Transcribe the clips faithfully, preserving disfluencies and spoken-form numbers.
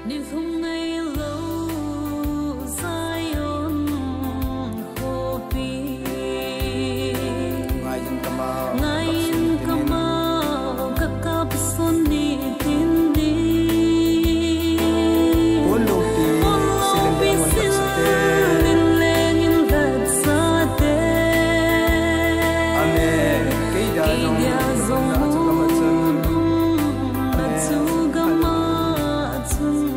Nilhum ngailou Zion khopi. Ngaiyin kamau, ngaiyin kamau, kakap sun nitin ni. Pon loupi, pon loupi, silin leng mun tat sate. Silin leng in tat sate. Amen. Kei dia jong, kei dia jong, achu gam a chun. Amen. Achu gam a chun.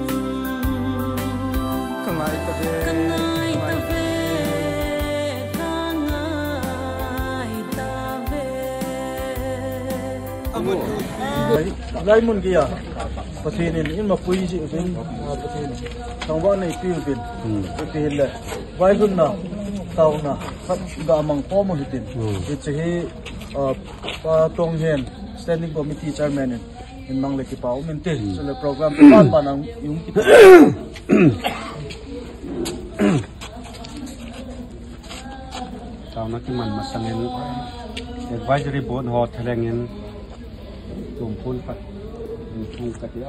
Ka ngai tave, ka ngai tave, ka ngai tave. Lai, lai mun kia. Pathen in, in mapui ji uvin, ah, Pathen. Thangvah neipi uvin. Hmm. Pathen le. Vailhunna, taona, khat ga mang khom u hitin. Hmm. Hiche hi, ah, Pa Tonghen, Standing Committee Chairman in. Hin mang le kipa um inte. Hmm. Chule program te pan pan ang um kit. Taona kiman masang in advisory board ho thalheng in tumpun pat, tumpun kati a.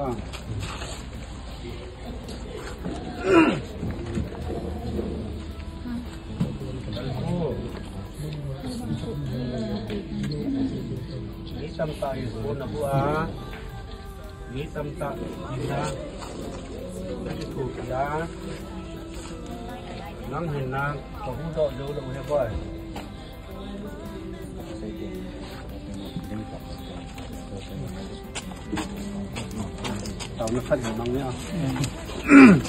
Mi tamtah in kon na bua, mi tamtah in na, na kithopi a, nang hin na, ka hudoh jou lou he boi. Taona khat hi mang nia.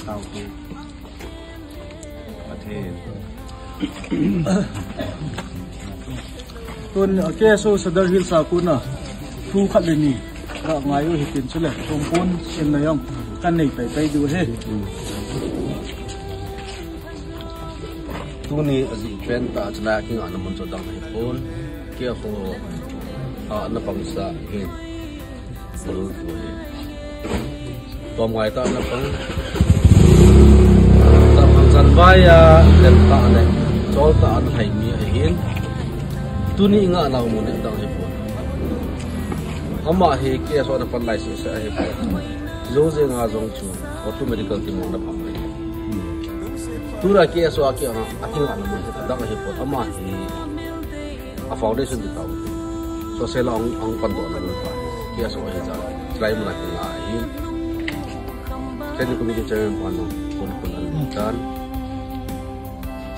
Tao tu. Pathen. Tun, ah, K S O Sadar Hills a kona thu khat le ni ka ngai u hitin chule, tumpun sin na jong ka nei pai pai diu ahi. Tuni ajeh pen tah a chule kingahna mun chu adang ahipon. K S O a na pangsa hi. Tua ngai tah a na pang. Tah pang chan vai a, lem tah le, chol tah a na hai mi ahin. Tuni ngahna mun hi adang ahipon. Ama hi K S O a na pan lai sese ahipon. Jou jeng a jong chu auto medical team a na pang ahi. Tua K S O a kingah, akingahna mun hi adang ahipon. Ama hi a foundation ti tao. Sose la ang, ang pandoh na mun pa. K S O hi ja. Chulai mun a kingah ahi. Standing Committee Chairman pa no. Kon kon an tan.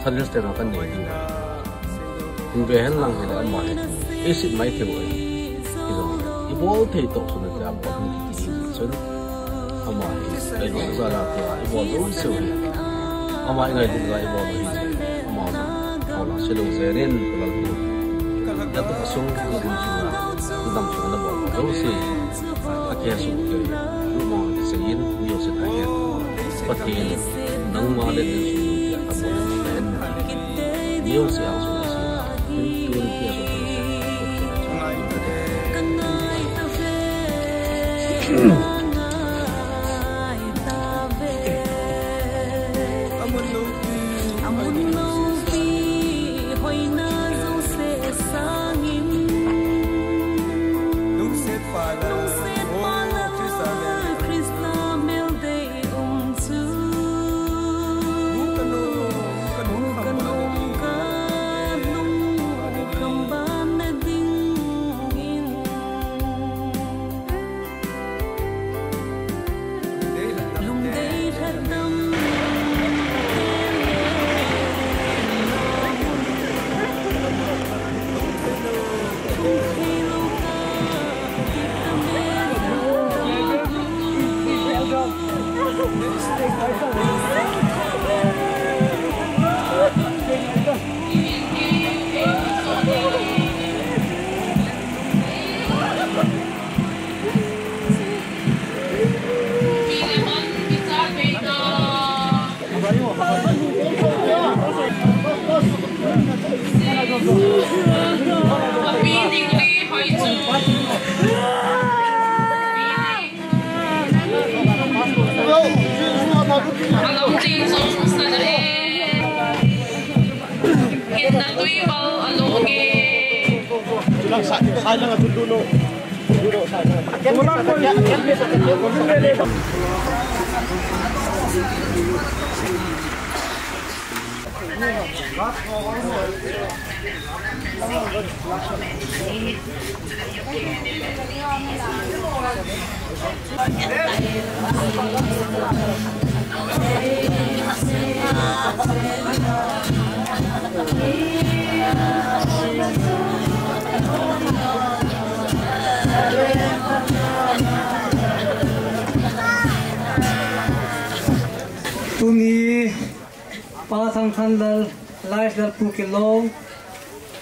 Service te na kan nei ding. Hin ve hen lang hile ama hi. Eisit mai thei u ahi. Kijong. Ibol thei toh sun te am pa hung kiti sun. Ama hi, ngailutna jal a tua, ibol jouse u hi. Ama i ngailutna jal a ibol u hi. Ama jong, hola, selou jeng in, ka Lalpu. Natoh a sung, nadam sung a, nadam sung a nabol jouse. A K S O, lungmong kisei in, mi jouse tahen. Pathen, nangma le nang sung, a bol tahen. Mi jouse a sung a sung. Tun, tun, K S O, Tuni Pa Thangkhanlal, Lai Lalpu Kilong,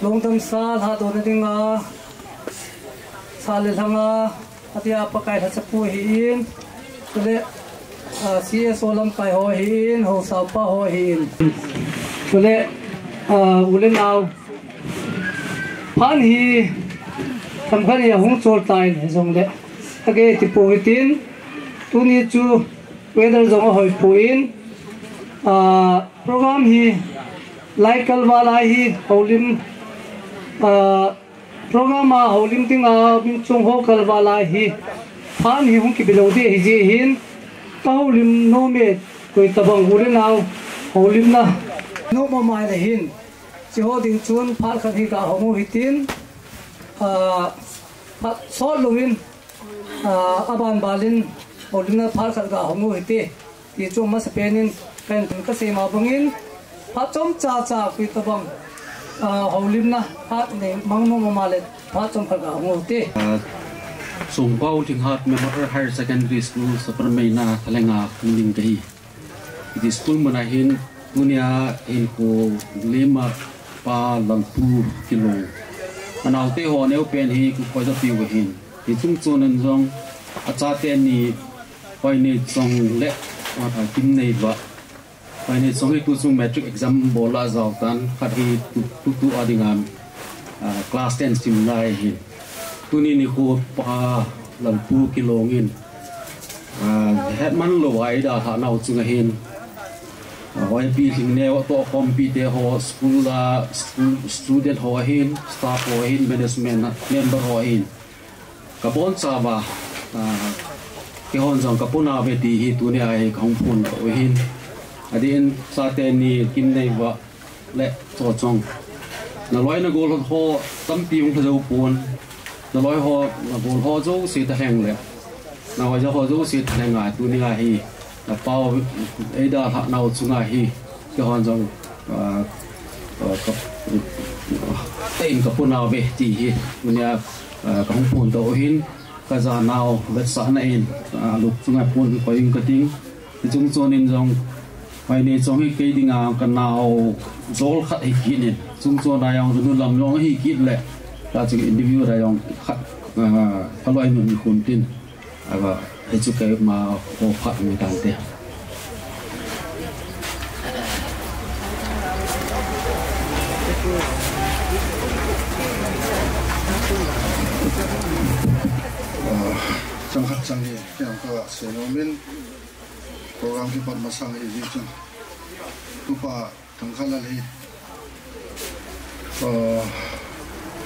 lungdam sa lhadona dinga, sa le lhanga, atia Pakai lhachapu ahin, chule, ah, C S O lamkai ho ahin, haosa pa ho ahin. Chule, ah, u le nao, phat hi, Thangkhanlal hi ahung chol tan, hijongle, age ti pou hitin, tuni chu, weather jong ahoi pon, ah, program hi lai kalval a hi houlim, ah, program a houlim dinga min chung ho kalval a hi phat hi hung kibe lou ding ahi jeh hin ka houlim nom e, koi tabang u le nao houlimna nom mama le hin, hiche ho ding chun phat khat hi ga hong u hitin, ah, phat sot louvin, ah, aban balin houlimna phat khat ga hong u hite, ti chu masapen in ka hin tin ka sei ma bangin, phat chomcha cha koi tabang, ah, houlimna phat nei mang nom mama le phat chomkhat ga hong u hite. Ah, Songpao Lhinghat Memorial Higher Secondary School Sapermeina Thalenga hung ding kahi. Hiti school muna hin, tunia hinkho lima Pa Lalpu Kilong, anaote ho neopen hi kikoi japiu ahin. Hichung chun in jong achate ni, Paineichong le, ah, Kimneiva. Paineichong hi tuchung matric exam bol a ajao tan, khat hi tu, tutu a dinga, ah, class ten sim lai ahin. Tuni nikho Pa Lalpu Kilong in, ah, hetman lou a eidalhah nau chunga hin, ah, Hoipi Lhingneo toh khompi te ho, school a, school student ho ahin, staff ho ahin, management member ho ahin, kabonchauva, ah, keihon jong kaponauve ti hi tunia hi kahung phongdoh u ahin. Adeh in chate ni Kimneiva le Chochong, naloi nagol ho tampi hung lha jou pon, naloi ho nagol ho jouse thalheng le nahoi ja ho jouse thalheng a tunia hi, napao eidalhah nau chunga hi, keihon jong, ah, ah, ka, ah, teiin kaponauve ti hi tunia, ah, kahung phongdoh u ahin, kajanau vetsahna in, ah, lupchunga pon koi inge kating. Hichung chun in jong, Paineichong hi kei dinga kanao jol khat ahi kit in, chung chun a jong kanu lam jong ahi kit le, ta chun interview a jong khat, ah, kaloi nun khun tin, aga, hichu keima ho phat mi tante. Ah, chang khat chang ni, kei jong kasei nom in, program kipat masang ahi jeh chun, Tupa Thangkhanlal hi, ah,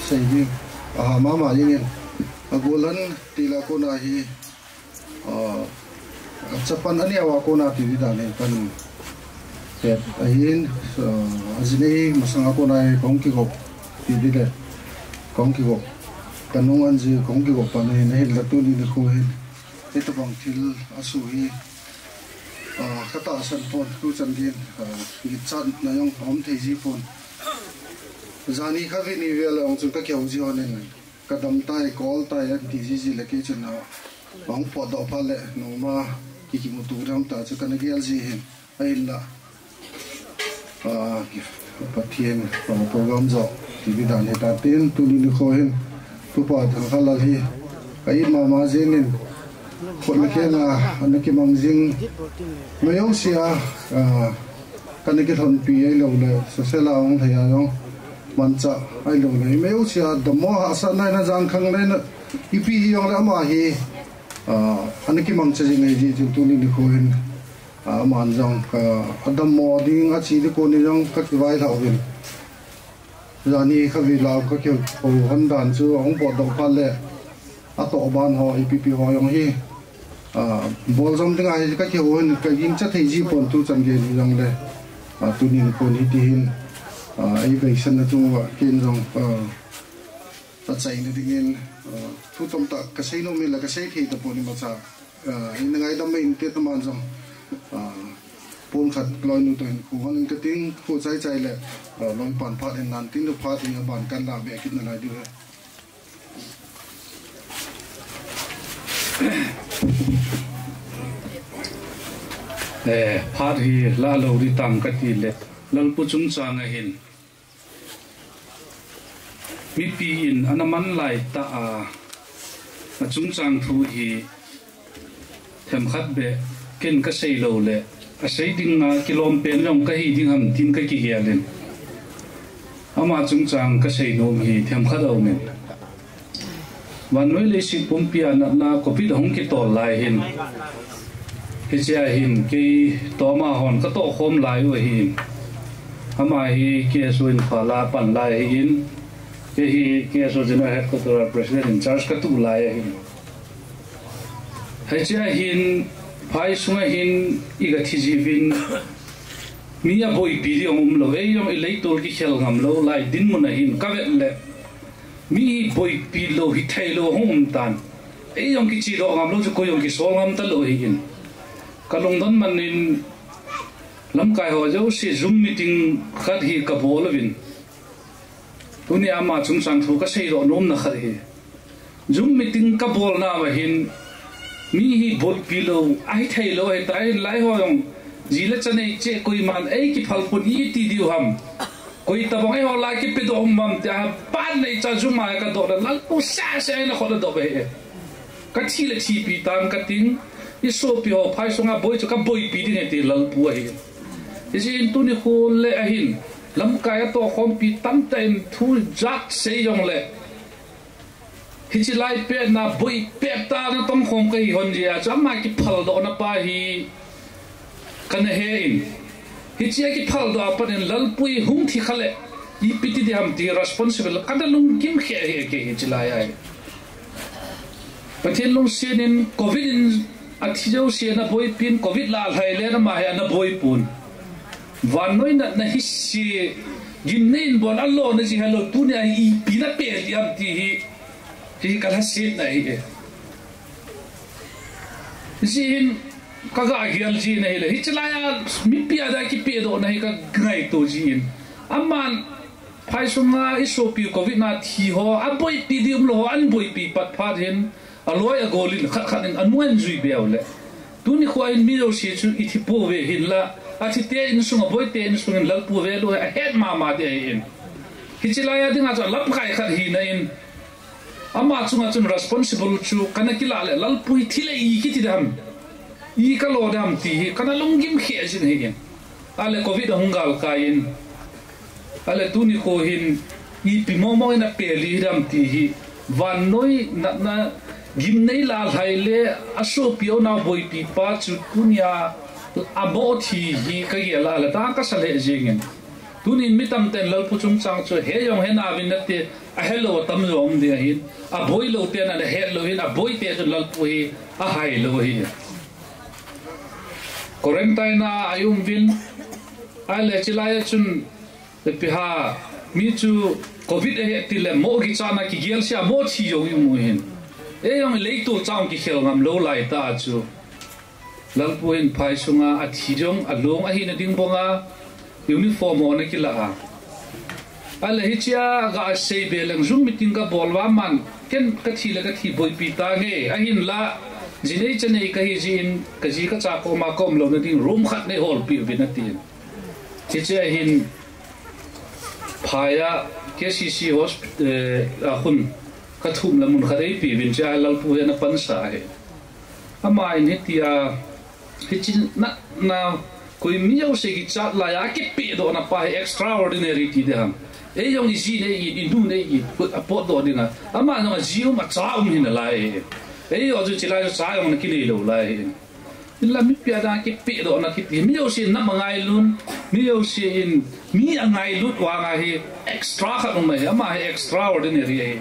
sei ding aha mama jengin, agollhan tila kona hi, ah, chapang aneo a kona ti ding dan hi kahet ahin, ah, ajinei masanga kona hi kahung kigop ti ding le, kahung kigop, kanung anji kahung kigop pan ahin, ahinla tuni nikho hin hitabang thil asoh hi, ah, katahsan pon, tuchan geiyin, ah, gitchatna jong aum thei ji pon. Jan hi khatvei ni vel a jong chun kakihou ji hon in, kadam tai, kaol tai anti jiji le kei chun, ah, ahung potdoh phat le noma kikimuto ding ham ta chu kana gel ji hin, ahinla, ah, Pathen, ah, program jong ti ding dan hitatin, tuni nikho hin Tupa Thangkhanlal hi ka it mama jengin, khut le keng a ana kimang jing, mi jouse a, ah, kana kilhonpi ahiloule, sosela hung lhai a jong manchah ahiloule, mi jouse a dammo hahsatna in, ajangkhangna in, ipi hijongle ama hi, ah, ana kimangcha jing ahi jeh chun tuni nikho hin, ah, aman jong ka, adammo ding ache ding kon in jong kakivailhah uvin. Jan hi khatvei la kakihou hon dan chu ahung potdoh phat le, Atoh ban ho, ipi ipi ho jong hi, ah, bol jom ding ahi, ka kihou hin ka gingcha thei ji pon, tuchan gei jong le, ah, tuni nikho hin hiti hin, ah, ei veisan na chung uva ken jong, ah, tachaina dingin, ah, thu tamtah ka seinom in la ka sei thei tapon imacha, ah, in ngaidam mai inte taman jong, ah, pon khat loinu toh hin khu hon in ka ting khu chai chai le, ah, loi pan phat in nan tin phat in aban kan la be kit nalai diu. Eh, phat hi la lou ding tam ka ti le, Lalpu chungchang a hin mipi in ana man lai ta a, a chungchang thu hi themkhat beh ken ka sei lou le, a sei ding a kilom pen jong ka hi ding ham tin ka kigel in. Ama chungchang ka seinom hi themkhat a um in. Vannoi leiset pumpi a natna covid ahung kitol lai hin, hichea hin kei toh ama hon ka tohkhom lai u ahin. Ama hi K S O Imphal a pan lai ahin, kei hi K S O General Headquarter a President in Charge ka tu lai ahin. Hichea hin, phai sunga hin i ka thi jiuvin, mi a boipi ding um lou, ei jong i leitol kikhel ngam lou lai dinmun a hin ka vet le, mi boipi lou hithei lou hung um tan. Ei jong kichedoh ngam lou chu koi jong kisol ngam talou ahin. Ka lungdon man in lamkai ho jouse Zoom meeting khat hi ka bol uvin. Tuni ama chungchang thu ka seidoh nomna khat hi, Zoom meeting ka bolna uva hin, mi hi boipi lou, ahithei lou ahitai, lai ho jong, ji le cha nei cheh koiman ei kiphal pon iti diu ham. Koi tabang eiho la kipedoh um ham tia, pan nei cha Zoom a ka doh le, Lalpu sese eina khut a doh be. Ka thi le thipi tan ka ting, i sopi ho phai sunga boi chu ka boipi ding e ti Lalpu ahi. Hijeh in tuni khu le ahin, lamkai a tohkhompi tamtah in thu jat sei jong le, hiche lai pet na boi pet tah na tongkhom ka hi hon jeh a chu ama kiphaldohna pa hi kana he in. Hiche a kiphaldoh a pat in Lalpu hung thi kha le, ipi ti ding ham ti responsible kana lunggim khe ahi kei hiche lai a hi. Pathen lungset in covid in athi jouse ana boipi in, covid lah lhai le ama hi ana boipon. Vannoi natna hi se, gimnei in bon a lona ji helou, tuni a hi ipi na pe ding ham ti hi, hi ka lhasetna ahi e. Hijeh hin ka ga gel ji na hile, hiche lai a mipi a dia kipedohna hi ka ngaito ji in. Aman phai sunga i sopi covid na thi ho, a boipi ding um lou ho, an boipi pat phat hin, a loi a gol in khat khat in a nuan jui beu le. Tuni khu a hin mi jouse chu i thi pouve hinla, a thi te insung a boi te insung in Lalpu ve lou hi a het mama ding ahi in. Hiche lai a dinga chu lamkai khat hina in, ama chunga chun responsible chu kana kilah le, Lalpu hi thi le i kiti dam, i ka lo dam ti hi kana lunggim khe jing ahi in. Ale covid ahung galkai in, ale tuni khu hin ipi momo in a pe ding ham ti hi, vannoi natna gimnei lah lhai le a sopi a unau boipi pa chu tuni a amo thi hi ka gel a le tah ka sa lheh jeng in. Tunin mi tamtah in Lalpu chungchang chu he jong he nauvin nate, a helou a tamjo um ding ahin, a boilou ten ana het lou hin, a boi te chun Lalpu hi a hai lou ahi. Quarantine a i um uvin, ale hiche lai a chun, ipi ham, mi chu covid ahi ti le mo kichatna kigel se a mo thi jong i um u hin. Ei jong i leitol chang kikhel ngam lou lai tah chu, Lalpu hin phai sunga athi jong along ahina ding banga uniform ho ana kilah a. Ale hiche a ga sei be leng Zoom meeting ka bol uva aman, ken ka thi le ka thi boipi tange, ahinla, ji nei cha nei ka hi jeh in, ka ji ka cha koma ka um louna ding room khat nei holpi uvin atin. Hiche a hin phai a K C C hospital, eh, a khun ka thum le mun khat ei pe uvin, hiche a Lalpu hi ana pansa ahi. Ama in hitia, hiche natna, koi mi jouse kichat lai a kipedohna pa hi extraordinary ti ding ham. Ei jong i ji nei i, i nu nei i, a potdoh ding a. Ama jong a ji um a cha um hi nalai. Ei jong chu hiche lai chu cha jong ana kinei lou lai hi. Hinla mipi a dinga kipedohna kiti, mi jouse in nam a ngailut, mi jouse in mi a ngailut vang a hi extra khat um ahi, ama hi extraordinary ahi.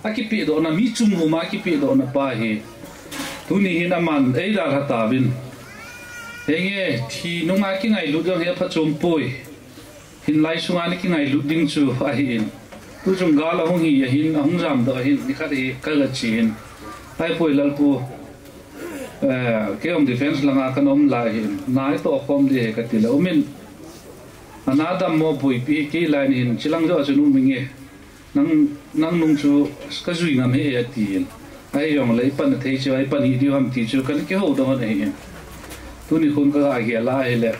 Akipehdohna, mi chung uma akipehdohna pa hi tuni hin aman eidalha tauvin. Henge, thi nunga kingailut jong hi aphachom poi. Hinlai sunga na kingailut ding chu ahin. Tuchung gal ahung hi ahin, ahung jamdoh ahin, nikhat hi kaga che in. Ahipoi Lalpu, eh, kei jong defense langa kana um lai hin. Na itoh khom ding ahi katile umin. Ana dammo boipi kei lai nahin, chilang joh a chun um inge. Nang, nang nung chu kajui ngam hih e atin. Ahijongle ipan athei chu, ipan hih diu ham ti chu kana kihoudoh ahin. Tuni khun kaga gel a ahile,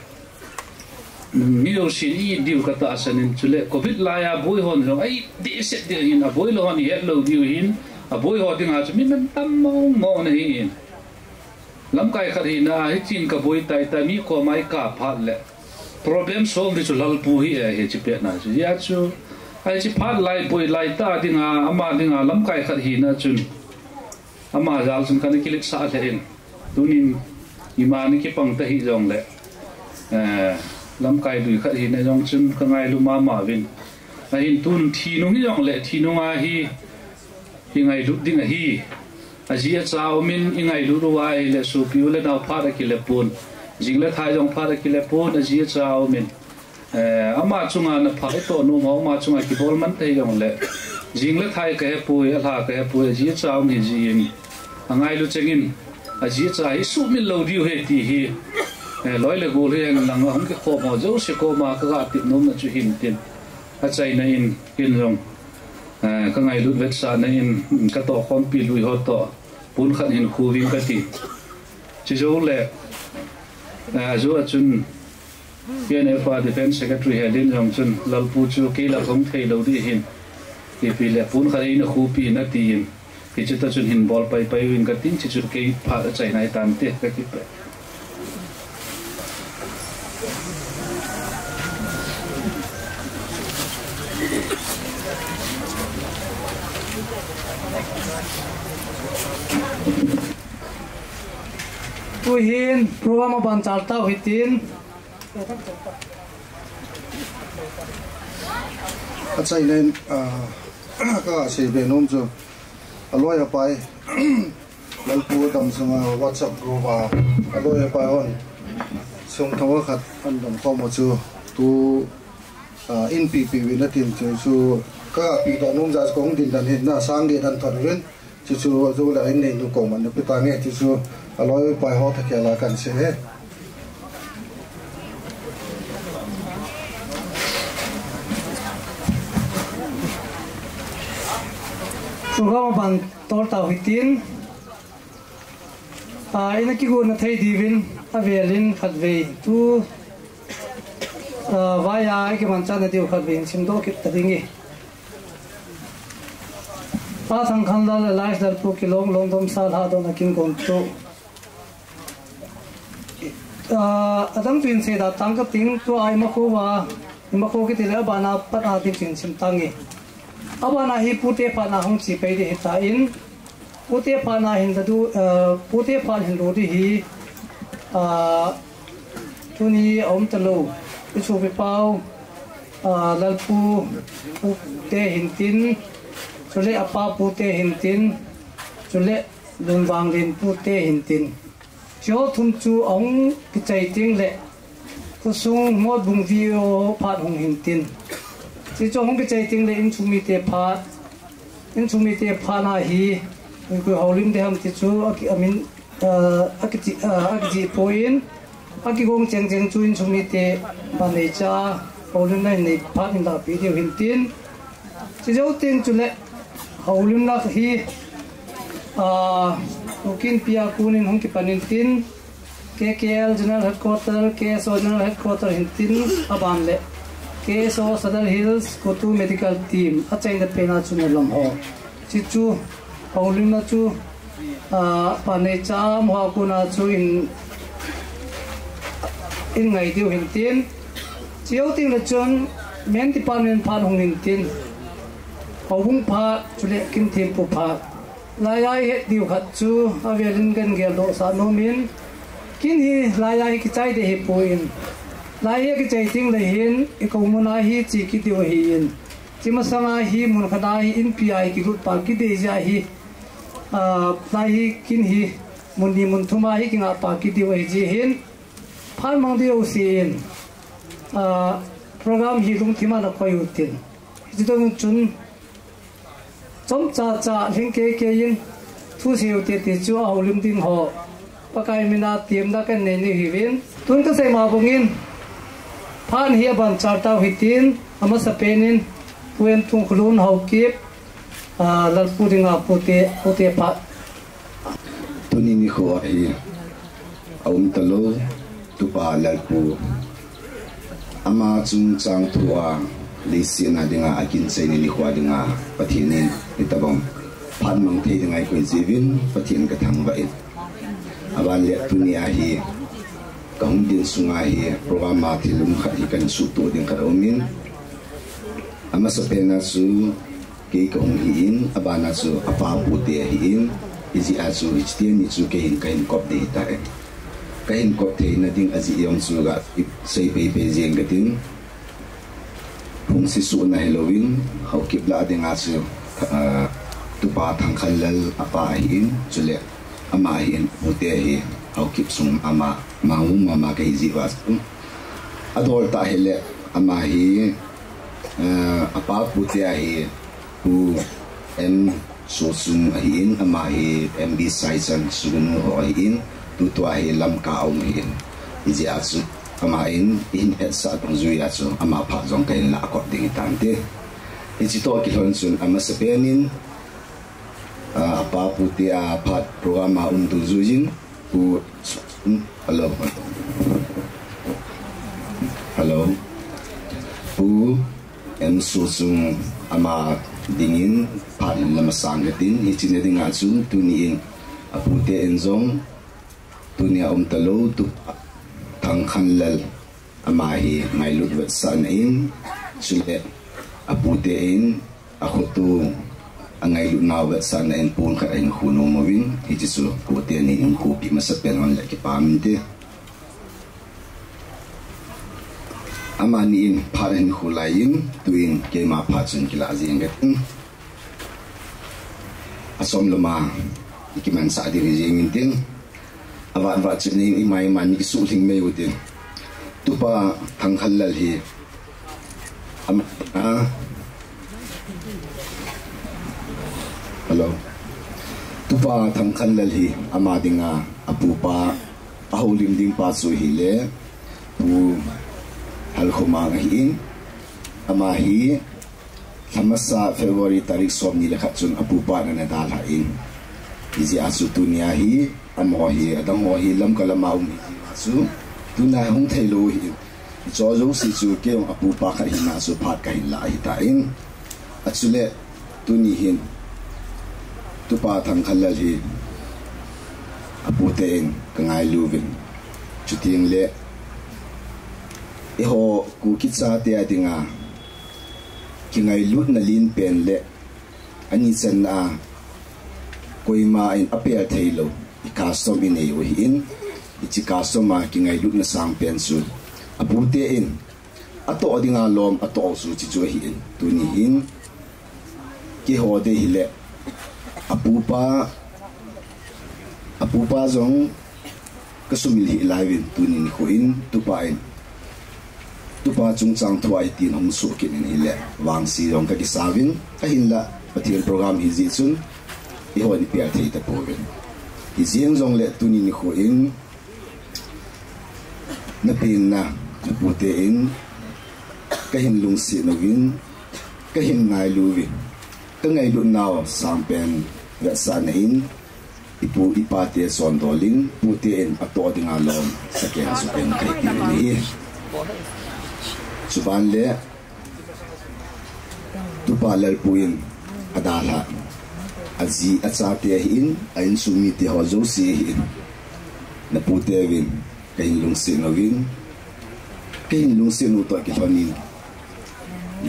mi jousen i-it diu katahsan in, chule covid laiya boi hon jong a-it dehset ding ahin, aboi lou hon ihet lou diu ahin, aboi ho dinga chu mi mantam mong mong ahin. Lamkai khat hina, hitin kaboi tai tai, mi koma ikap phat le problem solve ding chu Lalpu hi e, hiche petna chu. Hijeh chun, hiche phat lai boi lai tah dinga, ama dinga lamkai khat hina chun, ama jal chun kana kiletsah lheh in. Tunin, ima ana kipang tahih jongle, eh, lamkai lui khat hina jong chun kangailu mama uvin. Ahin tun thi nung hijongle, thi nunga hi, ingailut ding ahi. Aji acha umin ingailut uva ahile sopi u le nao phat akile pon. Jing le thai jong phat akile pon, aji acha umin. Eh, ama chunga na pha itoh nom ho, ama chunga kibol man thei jongle. Jing le thai kahepoi, alha kahepoi, aji acha um hijin. Angailu chengin, aji acha hi sumil lou diu ahi ti hi. Eh, loi le gol hihen lang ahung kikhom ho jouse koma kaga tep nomna chu hintin. Achaina in, ken jong, eh, kangailut vetsahna in, katohkhompi lui ho toh, pon khat hin khu ving kati. Chujou le, eh, ajou a chun, P N F a Defense Secretary Helin jong chun, Lalpu chu kei lah kahung thei lou ding ahin. Ipi le, pon khat eina khupi in atin. Hiche toh chun hin bol pai pai uvin katin, hiche chu kei phat achaina ahi tante, kakipah e. Tuhin program aban chal tau hitin. Achaina in, ah, kasei be nom chu. Aloi apai, Lalpu dam sunga WhatsApp group a, aloi apai hon. Sum thong khat ana dam khom u chu, tu, ah, in pipi uvin atin chu, chu, kapehdoh nom jeh a chu kahung din dan hin na, sang get dan thot uvin. Chuchu, chu le a in neinu koima nape tange, chuchu, aloi pai ho thakhel a kahin sei e. Program aban tol tau hitin, ah, ina kigotna thei diuvin, avelin khatvei tu, ah, vaiya ikimanchahna diu khatvei hin simdoh kit ta ding e. Pa Thangkhanlal alias Lalpu Kilong, Longdomsa Lhadon a kin gon chu. Ah, adang chu hin sei da tang kating, tua imakho va, imakho kiti le abana pat a ding chu hin sim tange. Abana hi Pute phatna hung che pai ding ahitan, Pute phatna hin ladu, ah, Pute phat hin lo ding hi, ah, tuni aum talou, isopi pau, ah, Lalpu Pute hintin, chule apa Pute hintin, chule Lunvanglen Pute hintin. Hiho thum chu ahung kichai teng le, khosung Motbung V O phat hung hintin. Hichu ahung kichai teng le insung mite phat, insung mite phatna hi, koi koi houlim ding ham ti chu aki, amin, ah, akiti, ah, akiti poi in, akigong cheng cheng chu insung mite ban neicha, houlimna hin nei phat in lahpeh diu hintin. Chujou teng chule, houlimna hi, ah, Kuki Inpi a konin hung kipan intin, K K L General Headquarter, K S O General Headquarter hintin, aban le, K S O Sadar Hills, COTU Medical Team, achaina pena chun alam ho. Chuchu, houlimna chu, ah, pan neicha, amaho a kona chu in, in ngai diu hintin. Chujou teng le chun, Men Department phat hung hintin. Houbung phat, chule Kimthempu phat. Laiya ihet diu khat chu, avelin kahin geldoh sah nom in. Kin hi laiya hi kichai ding ahipoi. Laiya kichai teng le hin, ikou muna hi che kit diu ahin. Hiche masanga hi mun khat a hi inpi a hi kilut pa kidei jeh a hi, ah, lai hi kin hi mun ni mun thum a hi kingah pa kidei u ahi jeh hin, phat mang ding jouse in, ah, program hi lungthim a nakoi utin. Hiche tobang chun chomcha cha lhing kei kei in thu seiu tete chu ahoulim ding ho Pakai mina temna kanei nahiuvin. Tun kasei ma bangin phat hi aban char tau hitin, amasapen in Pu Emthungkholun Haokip, ah, Lalpu dinga pute, pute phat. Tuni nikho hi aum talou, Tupa Lalpu ama chungchang thua leiset a dinga akinchaina nikho dinga Pathen in hitobang phat mang thei dinga eikoi jeh uvin Pathen kathangvah in. Aban le tuni a hi kahung din sunga hi program a thil um khat hi kahin suhtoh ding khat aumin. Amasapen a chu kei kahung hi in, abana chu apa pute ahi in, hijeh a chu hiche teni chu kei hin kahin kop ding ahitai. Kahin kop theina ding ajeh jong chu gasei pei pei jeng katin. Phungse suhna hilouvin, Haokip lah dinga chu, ah, Tupa Thangkhanlal apa ahi in, chule ama hi in pute hi Haokip sung ama, mangmu mama kahi jeh uva chu. Adol tah hile ama hi, ah, apa pute ahi Pu M Sochung ahi in, ama hi M B Saichan sugnu ho ahi in, tutua hi Lamka a um ahi in. Hijeh a chu ama in eihin hetsah dungjui a chu ama phat jong kahin lah kop ding ahitan te. Hiche toh kilhon chun amasapen in, ah, apa pute a phat program a um dungjui in, Pu, hello. Hello. Pu M Sochung ama dingin phat hin la masang katin, hiche na dinga chun tuni in apute in jong tunia um talou Tupa Thangkhanlal ama hi ngailut vetsahna in, chule apute in akhoto angailutnau vetsahna in pon khat ahin khu nom uvin, hiche chu pute ni in khopi masapen un le kipah inte. Amani in phat ahin khu lai in, tuin keima phat chun kilah jeng katin. Asom lama ikimansah ding hi jeng intin. Avat vat chun ima ima ni kisuhlhing mai utin. Tupa Thangkhanlal hi ama, ah, hello. Tupa Thangkhanlal hi ama dinga apupa ahoulim ding pa chu hile Pu Halkhomang ahi in. Ama hi lhamasa February tarik somni le khat chun apupa in ana dalhan. Hijeh a chu tunia hi amaho hi, adang ho hi Lamka lama um hijeh a chu tunia hung theilou ahi in. Hicho jouse chu kei jong apupa khat hina chu phat kahin lah ahitan. Achule tuni hin Tupa Thangkhanlal hi apute in kangailu uvin. Chuteng le eiho Kuki chate a dinga kingailutna lenpen le ani channa a koima in apel theilou i custom inei u ahi in, hiche custom a kingailutna sangpen chu apute in atoh dinga lom atoh u chu hiche chu ahi in, tuni hin keiho dei hile apupa, apupa jong kasumil hih lai uvin tuni nikho in Tupa in, Tupa chungchang thua hitin hung soh kit in hile vangse jong kakisa uvin, ahinla Pathen program hijeh chun eihon ipel thei tapouvin. Hijeng jongle tuni nikho in napenna, napute in kahin lungset uvin, kahin ngailu uvin, kangailutnau sangpen vetsahna in, ipu ipate chondol in, pute in atoh dinga lom sakeng chu kahin kaipeh uvin ahi. Chuban le Tupa Lalpu in adalhah, aji achate ahi in, a insung mite ho jouse ahi in, napute uvin kahin lungset uvin, kahin lungset u toh kilhon in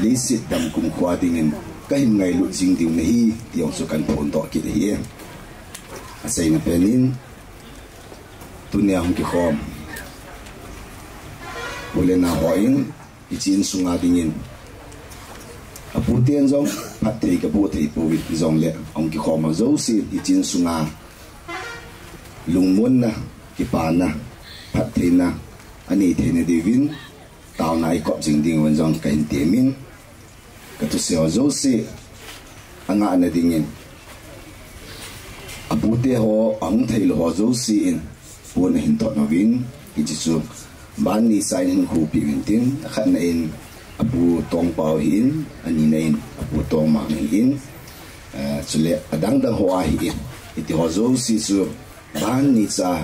leiset dam kumkho a dingin kahin ngailut jing diu nahi ti jong chu kahin phondoh kit ahi. Achaina pen in tunia hung kikhom u le nao ho in hiche insunga dingin Aputen jong phatthei kaboh thei pouvin, hijongle ahung kikhom ho jouse hiche in sunga lungmonna, kipana, phattheina anei theina diuvin taona ikop jing diuvin jong kahin temin, kathusei ho jouse angahna dingin, apute ho, ahung theilou ho jouse in pon ahin thot uvin, hiche chu ban ni sa in hin khopi uvin tin, akhatna in Apu Tongpao ahin, anina in Apu Tongmang ahin, eh, chule adang dang ho ahin, hiti ho jouse chu ban ni cha,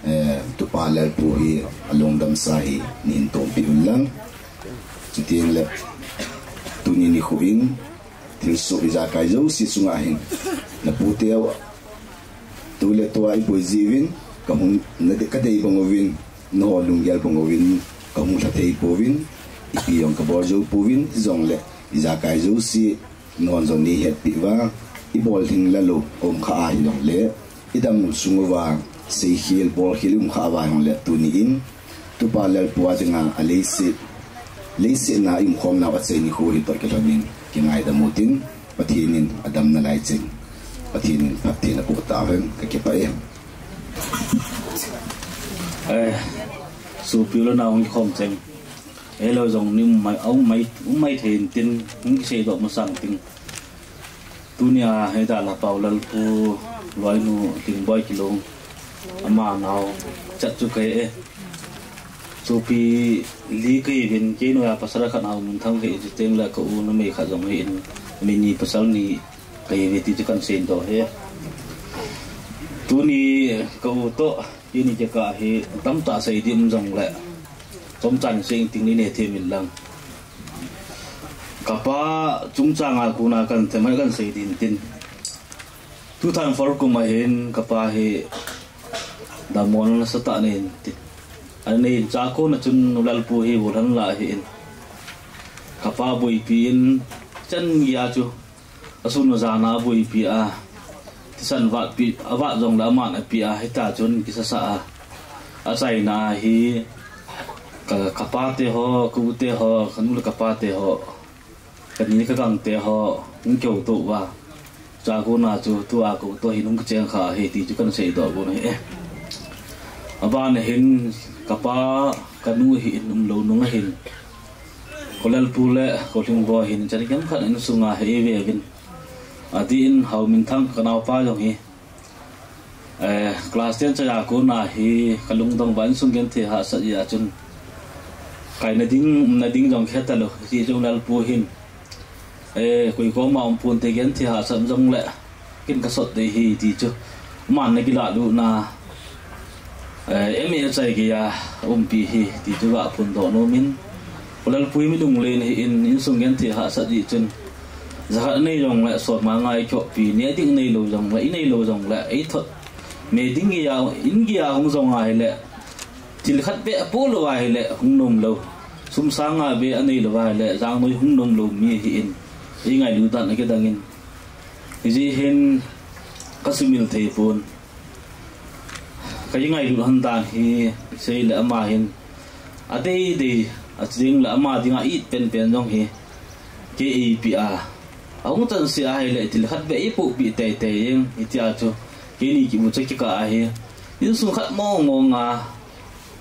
eh, Tupa Lalpu hi alungdam sa hi neihin tompi un lang. Chuteng le tuni nikho in thilsoh ijakai jouse chunga hin, napute ho, tule tua iboi jiuvin, kahung, nadei, kadei bang uvin, nangho lunggel bang uvin kahung lha thei pouvin, ipi jong kabol jou pouvin, hijongle ijakai jouse nangho jong neihetpi uva, ibol lhing la lou um kha ahi jongle, idam sung uva seikhel bolkhel um kha uva jongle, tuni in Tupa Lalpu a dinga aleiset, leiset na iumkhom nau achai nikho hi toh kilhonin kingaidam utin, Pathen in adamna lai chun Pathen in phatthei naboh tauhen, kakipah e. Eh, sopi u le nao hung kikhom cheng, eilou jong ni um mai, um mai, um mai thei intin, hung kiseidoh masang ting. Tunia hi dalha pau Lalpu loinu Lhingboi Kilung, ama nao chat chu kahi e. Sopi li kahiuvin, kei noiya pasal khat nao Minthang hi, chuteng le ka u numei khat jong ahin, mi ni pasal ni kahiuve ti chu kahin seidoh e. Tuni ka u toh kei ni kikah hi tamtah sei ding um jongle, chomchan sei ting ni nei them in lang. Kapa chungchanga kona kahin them, kahin sei ding tin, two thousand four kum a hin kapa hi dammo nasatah anei in tin, anei in, chakona chun Lalpu hi volhan la ahin, kapa boipi in, chan geiya chu asun ajana aboipi a, thisan vatpi, avat jongle aman api a, hita chun kisasa a, achaina a hi ka, kapa te ho, ka u te ho, ka nu le kapa te ho, ka ni ka gang te ho hung kihouto uva, chakona chu tua ka u toh hin hung kicheng kha ahi ti chu kahin seidoh gon ahi e. Aban a hin kapa, ka nu hi in umlou nung ahin, ka Lalpu le ka Lhingboi hin chan gei khat insunga hi eive uvin, adeh in Haominthang ka naopa jong hi, eh, class ten chai a kona hi ka lungdong uva insung genthei hahsat jeh a chun, kaina ding, umna ding jong kihe talou, hiche jong Lalpu hin, eh, koi koma um ponte, genthei hahsat jongle kin kasot ding ahi ti chu, aman ana kilah lutna, eh, M A achai geiya aumpi ahi ti chu kaphondoh nomin, ka Lalpu hi mi lunglen ahin, insung genthei hahsat jeh chun, jakhat anei jongle sotma ngaikhohpi, neh ding neilou jongle, inei lou jongle eithot, me ding geiya, in geiya hung jong ahile, thil khat beh apoh lou ahile hung nom lou, sum sang a beh anei lou ahile jangnoi hung nom lou mi ahin, eingailut dan akidang in, hijeh hin kasumil thei pon, ka ingailut lhon dan hi seile ama hin adeidei, achuteng le ama dinga it penpen jong hi kei eipeh a, ahung chanseh ahile thil khat beh eipohpeh teitei jeng, hitia chu keini kimu chu kikah ahi, insung khat mong mong a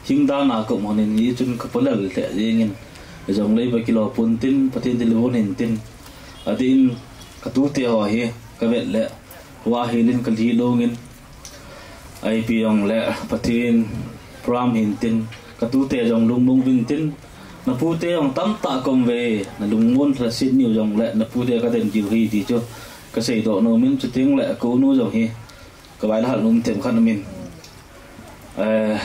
hing dan a ka um lhonin, hichun ka palal lheh jengin, hijongle iva kilou pon tin, Pathen thilgon hin tin, adeh in ka tute ho hi kavet le, hua hilin kalhi longin, ipi jongle Pathen program hin tin, ka tute jong lungmong uvin tin, napute jong tamtah ka um uve, nalungmon lhaset niu jongle napute kaden diu ahi ti chu kaseidoh nomin, chuteng le ka u nu jong hi kavailhah nom themkhat umin, eh,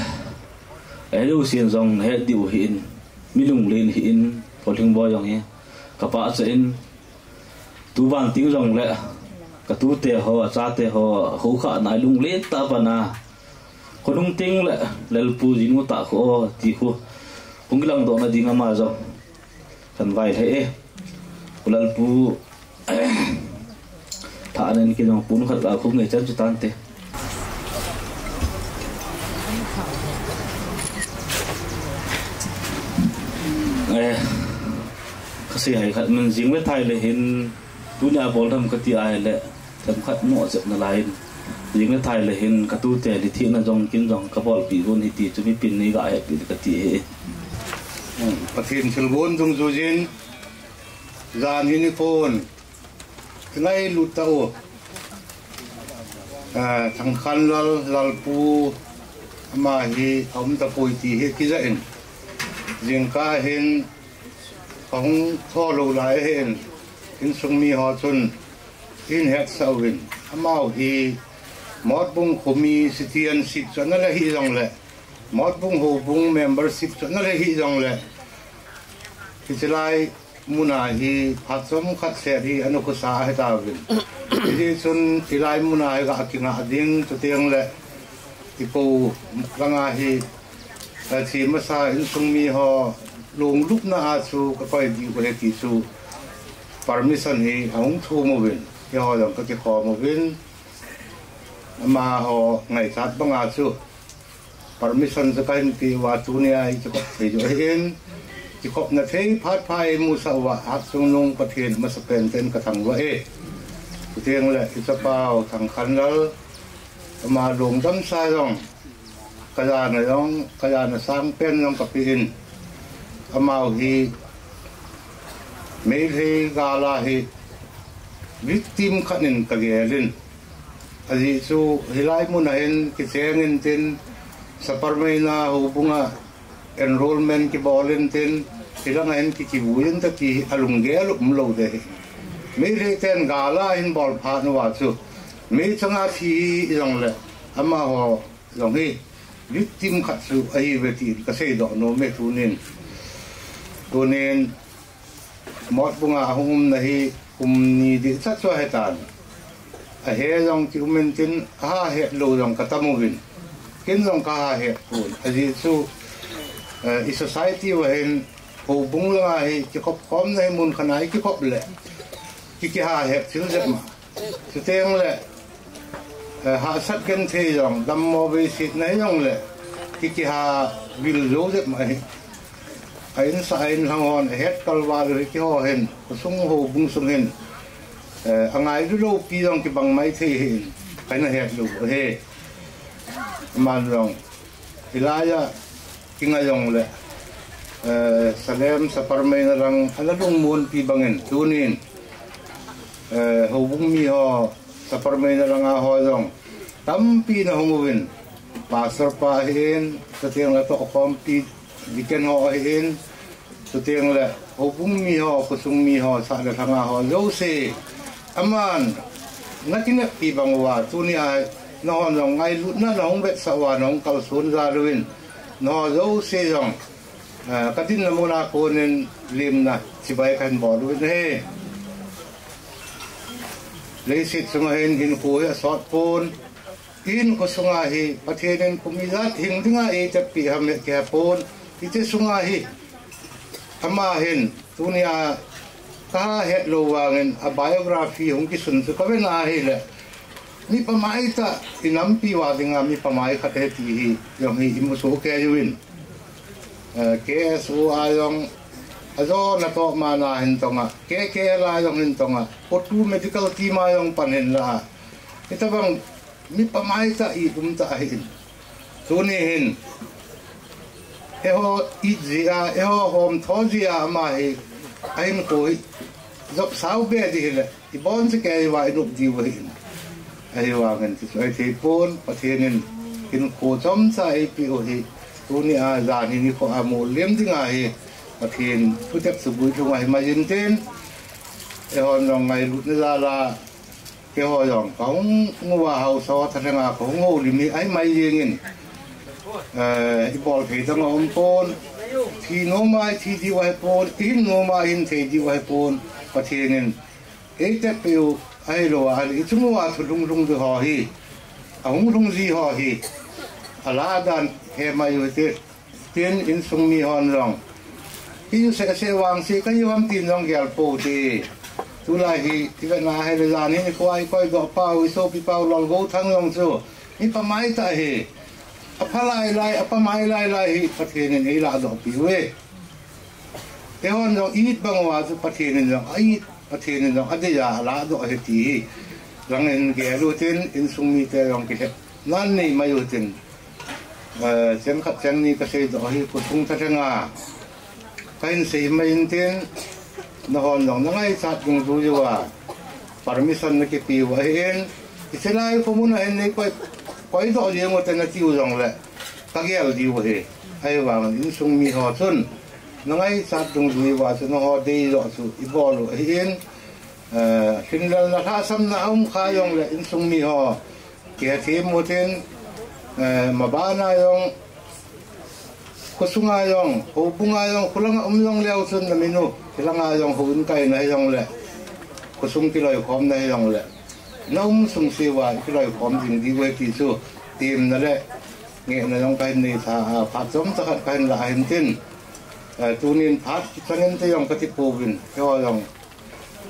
eijousen jong nahet diu ahin, mi lunglen ahin, ka Lhingboi jong hi kapachat in, tuban teng jongle ka tute ho, achate ho, akhokhah na, alunglen tah a pan a, khonung teng le Lalpu jinu tah khu ti khu hung kilangdohna ding ama jong kahin vailhah e. Ka Lalpu, thaneina kei jong pon khat ga khum ngei chan chu tante. Eh, ka Sei hai khat min jing le thai le hin, tunia bol tham kati ahile, themkhat mo jep nalai in. Jing le thai le hin, katute lhithehna jong kin jong kabolpi uvin hiti chu mipin nei gahetpi kati ahi. Pathen thilgon dungjuiyin, jan hi nikho in, ngailut tau. Ah, Thangkhanlal, Lalpu, ama hi aum tapoi ti hi kijah in. Jingkah hin kahung thou lou lai ahin, insung mi ho chun eihin hetsah uvin. Amaho hi Motbung khomi citizenship chu ana la hih jongle, Motbung houbung membership chu ana la hih jongle, hiche lai muna hi phat chomkhat seh hi ana khosa ahi tauvin. Hijeh chun hilai muna hi ga kingah ding, chuteng le ikou langa hi, eh, themasa insung mi ho lunglutna a chu kakoi diu ahi ti chu permission hi ahung thum uvin, keiho jong kakikhom uvin, amaho ngaichat banga chu permission chu kahin pe uva, tunia ikikhop thei u ahin, kikhopna thei phat pha imusah uva, Hatchungnung Pathen masapen in kathangvah e. Chuteng le ichapa u Thangkhanlal, ama lungdamsa jong, kajana jong, kajana sangpen jong kapen, amaho hi Meitei gal a hi victim khat in kagel in, ajeh chu hilai muna hin kicheng intin, Saparmeina houbunga enrollment kibol intin, hilanga hin kikivui inte ti hi alunggel umlou ding ahi. Meitei ten gal a ahin bol phat uva chu, meichang a thi hijongle, amaho jong hi victim khat chu ahiuve tin kaseidoh nom e tunin. Tunin Motbunga ahung umna hi kum ni dehchat chu ahitan. Ahe jong kium intin, aha hetlou jong katam uvin. Ken jong kaha het pon. Ajeh chu, eh, i society uva hin houbung langa hi kikhop khomna hi mun khat a ikikhop le, ki, kiha het thil jep ma. Chuteng le, eh, hahsat genthei jong, dammo veisetna hijongle, ki, kiha vil jou jep ma ahi. A insung a inlhang hon ahet kalval u hi keiho hin, khosung houbung sung hin, eh, angailu loupi jong kibang maithei ahin, kana hetlou u ahi. Aman jong, hilai a kingai jongle, eh, Salem Saparmeina lang ana lungmonpi bangin tunin, eh, houbung mi ho Saparmeina langa ho jong tampi nahung uvin, Pastor pa ahin, chuteng le tohkhompi deacon ho ahin, chuteng le houbung mi ho, khosung mi ho, sah le lhanga ho jouse, aman nakineppi bang uva, tunia nahon jong ngailutna nahung vetsah uva, nahung kalson jal uvin, nangho jouse jong, ah, kadinna muna konin lemna chibai kahin bol uvin ahi. Leiset chunga hin hinkho hi asot pon, hinkho sunga hi Pathen in kum ijat hing dinga eiteppi ham hi kihe pon, hiche sunga hi ama hin tunia kaha hetlou vangin a biography hung kisun chu kavet na ahile, mi pamai tah, inampi uva dinga mi pamai khat ahi ti hi jong hi imu soh kei uvin. Eh, K S O a jong, ajona toh mana hin tonga, K K L a jong hin tonga, COTU medical team a jong pan hinla, hitabang mi pamai tah, itum tah ahin. Tuni hin, eiho it jeh a, eiho homtho jeh a ama hi ahinkho hi jopsau be ding hile, iboncha kei uva inop diu ahin. Ahivangin chuchu ahithei pon, Pathen in hinkho chomcha eipeh u hi, tunia jan hi nikho a molhem dinga hi Pathen thutep chu guilhung ahi mai intin, eihon jong ngailutna jal a, keiho jong kahung uva haosa thalhenga kahung houlim hi ahi mai jengin, eh, ibol thei dang aum pon, thi noma ithi diu ahi pon, ihin noma ihin thei diu ahi pon, Pathen in eitepeu ahilouva, ahile ichung uva thu lunglhung ji ho hi, ahung lhung ji ho hi, alah dan he mai u hite. Tin, insung mi hon jong, hichu seh seh vangse kahiu ham tin jong gel pou hite. Tulai hi ivetna ahile jan hi nikho a ikoidoh pau, isopi pau Lalgouthang jong chu mi pamai tah ahi. Apha lai lai, apamai lai lai hi Pathen in eiladoh peh uve. Eihon jong it bang uva chu Pathen in jong a it, Pathen in jong adei a alah doh ahi ti hi. Lang in gel utin, insung mite jong kilhep nan nei mai utin. Eh, cheng khat cheng ni kasei doh ahi, khosung tha thenga kahin sei mai intin, nahon jong nangaichat dungjui uva permission nakipe u ahin, hiche lai khomun a hin nei koi, koi doh jeng ute natiu jongle kagel diu ahi. Ahivangin insung mi ho chun nangaichat dungjui uva chu nangho dei joh chu ibol u ahin, eh, lhinlelna lhahsamna aum kha jongle insung mi ho kihethem utin, eh, mabana jong, khosunga jong, houbunga jong, kholanga um jong leu chun namin u, hilanga jong houin kaina hijongle, khosung kiloikhomna hijongle, naum sung seuva kiloikhom jing diu ahi ti chu temna le ngehna jong kahin nei tha a, phat chomcha khat kahin lah ahin tin, eh, tunin phat kichangin te jong kati pouvin, keiho jong,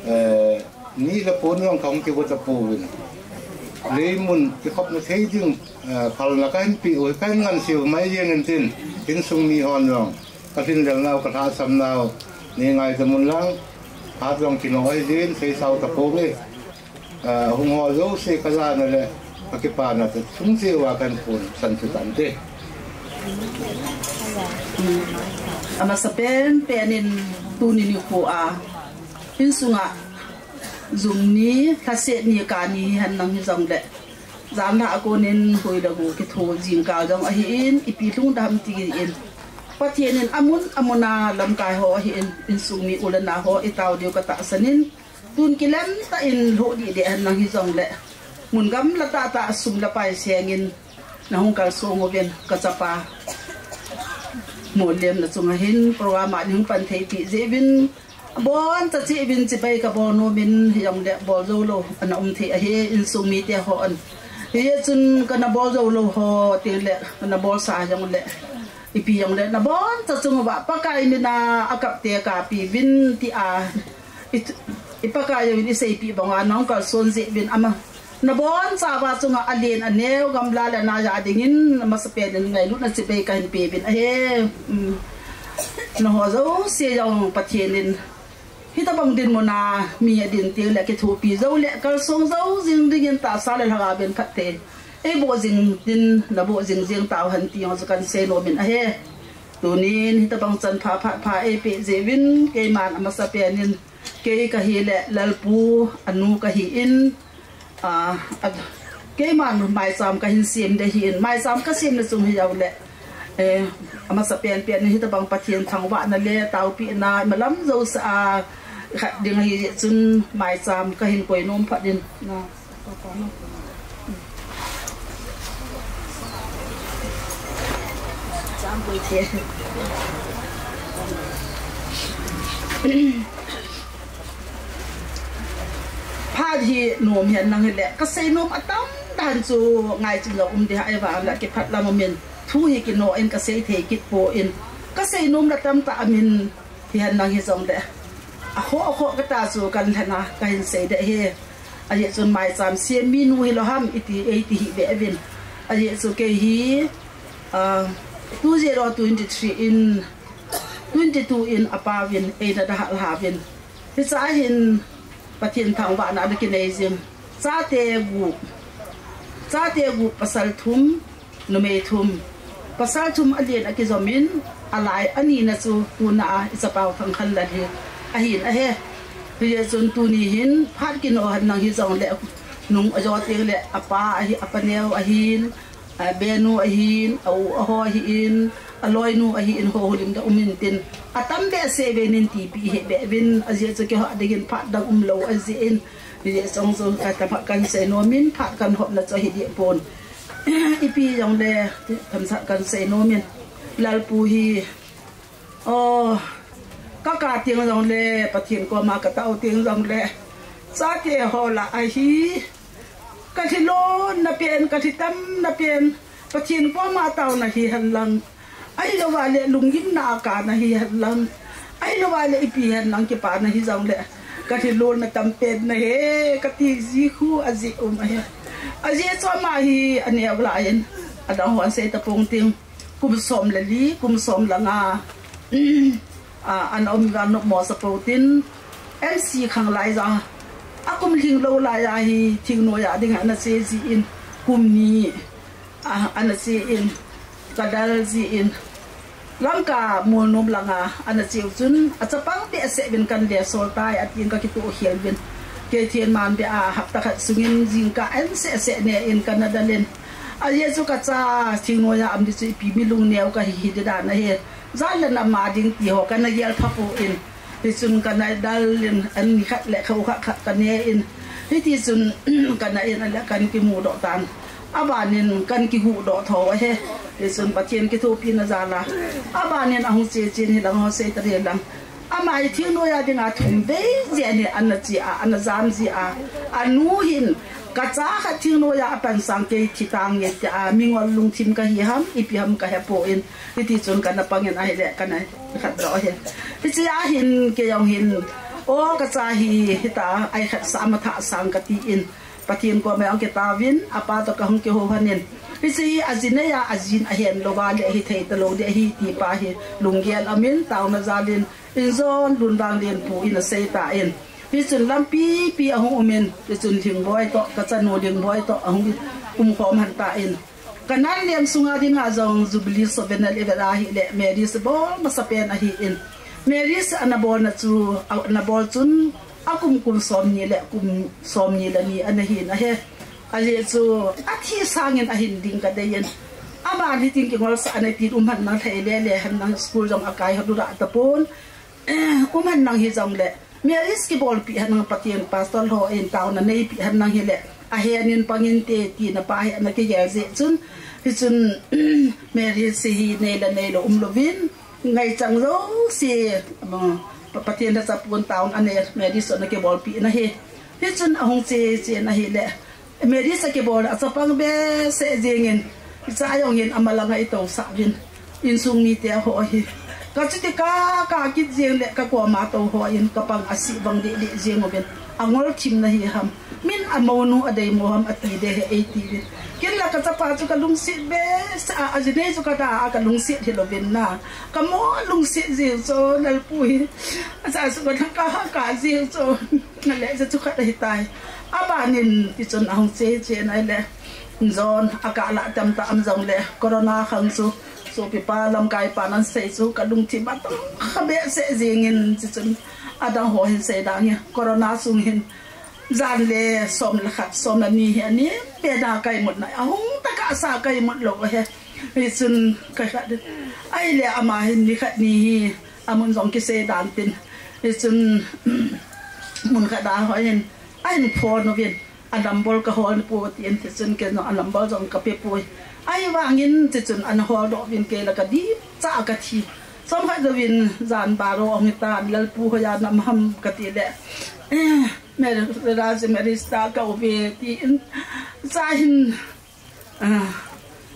eh, ni le pon jong kahung kigo ta pouvin. Leimun kikhopna thei ding, eh, phalna kahin pe u hi kahin nganseu mai jeng intin, insung mi hon jong kalhinlel nau, kalhahsam nau, nei ngaidam un lang, phat jong kino ahi jin, seisao ta pouve. Eh, hung ho jouse kajana le kakipana chu sung cheh uva kahin phonsan chu tante. Amasapen penin tuni nikho a insunga jum ni, lhaset ni, kani hihen lang hijongle, janlhah a konin hoi le go kitho jingkah jong ahin, ipi lhung dam tin, Pathen in amun amuna lamkai ho ahin, insung mi u le nao ho itao diu katahsan in, tun kilem tah in lhoh deh deh hen lang hijongle, mun gamla tahtah sum le pai sengin nahung kalsong uvin, kachapa Molem na chunga hin program a nei hung pan thei peh jeh uvin, aboncha cheh uvin chibai kabol nom in, hijongle bol jou lou ana um thei ahi, insung mite hon. Hijeh chun kana bol jou lou ho tengle, kana bolsa jongle, ipi jongle, naboncha chung uva Pakai mina akap te kape uvin tia, i, i Pakai jouvin iseipeh banga nahung kalson jeh uvin ama, nabonchauva chunga alen aneo gamla le ana ja dingin amasapen in ngailutna chibai kahin pe uvin ahi. Um, nangho jouse jong Pathen in hitobang dinmun a mi adin tengle kithopi jou le kalsong jou jing dingin tahsa le lhagao in phatthei eiboh jing din, naboh jing jeng tauhen ti jong chu kahin sei nom in ahi. Tunin hitobang chan pha phat pha eipeh jeh uvin, keiman amasapen in, kei kahile Lalpu anu kahin, a, a, keiman maicham kahin sem ding ahin, maicham kasem na chung hijongle, eh, amasapen pen in hitobang Pathen thangvahna le taopehna imalam jousea khat ding ahijeh chun maicham kahin koi nom phat in, na. Phat hi nom hen lang hile, kasei nom atam tah chu ngaichun jong um ding ahi, ahivangin kiphat lam umin, thu hi kino in kasei thei kit poi, kasei nom la tamtah umin, hihen lang hijongle, akhoh akhoh kata chu kahin lhen a kahin sei ding ahi. Ajeh chun maicham sem minu hilou ham iti, eiti hih beh uvin. Ajeh chu kei hi, ah, two zero twenty-three in, twenty-two in apa uvin eina dalhah lha uvin, hichea hin Pathen thangvahna ana kinei jing. Chate gup, chate gup, pasal thum, numei thum. Pasal thum alen akijom in, alai anina chu tuna a ichapau Thangkhanlal hi ahin ahi. Hijeh chun tuni hin phat kino hen lang hijongle, nung ajo tengle apa ahi, apa neo ahin, a, benu ahin, a u aho ahin, aloinu ahin, houlim ding um intin, atam behseh uvin in tipeh hih beh uvin, ajeh chu keiho dingin phat dang umlou ajeh in, hijeh chun chu katam kahin sei nom in, phat kahin hopna chu ahi deh pon. Ipi jongle, themcha kahin sei nom in, Lalpu hi, o, kakap teng jongle, Pathen koma katao teng jongle, chate ho lah a hi, kalhilon na pen, kalhitam na pen, Pathen koma taona hihen lang, ahilouva le lunggimna a kana hihen lang, ahilouva le ipi hen lang kipana hijongle, kalhilon na tam pen na he, kati ji khu ajeh um ahi. Ajeh chu ama hi aneo lai in, adang hon sei tapong ting, kum som le li, kum som le nga, A, ana um gal nop mo sa po tin, M C khang lai ja, a kum lhing lo lai a hi thingnoiya ding ana che ji in, kum ni, a, ana che in, ka dal ji in, Lamka Molnom langa ana cheu chun, a chapang behseh vin kan le sol tai, a tin ka kitoh khel vin. Kei thin man be a hapta khat sungin jingkah en seh seh ne in kana dal in. A ye chu ka cha thingnoiya um di chu ipi mi lungneo ka hi hi di dan a hi. Jan le nam a ding ti ho kana gel pha po in. Hichun kana dal in, an ni khat le kho khat khat ka ne in. Hiti chun kana in a le kan kimu doh tan. A ban in kan kigu doh tho a he. Hichun Pathen kithopi na jal a. A ban in a hung che chen hi lang ho sei ta re lang. Ama hi thingnoiya dinga thum vei jen hi ana che a, ana jam ji a. A nu hin, ka cha khat thingnoiya a pan sang kei thi tang nge tia, mi ngol lungthim ka hi ham, ipi ham ka he po in. Hiti chun kana pang in ahile kana khat doh hi. Hiche a hin kei jong hin, o ka cha hi, hita, ai khat sa ma tha sang ka ti in. Pathen koma jong kitauvin, a pa to ka hung kihou han in. Hiche hi a ji nei a, a jin a hen lou va le hi thei ta lou de hi ti pa hi lunggel a min tauna jal in, in jon lun vang len pu in a sei ta in. Hichun lampi pi a hung um in, hichun Lhingboi to, ka chanu Lhingboi to, a hung um khom han ta in. Ka nan lem sunga dinga jong Jubilee Souvenir i vet a hile, Mary si bol masa pen ahi in. Mary si ana bol na chu, ana bol chun, a kum kum som ni le, kum som ni le ni ana hi na he. A le chu, a thi sangin a hin ding ka dei in. Ama ni ting kingol sa ana tin um han nang thei le le han nang school jong a kai ha du ra ta pon. Eh, um han nang hi jong le. Mary si kibolpi han nang Pathen pastor ho in tauna neipi han nang hile. A hen in pang in te ti na pa hi ana kigel je chun. Hichun, Mary si hi nei le nei lo um lovin. Ngai chang jouse, um, Pa-, Pathen da chapun tauna ne Mary si ana kibolpi na hi. Hichun a hung che che na hile. Mary si kibol a chapang behseh jingin, cha jong hin ama langa i to sah vin, insung mite ho hi. Ka chuti ka, ka kit jing le ka koma to ho in ka pang a si vang deh deh jing uvin. A ngol thim na hi ham. Min a monu a dei mo ham a ti de he ei ti vin. Kin la ka chapa chu ka lungset behseh a, a ji nei chu ka da a ka lungset hi lovin na. Ka mo lungset jing chu Lalpu hi. A cha chu ka da ka, ka jing chu. Nga le, chu khat ahi tai. A ban in, ti chun a hung che che na le. Jon, a ka la tam ta am jong le. Corona khang chu. Chu pi pa lamkai pa nan sei chu. Ka lungthim a tong kha behseh jingin, ti chun. A dang ho hin sei dang hi. Corona sung hin. Jan le, som le khat, som le ni hi ani. Pe da kai mut na. A hung ta ka sa kai mut lo he. Hi chun, kai khat. Ai le ama hin ni khat ni hi. A mun jong kisei dan tin. Hi chun, mun khat a ho hin. A hin phone uvin, a number ka hol ni pu tin, ti chun ken jong a number jong ka pe poi. Ahivangin, ti chun ana hol doh uvin kei la ka dip cha ka thi. Chomkhat jouvin jan baro ong hi tan, Lalpu hoiya nam ham ka ti le. Eh, Mary, Mary si ta ka uve tin. Cha hin, Ah,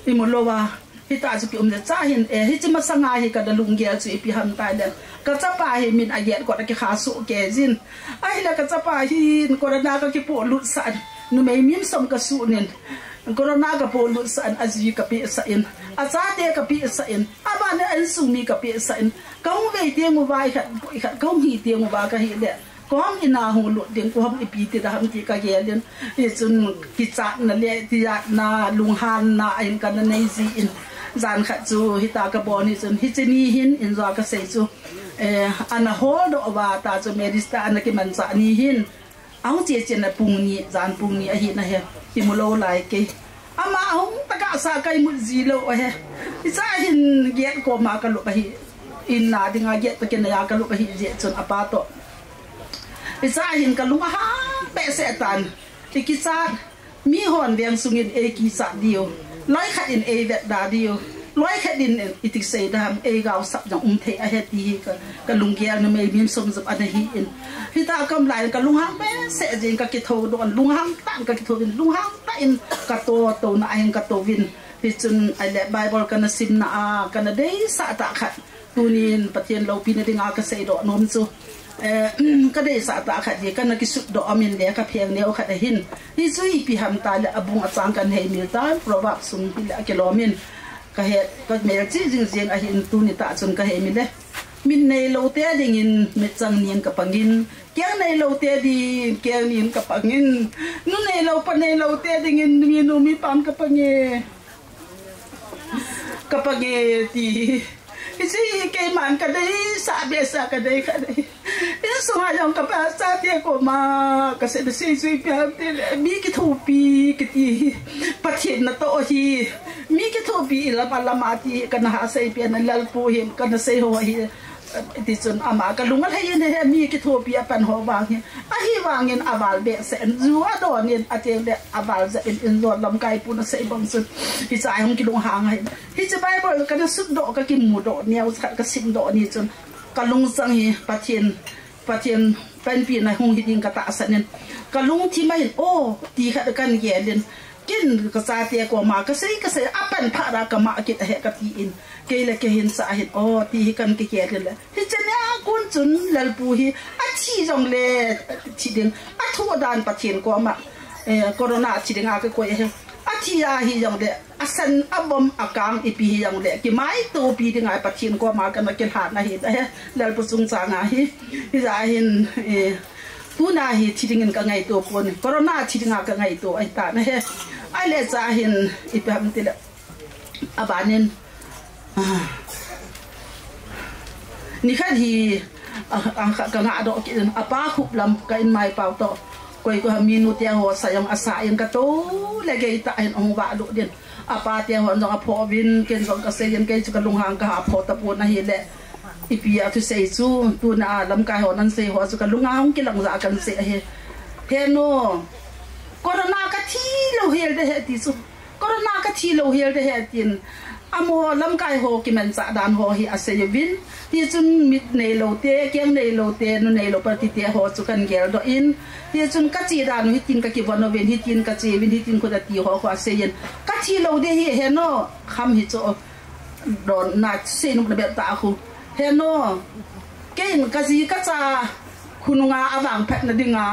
i mu lou va, hita chu ki um le cha hin e, hiche masanga hi ka da lunggel chu ipi ham tai le. Ka chapa hi min a get kot a kikha soh kei jin. Ahile ka chapa hin corona ka kipolut sah in, numei mim som ka suh in. Corona ka polut sah in, a ji ka peh sah in. A chate ka peh sah in. A ban in a insung mi ka peh sah in. Ka hung vei teng uva i khat, i khat ka hung hi teng uva ka hi le. Koi ham in a hung lut ding, koi ham ipi ti da ham ti ka gel in. Hichun kichatna le tijatna, lunghanna, a hin ka na nei ji in. Jan khat chu hita ka bol ni chun. Hiche ni hin, in jong ka sei chu. Eh, ana hol doh uva ta chu Mary si ta ana kimanchah ni hin. A hung che che na pung ni, jan pung ni ahi na he. Ki mu lou lai kei. Ama a hung ta ka sa kai mut ji lou ahi. I cha hin get koma ka lup ahi. In na dinga get ta ken a ya ka lup ahi je chun a pa to. I cha hin ka lung a hang behseh tan. I kichat mi hon veng sungin ei kichat diu. Loi khat in ei vet da diu. Loi khat in i ti sei da ham ei gao sap jong um thei ahi ti hi ka, ka lunggel numei mim som jop ana hi in. Hita kam lai ka lunghang behseh jing ka kitho doh in lunghang tan ka kitho in lunghang tan ka to to na a hin ka to vin. Hichun ahile Bible ka na simna a, ka na deisah tah khat. Tunin Pathen loupina dinga ka seidoh nom chu. Eh, ka deisah tah khat hi, ka na kisutdoh a min le ka pheng neo khat ahin. Hichu ipi ham ta le a bung a chang kan hei mil tan, Proverbs sung hi le a kilom in. Ka he, ka melchih jing jing ahin tuni tah chun ka hei mil e. Mit neilou te dingin mitchang nin kapangin, keng neilou te ding keng nin kapangin, nu neilou pa neilou te dingin minu mipan kapange, kapange ti. Hiche hi keiman kadeisah behseh a kadei kha dei. Insunga jong kapa chate koma kasei, kasei chu ipi ham tile, mi kithopi kiti hi Pathen natoh hi. Mi kithopi ilam alam a ti kana ha seipi a, Lalpu hin kana sei ho hi. Tichun ama kalung alhai in, he mi kithopi apan ho vang hi. Ahivangin aval behseh in, ju adon in, ateng le aval jep in, in jong lamkai pun asei bang chun. Hiche a hung kilunghang ahi. Hiche Bible kana sutdoh, kakimudoh, neocha kasimdoh ni chun, kalungsang hi Pathen, Pathen panpina hung hi ding katahsan in, kalungthim a hin, o, ti khat kan gel in, ken kachate koma kasei, kasei, apan phat a kama kit ahi katin, kei le kei hin sa hin, o, ti hi kan kigel in le. Hiche nia kon chun Lalpu hi athi jongle thi ding, athoh dan Pathen koma, eh, corona thi dinga kakoi ahi. Athi ahi jongle, asan abom akang ipi hi jongle, kimaitopi dinga Pathen koma kana kilhan ahi, ahi, Lalpu chungchang ahi. Hijeh hin, eh, tuna hi thi dingin kangaito pon, corona thi dinga kangaito ahitan ahi. Ahile cha hin, ipi ham tile, abanin, ah, nikhat hi, ah, ah, ka, kangah doh kit in, apa khup lam ka inmai pau toh, koi ko ha minu te ho sa jong asa in kato le gei tah hin ahung vah lut din. Apa te hon jong aphoh uvin, ken jong kasei in, kei chu kalunghang kaha phoh tapon ahile, ipi a thusei chu, tuna a lamkai hon ahin sei ho chu kalunga hung kilang jeh a kahin sei ahi. He nu, corona kathi lou hel de he ti chu. Corona kathi lou hel de he tin, amaho lamkai ho kimanchah dan ho hi asei uvin. Tichun mit neilou te, keng neilou te, nu neilou pa ti te ho chu kahin geldoh in. Tichun kache dan u hitin kakivon uvin, hitin kache uvin, hitin khu ati ho khu asei in. Kathi lou de hi he nu, kham hi chu, donna seinom na bep tah khu. He nu, keiin kaji kacha khonunga avangphatna dinga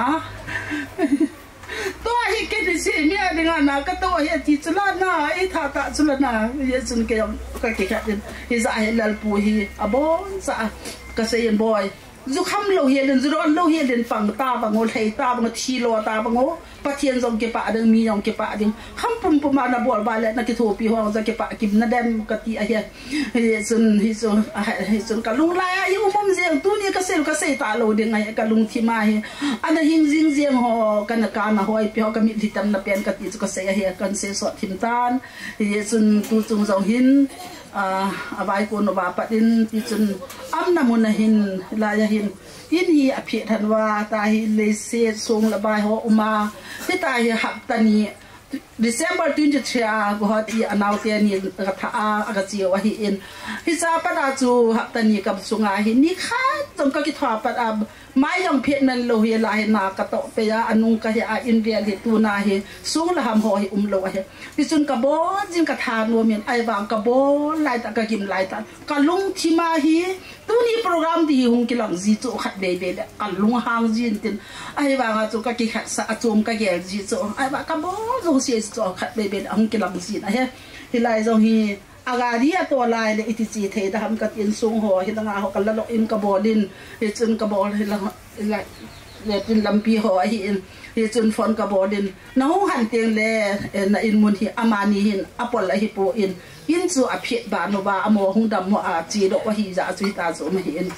Tua hi kei ni si mi a dinga na kato hi ati chu la na, itha tah chu la na, hijeh chun kei jong kakikhat in, hijeh hin Lalpu hi aboncha kasei in boi. Ju kham lou hel in, ju don lou hel in, pang ta bang o, lhai ta bang o, thi lo ta bang o, Pathen jong kipah ding, mi jong kipah ding. Kham pumpum a nabol uva le nakithopi ho jong kipah kim nadem kati ahi. Hichun, hichun, ah, hichun kalung lai a, i um um jeng, tuni kasei, kasei talou ding ahi, kalungthim a hi. Ana hing jing jeng ho, kana kana hoi pi ho, kamitlhi tamna pen kati chu kasei ahi, kahin sei sot thim tan. Hichun tuchung jong hin, ah, avaikon uva pat in, tichun aumna mun a hin, lai a hin, in hi aphet lhon uva, tahi leiset song le bai ho um a, hitahi hapta ni, December twenty-three a Guwahati a anaote ni katha a, kache u ahin. Hiche a pat a chu hapta ni kam sunga hi, nikhat jong kakitho a pat a, mai jong phet man lou hi, lai hi na katoh pei a, anung kahi a, in vel hi tuna hi, song le ham ho hi umlou ahi. Tichun kabon jing kathanom in, ahivang kabon lai tah, kagim lai tah. Kalungthim a hi, tuni program ti hi hung kilang ji chu khatvei vei le kalunghang jin tin. Ahivang a chu kakikhat sah a, chom kagel ji chu. Ahivang kabon jouse chu khatvei vei le hung kilang jin ahi. Hilai jong hi, agari ato lai le iti che thei da ham katin, song ho, hilanga ho kalalo in kabol in. Hichun kabol hilang, hilai, le tin lampi ho ahin. Hichun phone kabol in. Nahung hon teng le, eh, na in mun hi amani hin apol ahipon, in chu aphet ban uva, amaho hung dam mo a chedoh u ahi jeh a chu hita chu um ahin.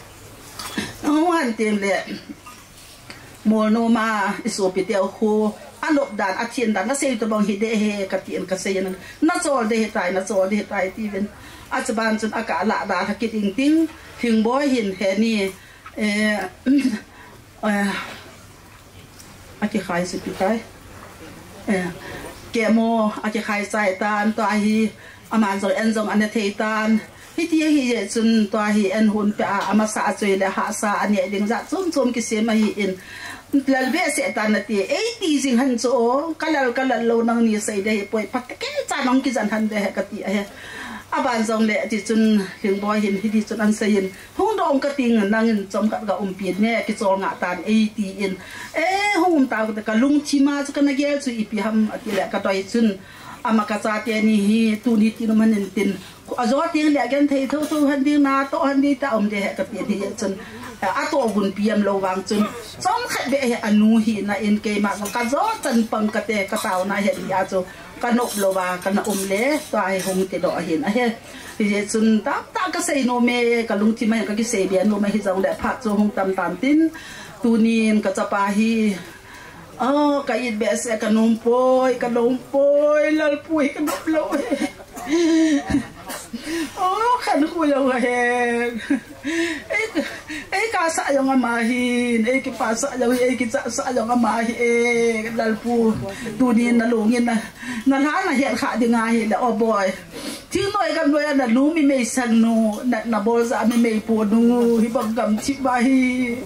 Nahung hon teng le, Molnom a i sopi teu khu, anop dan, athin dan, nasei tobang hi de he, katin kasei in, nachol de hitai, nachol de hitai, tiuvin. Achuban chun akalah da, lha kit ing ting, Lhingboi hin, he ni, eh, eh, akikhai supi tai. Eh, kemo, akikhai chai tan, tua hi, aman jong, en jong, ana thei tan. Hiti ahi jeh chun, tua hi, en hon peh a, amasa a choi le hahsa, aneh ding jat chom chom kisem ahin. Lal behseh tan nati, eiti jing hen chu o, kalal, kalal lou nangni sei de hi poi, phat kei cha nang kijen hen de he kati ahi. Aban jong le, tichun, Lhingboi hin, hiti chun ahin sei in. Hung dong kating nangin chomkhat ga umpi ne, kichol ngah tan e tin. E, hung um tau te, kalungthim a chu kana gel chu ipi ham ati le kadoi chun. Ama kachate ni hi tuni tin um hen tin. Ajo ting le agenthei thotho hen ding, natoh hen ding ta um ding ahi kati hi chun. Atoh gunpi umlou vang chun. Chomkhat beh hi anu hina in keima kajo chan pang kate kataona hi tia chu. Kanop louva kana um le, tua hi hung tidoh ahin ahi. Hijeh chun tamtah kasei nom e, kalungthim a hin kakisei be nom ahi jongle phat chu hung tam tan tin. Tunin kachapa hi, oh, ka it behseh, kanom poi, kanom poi, Lalpu hi kanom lou e. Oh, khankho jong ahi. Ei, ei kasah jong ama hin, ei kipasah jong hi, ei kichahsah jong ama hi e, Lalpu. Tunin nalungin na, nalha nahet kha ding ahile, oh boy. Thingnoi gamnoi a nanu mi meisang nu, na, nabolja mi meipo nu, hibang gamthip ma hi.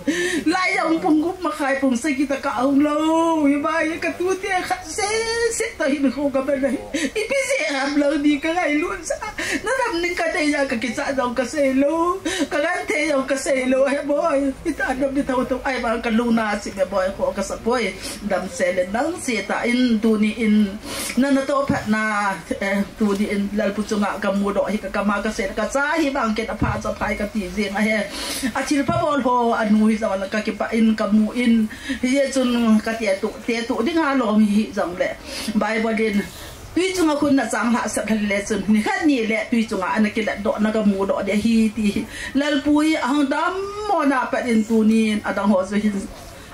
Lai jong pung gup makhai pung sagi tah kahung lou, hiba hi katute khat sese toh hinkho kaban ahi. Ipi jeh ham lou di kangailut sa. Nadam ning kadei a kakichat jong kasei lou. Kagenthei jong kasei lou. He boy. Hita dam di thotho. Ahivang kalungna si me boy kho kasa poi. Damsel le nang seta in tuni in. Nana toh phatna, eh, tuni in Lalpu chunga kamudoh hi kakam a kasei. Kacha hibang ken apha cha phai kati jeng ahi. Athilpha bol ho anu hi jong la kakipah in kamu in. Hijeh chun kati a tu, te tu ding alom hi jong le. Bible in Tui chunga khun nachang lhah sep lheh le chun, nikhat ni le tui chunga ana kilat doh na kamu doh ding ahi ti hi. Lalpu hi ahung dammo na pat in tunin adang ho chu hin,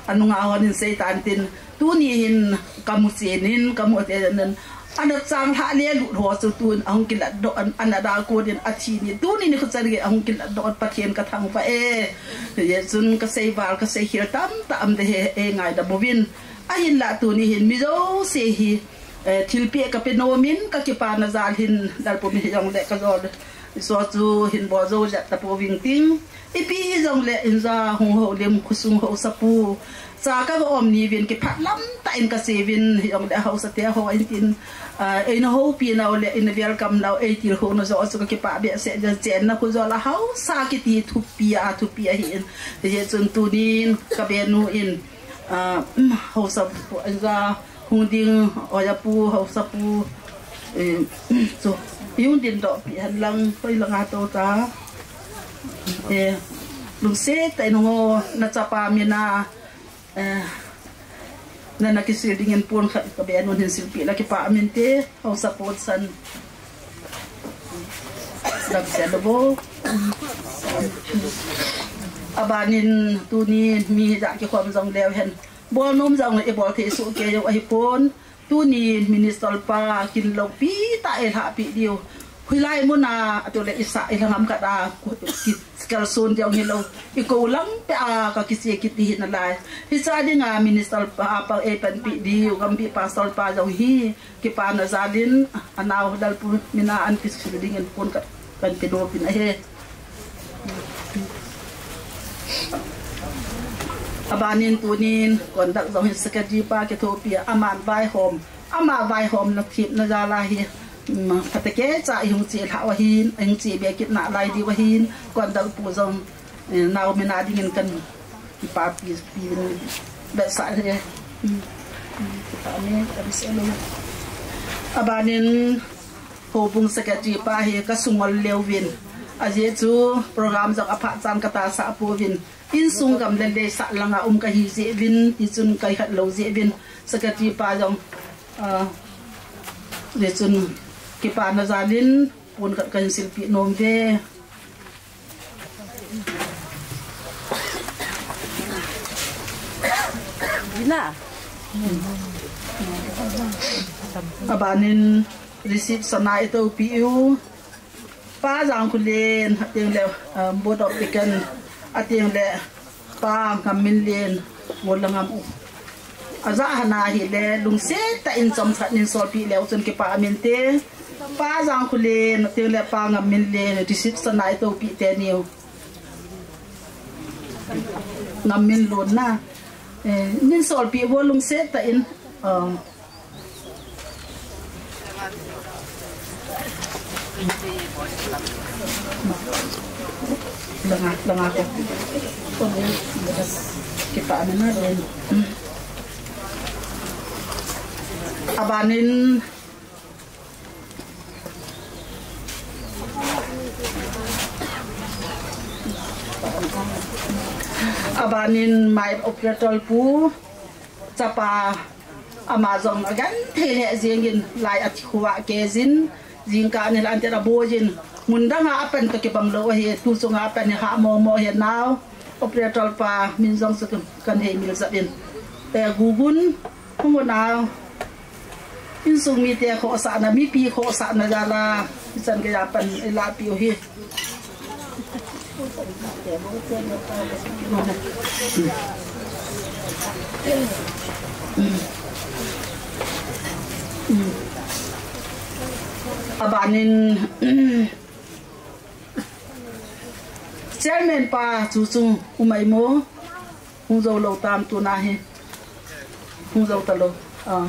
anunga hon hin seitan tin, tuni hin kamu chen in, kamu chen in, ana chang lhah le lut ho chu tun ahung kilat doh, an, ana da ko din athi ni, tuni nikho chan gei ahung kilat doh, Pathen kathangvah e. Hijeh chun kasei val, kasei khel tamtah um ding ahi, eingaidam uvin. Ahinlah tuni hin mi jouse hi, eh, thilpeh kape nom in kakipana jal hin Lalpu min hijongle kajol. Iso chu hin bol jou jat tapouving ting. Ipi hijongle inja hung houlim khosung haosapu. Cha kaga um ni uvin kipah lam tah in kasei uvin hijongle haosa te ho in tin. Ah, eina houpi nau le eina welcome nau eitilkhou nau jouse chu kakipah behseh jeng, chenna khu jol a haosa kiti thupi a, thupi ahi in. Hijeh chun tunin kabe nu in. Ah, haosapu, aja hung ding, ojapu, haosapu, eh, chu, i hung ding doh pi hen lang, koi langa tou ta. Eh, lungset tah in hung o, nachapa mina, eh, nana kisil dingin pon khat kabe nun hin silpeh la kipah minte. Haosapu san. Damsel le vo. Abanin tuni mi ja kikhom jong leu hen. Bol nom jong le ibol thei soh kei jong ahipon. Tuni minister pa kin loupi tah a eilhahpi diu. Hoilai muna, atule isa ilhangam khat a, ki, kalson diu hilou. Ikou lang peh a, kakiche kit di hi nalai. Hicha dinga minister pa, pa eipanpi diu, gampi pastor pa jong hi. Kipana jal in, anau Lalpu mina an kisil dingin pon ka, kan pe nom uvin ahi. Abanin tunin, conduct jong hin secretary pa kithopi a, aman vaihom, ama vaihomna themna jal a hi, um, phatecha ihung che lhah u ahin, ihung che be kit nalai diu ahin, conduct pu jong, eh, nau mina dingin kan Kipapi, pi, besa he. Hmm. Hmm. Kipa me, ka besa lo. Abanin, houbung secretary pa hi kasungol leu vin. Ajeh chu program jong aphat chan katahsa pouvin. Insung gam le le sa langa um kahi jeh vin, tichun kai khat lou jeh vin. Secretary pa jong, ah, jeh chun kipana jal in, pon khat kahin silpeh nom uve. Dina. Abanin receipt sana itohpi u. Pa Jangkholen, atengle, um, Board of Deacon, atengle, Pa Ngamminlen, Wolangam u. Ajah hana hile, lungset tah in chomkhat nin solpeh leu chun kipah minte. Pa Jangkholen, atengle, Pa Ngamminlen, receipt sana itohpi teniu. Ngamminlun na. Eh, nin solpeh vo lungset tah in. Um, Langa, langa ko. Kipah na na len. Abanin Abanin mine operator pu chapa ama jong agenthei lheh jengin lai a thi khovah kei jin, jingkah ni lah a antin aboi jin, mun dang a apan toh kibang lou ahi, tu chunga apan hi hah momo ahi nau. Operator pa min jong chu kan hei mil jap in. Eh, Gugun, hung un nau. Insung mite khohsahna, mipi khohsahna jal a, ichan gei a pan ilahpeh u hi. Abanin, Chairman pa chu chung um ahi mo. Hung jou lou tam tuna hi. Hung jou talou. Ah.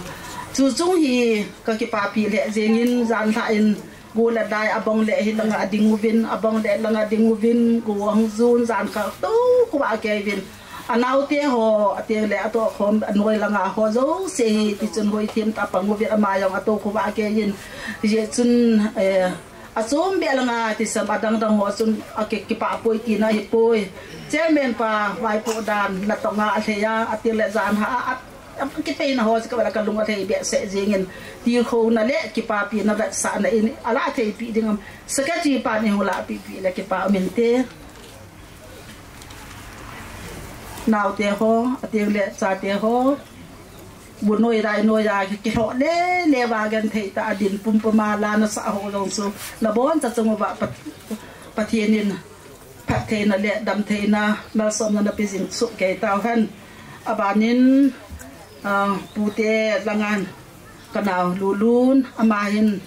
Chu chung hi ka kipapi lheh jengin, jan lhah in, go le dai abang le hi langa ding uvin, abang le langa ding uvin, go ahung jun, jan kha tou khovah kei uvin. Anaote ho, ateng le atoh khom, anoi langa ho jouse hi, tichun hoi them tah a pang uvin, ama jong atou khovah kei in. Hijeh chun, eh, achom beh langa, tisam adang dang ho chun, aki, kipah poi tina hi poi. Chairman pa, vaipoh dan, natong a alhei a, ateng le jan lhah a, a, kipeina ho chu ka vel a kalung alhei behseh jengin, tilkhouna le kipapina vetsahna in, alah theipi ding am, secretary pan ihung lahpeh peh le kipa um inte. Naote ho, ateng le chate ho, bu noi dai noi a kilhoh le le uva genthei tah a din pumpum a la nasah ho jong chu naboncha chung uva Pat-, Pathen in phattheina le damtheina, malsomna napeh jing soh kei tauhen. Abanin, ah, pute langa kanao Lulun, ama hin,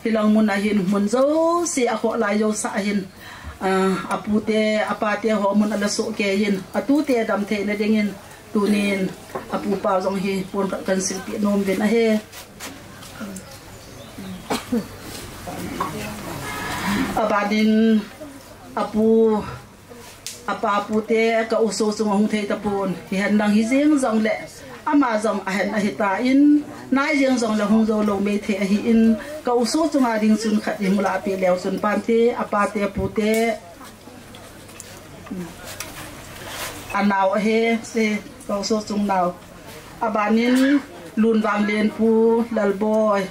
hilang mun a hin, mun jouse a khoh lai jousea hin, ah, apute, apate ho mun ala soh kei in, atute damtheina dingin, tunin, apu pau jong hi, pon khat kan silpeh nom uvin ahi. Abanin, apu, apa pute ka u Sochung ahung thei tapon. Hihen lang hijeng jongle, ama jong ahen ahitan, nai jeng jongle hung jou lou mei thei ahin, ka u Sochung a ding chun khat ihung lahpeh leu chun pante, apate, pute, anao ahi, se, ka u Sochung nao. Abanin Lunvanglen pu Lalboi.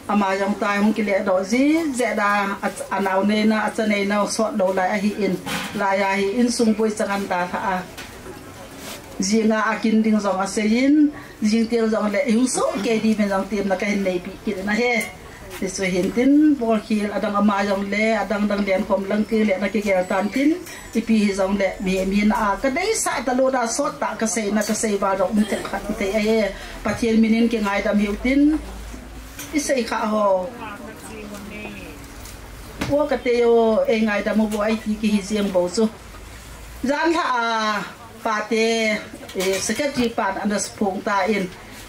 Ama jong tai hung kile doh ji, jeh a, a, anao neina, acha neina sot lou lai ahin, lai a hi insung boi chang an dalha a. Jinga akin ding jong aseiyin, jing teng jongle, ihung soh kei diuvin jong temna kahin neipeh kit in ahi. Hichu hintin, bolkhel adang ama jongle, adang dang lenkhom lang teng le na kigel tan tin, ipi hijongle, mi, mi na a, kadeisah talou da sot tah kaseina, kasei val jong um thei khat thei ahi, Pathen minin kingaidam hiu tin, isei kha ho. O kate o, eingaidam u bou ahi ti kihi jeng bou chu. Jan lha a, pate, eh, secretary pan ana phong tan.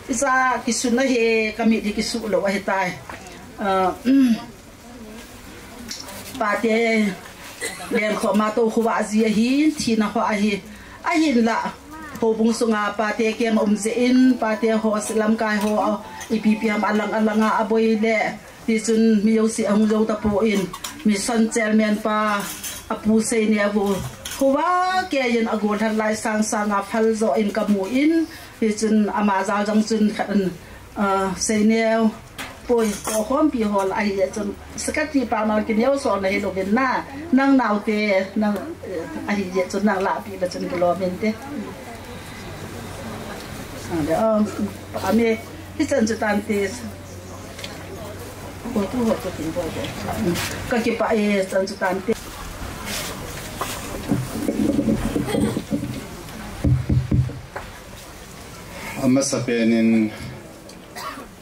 Icha kisun ahi, kami di kisu lou ahitai. Ah, pate, lenkhom a tou khovah ji ahin, thina ho ahi. Ahinla, houbung sunga pate kem um jeh in, pate ho, lamkai ho, ipi pi ham alang alang a aboi le. Tichun mi jouse ahung jou tapon, mission chairman pa, apu Seineo, khovah kei in agol lhan lai sang sang a phal jo in kamun, tichun ama jal jong chun khat in, ah, Seineo, poi, ko khompi hol ahi jeh chun, secretary pa nang kineo sol na hilou vin na, nang naote, nang, eh, ahi jeh chun nang lahpeh le chun kilom inte. Ah, le, um, ame, hichan chu tante. Ka kipah e, chan chu tante. Amasapen in,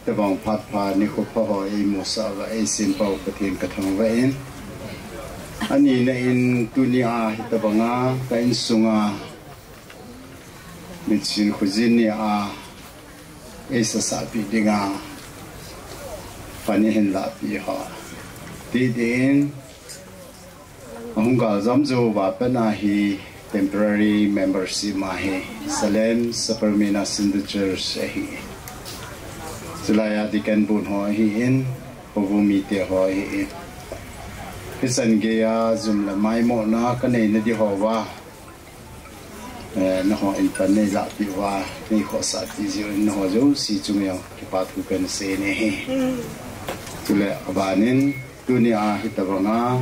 tabang phat pha nikho pha ho eimusah uva, eisempau Pathen kathangvah in. Anina in tunia hitabanga ka insunga Mitchin khojin nia eisasah pi dinga pan eihin lahpi ho. Ti din ahung galjam jou uva pat a hi temporary membership ma hi Salem Sapermeina Centre Church ahi. Chulai a deacon bun ho ahin, houbung mite ho ahin. Hichan geiya jum le maimona kanei nadiu houva, eh, nangho in pan neilahpeh uva, neikhohsahpeh jiuvin nangho jouse chunga kipathu kahin sei nahi. Chule abanin, tunia hitobanga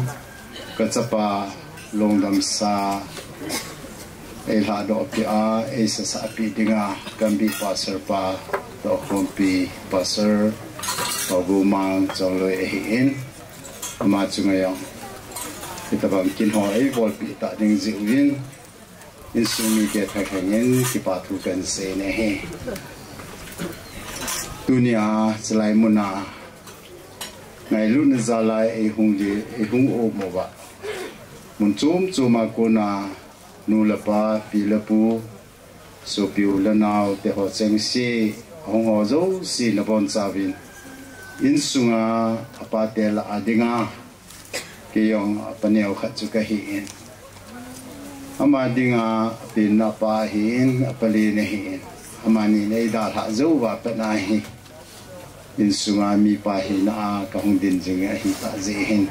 kachapa lungdamsa eilahdohpeh a, eisahsahpeh dinga Gambih Pastor pa, tohkhompi Pastor Pagumang Chongloi ahin, ama chunga jong hitobang kin ho eibolpeh tah ding jeh uvin, insung mite thalhengin kipathu kahin sei nahi. Tunia chulai muna ngailutna jal'a eihung di, eihung um uva, mun chom choma kona nu le pa, pi le pu, sopi u le nao teho chengse, ahung ho jouse nabonchauvin, insunga apate lah a dinga keijong apa neokhat chu kahin, ama dinga apenna pa ahin, apa len ahin, amanin eidalhah jouva patna hi insunga mipa hina a kahung din jing ahitah jeh hin,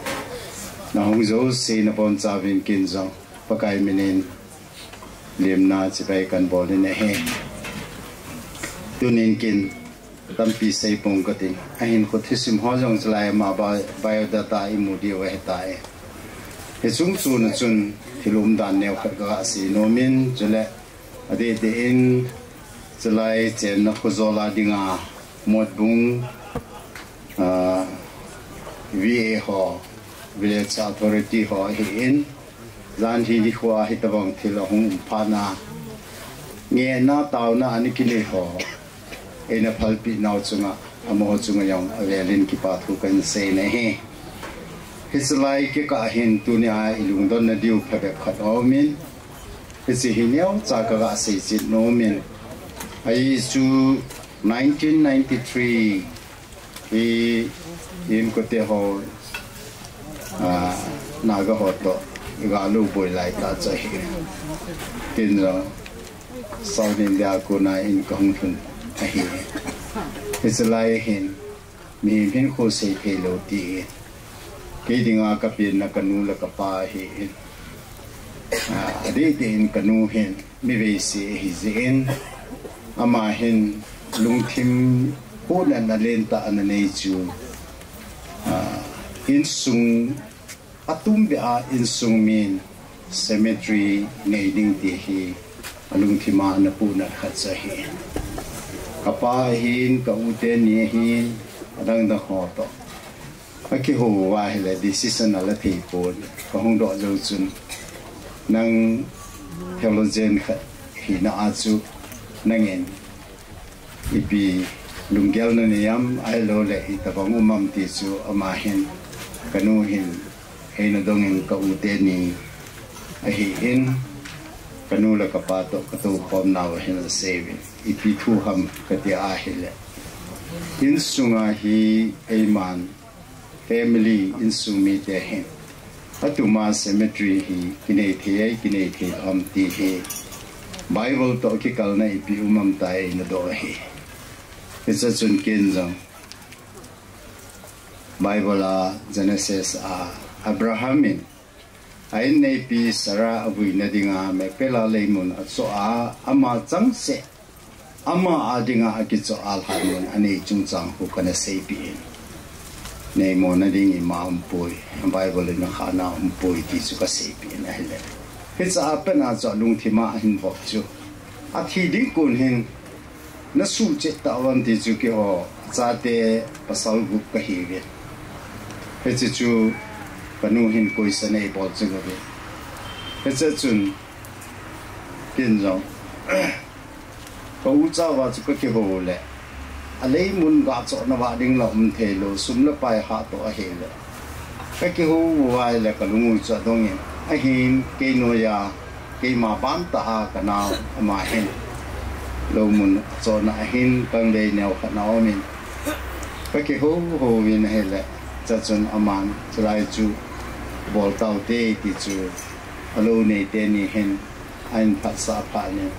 nahung jouse nabonchauvin kin jong Pakai minin lemna chibai kahin bol in ahi. Tunin kin tampi seipong kating, ahinkho thusim ho jong chulai ama bi-, biodata imu diu ahitai. Hiche chungchon a chun thil umdan neokhat kaga sei nomin, chule adehdeh in chulai chenna khojol a dinga Motbung, ah, V A ho, Village Authority ho ahin, janhi nikhoa hitobang thil ahung um phat'a, ngehna taona ana kinei ho eina phalpeh nau chunga, amaho chunga jong avelin kipathu kahin sei nahi. Hiche lai kikah hin tunia ilungdonna diu phabep khat aumin, hiche hi neocha kaga seichet nomin, ahi chu nineteen ninety-three hi inkote ho, ah, Naga ho toh iga luboi laitah chu ahi. Tin jong South India kona in kahung lhun ahi. Hiche lai hin mihem hinkho sei theilou ti, kei dinga kapenna kanu le kapa ahin, ah, adehdeh in kanu hin mi veise ahijeh in, ama hin lungthim huhna lentah ana nei chu, ah, insung atumbeh a insung min cemetery nei ding ti hi alungthima ana puhnat khat chu ahi. Kapa ahin, ka u teni ahin, adangdang ho toh akihou uva ahile decision ala theipon, kahung doh jou chun, nang theologian khat hina a chu nangin ipi lunggel nanei am, ahilouleh itobang um am ti chu ama hin, kanu hin eina dongin ka u teni ahin, kanu le kapa toh katoukhom nau ahin aseiuvin, ipi thu ham kati ahile, insunga hi eiman family insung mite hin atuma cemetery hi kinei thei ai, kinei thei lou ham ti hi Bible toh kikalna ipi um am tia eina doh ahi. Hiche chun ken jong Bible a Genesis a Abraham in a inneipi Sarah avuina dinga Machpelah leimun achoh a, ama changseh ama a dinga akichoh a lhanmun anei chungchang khu kana seipeh in, neimona ding ima umpoi, Bible in akhana umpoi ti chu kaseipeh in ahile, hiche a patna chu alungthima ahin vop chu, athi ding kon hin nasuhchet tauvam ti chu keiho chate pasal gup kahiuvin, hiche chu kanu hin koisan eibol ching uvin, hiche chun ken jong ka u chauva chu kakihou le, aleimun gachohna vah ding la um theilou, sum le pai hahtoh ahile, kakihou uva ahile kalung u chu adongin, ahin kei noiya keima bantah a kanao ama hin loumun achohna ahin kanglei neokhat na umin, kakihou houvin ahile, hiche chun aman chulai chu bol taute ti chu alou nei teni hin ahin phatsah phat in,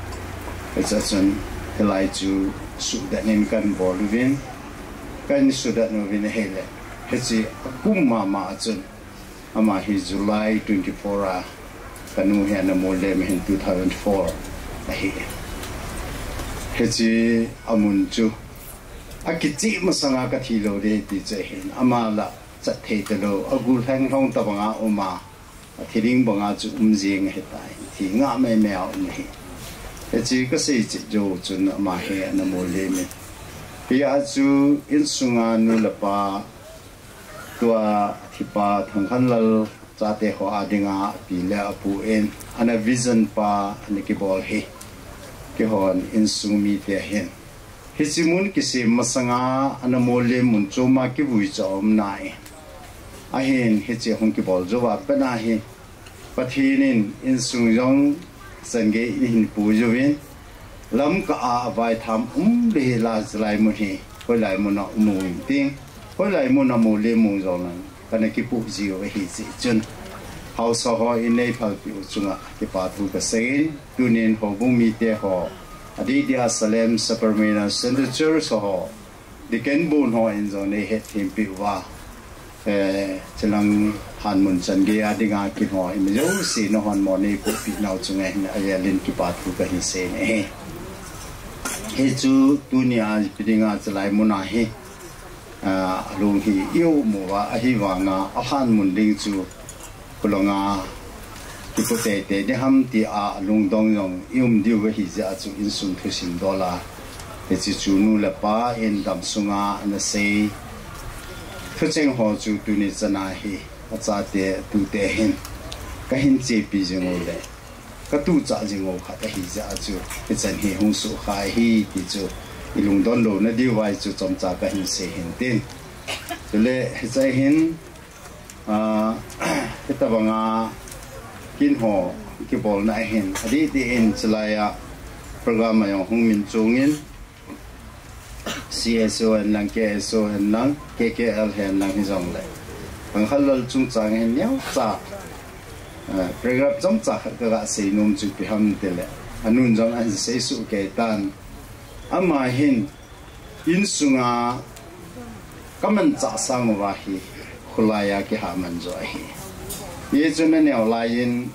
hiche chun hilai chu suhdet in kahin bol uvin, kahin suhdet uvin ahile, hiche akum mama a chun Ama hi July twenty-four a, kanu hi ana mol lem hin two thousand four ahi. Hiche amun chu akicheh masanga kathi lou ding ti chu ahin, ama la chat thei talou, agul lheng lhong tabanga uma, athi ding banga chu um jing ahitai, thi ngah mai mai a um ahi. Hiche kasei chet jou chun ama hi ana mol lem in. Hia chu insunga nu le pa, tua thipa Thangkhanlal chate ho a dinga api le apu in ana vision pa ana kibol hi, keihon insung mite hin hiche mun kisem masanga ana mol lem mun choma kivui cha um nai. Ahin hiche hung kibol jouva pat ahi, Pathen in insung jong changei in ahin pu jouvin, Lamka a avaitham um le hi la, chulai mun hi hoilai mun a um u inting, hoilai mun a mol le mong jong lang kana kipu jiu ahi jeh chun, haosa ho in neiphalpi u chunga kipathu kaseiyin, tunin houbung mite ho, adeh dia Salem Sapermeina Central Church ho, Deacon bun ho in jong neihet thempi uva, eh, chulang hanmun changei a dinga kin ho in jouse nahon mo neipuipi nau chunga hin avel in kipathu kahin seiye. Hichu tunia ipi dinga chulai mun a hi, ah, alung hi ium uva, ahivanga ahanmun ding chu khulanga kipu teitei ding ham tia lungdong jong ium diu ahi jeh a chu insung thusim dol a, hiche chu nu le pa in damsunga ana sei thucheng ho chu tuni chana hi achate atute hin kahin chepi jing u le katuhchah jing u khat ahi jeh a chu hichan hi hung sukha ahi ti chu ilungdon louna diuva chu chomcha kahin sei hin tin. Chule hiche hin, ah, hitabanga kin ho kibolna ahin, adeh deh in chulai a program a jong hung min chungin, C S O hen lang, K S O hen lang, K K L hen lang hijongle, Thangkhanlal chungchang hin neocha, ah, paragraph chomcha khat kaga seinom chu ipi ham tile, anun jong ahin seisoh kei tan, ama hin insunga kamanchah sang uva hi kholai a kihaman jo ahi. Hichun aneo laiyin,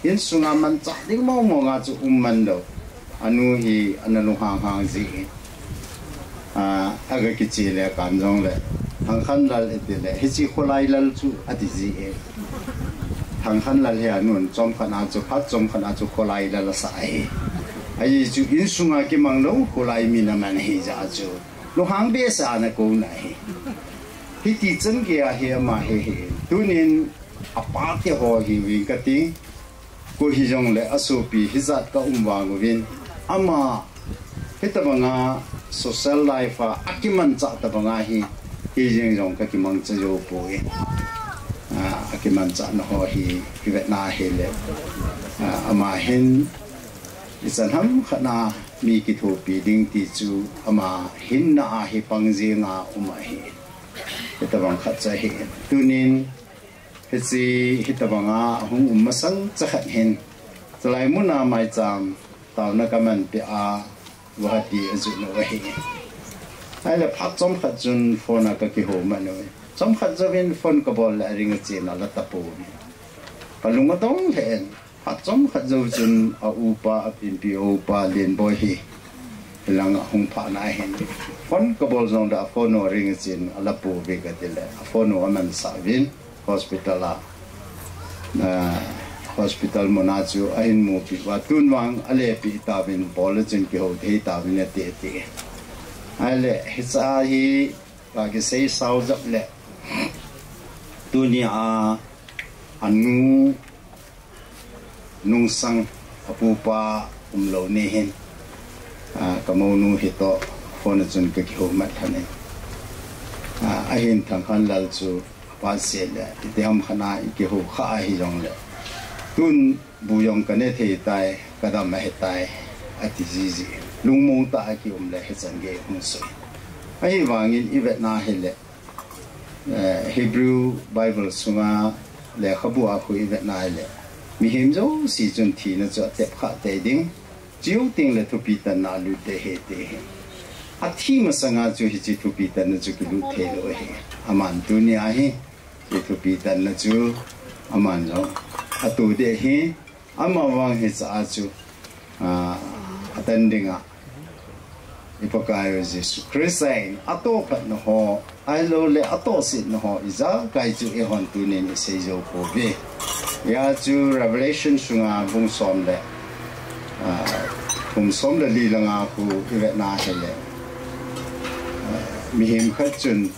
insunga manchah ding mong monga chu um man lou. Anu hi ana lunghang hang jin, ah, aga kiche le kan jongle, Thangkhanlal itile, hiche kholai lal chu ati jin. Thangkhanlal hi anun chomkhat a chu, phat chomkhat a chu kholai lal asah ahi. Ajeh chu insunga kimang lou kholai min aman ahi jeh a chu lunghang behseh a ana kouna ahi. Hiti chan geiya hi ama hi hi. Tunin apate ho hiuvin kati, koi hijongle asopi hijat kaum vang uvin, ama hitabanga social life a akimanchah tabanga hi, hijeng jong kakimangcha jou poi. Ah, akimanchahna ho hi ivetna hile, ah, ama hin ichan ham khat a mi kithopi ding ti chu ama hinna a hi pang jenga um ahi. Hitabang khat chu ahi. Tunin hiche hitabanga ahung um masang cha khat hin, chulai muna maicham taona kamanpeh a, Guwahati ajotnau ahi. Ahile phat chomkhat chun phone a kakihoumat uve. Chomkhat jouvin phone kabol le aring achen ala tapouve. Kalung adong lheh in. Phat chomkhat jou chun a upa, apinpi upa Lenboi hi hilang ahung phatna ahin, phone kabol jongle aphone u aring achen ala pouve katile, aphone u amansah uvin hospital a, ah, hospital muna chu ahin mupi uva, tun vang alepeh tauvin, bol a chun kihou thei tauvin ati ati. Ahile hiche hi kakisei sao jep le, tunia anu Nungsang, apupa umlou ni hin, ah, kamounu hitoh phone a chun kakihoumat lhonin, ah, ahin Thangkhanlal chu apatse le itiham khat a ikihou kha ahijongle, tun bu jong kane thei tai, kadam ahitai, ati jiji. Lungmong tah a kium le hichan gei hung soi. Ahivangin ivetna hile, eh, Hebrew Bible sunga lekhabu a khu ivetna hile, mihem jouse chun thina chu atep kha tei ding, cheu tengle thupi tanna alut tei ahi ti ahi. Athi masanga chu hiche thupi tanna chu kilut theilou ahi. Aman tunia hi Kithupi tanna chu aman jong atu ding ahi, ama vang hiche a chu, ah, atan dinga i Pakai u Jesu Christa in atohphatna ho, ahilouleh atohsetna ho ijakai chu eihon tunin isei jou pouve. Hia chu Revelation sunga bung som le, ah, bung som le li langa khu ivetna hile, ah, mihem khat chun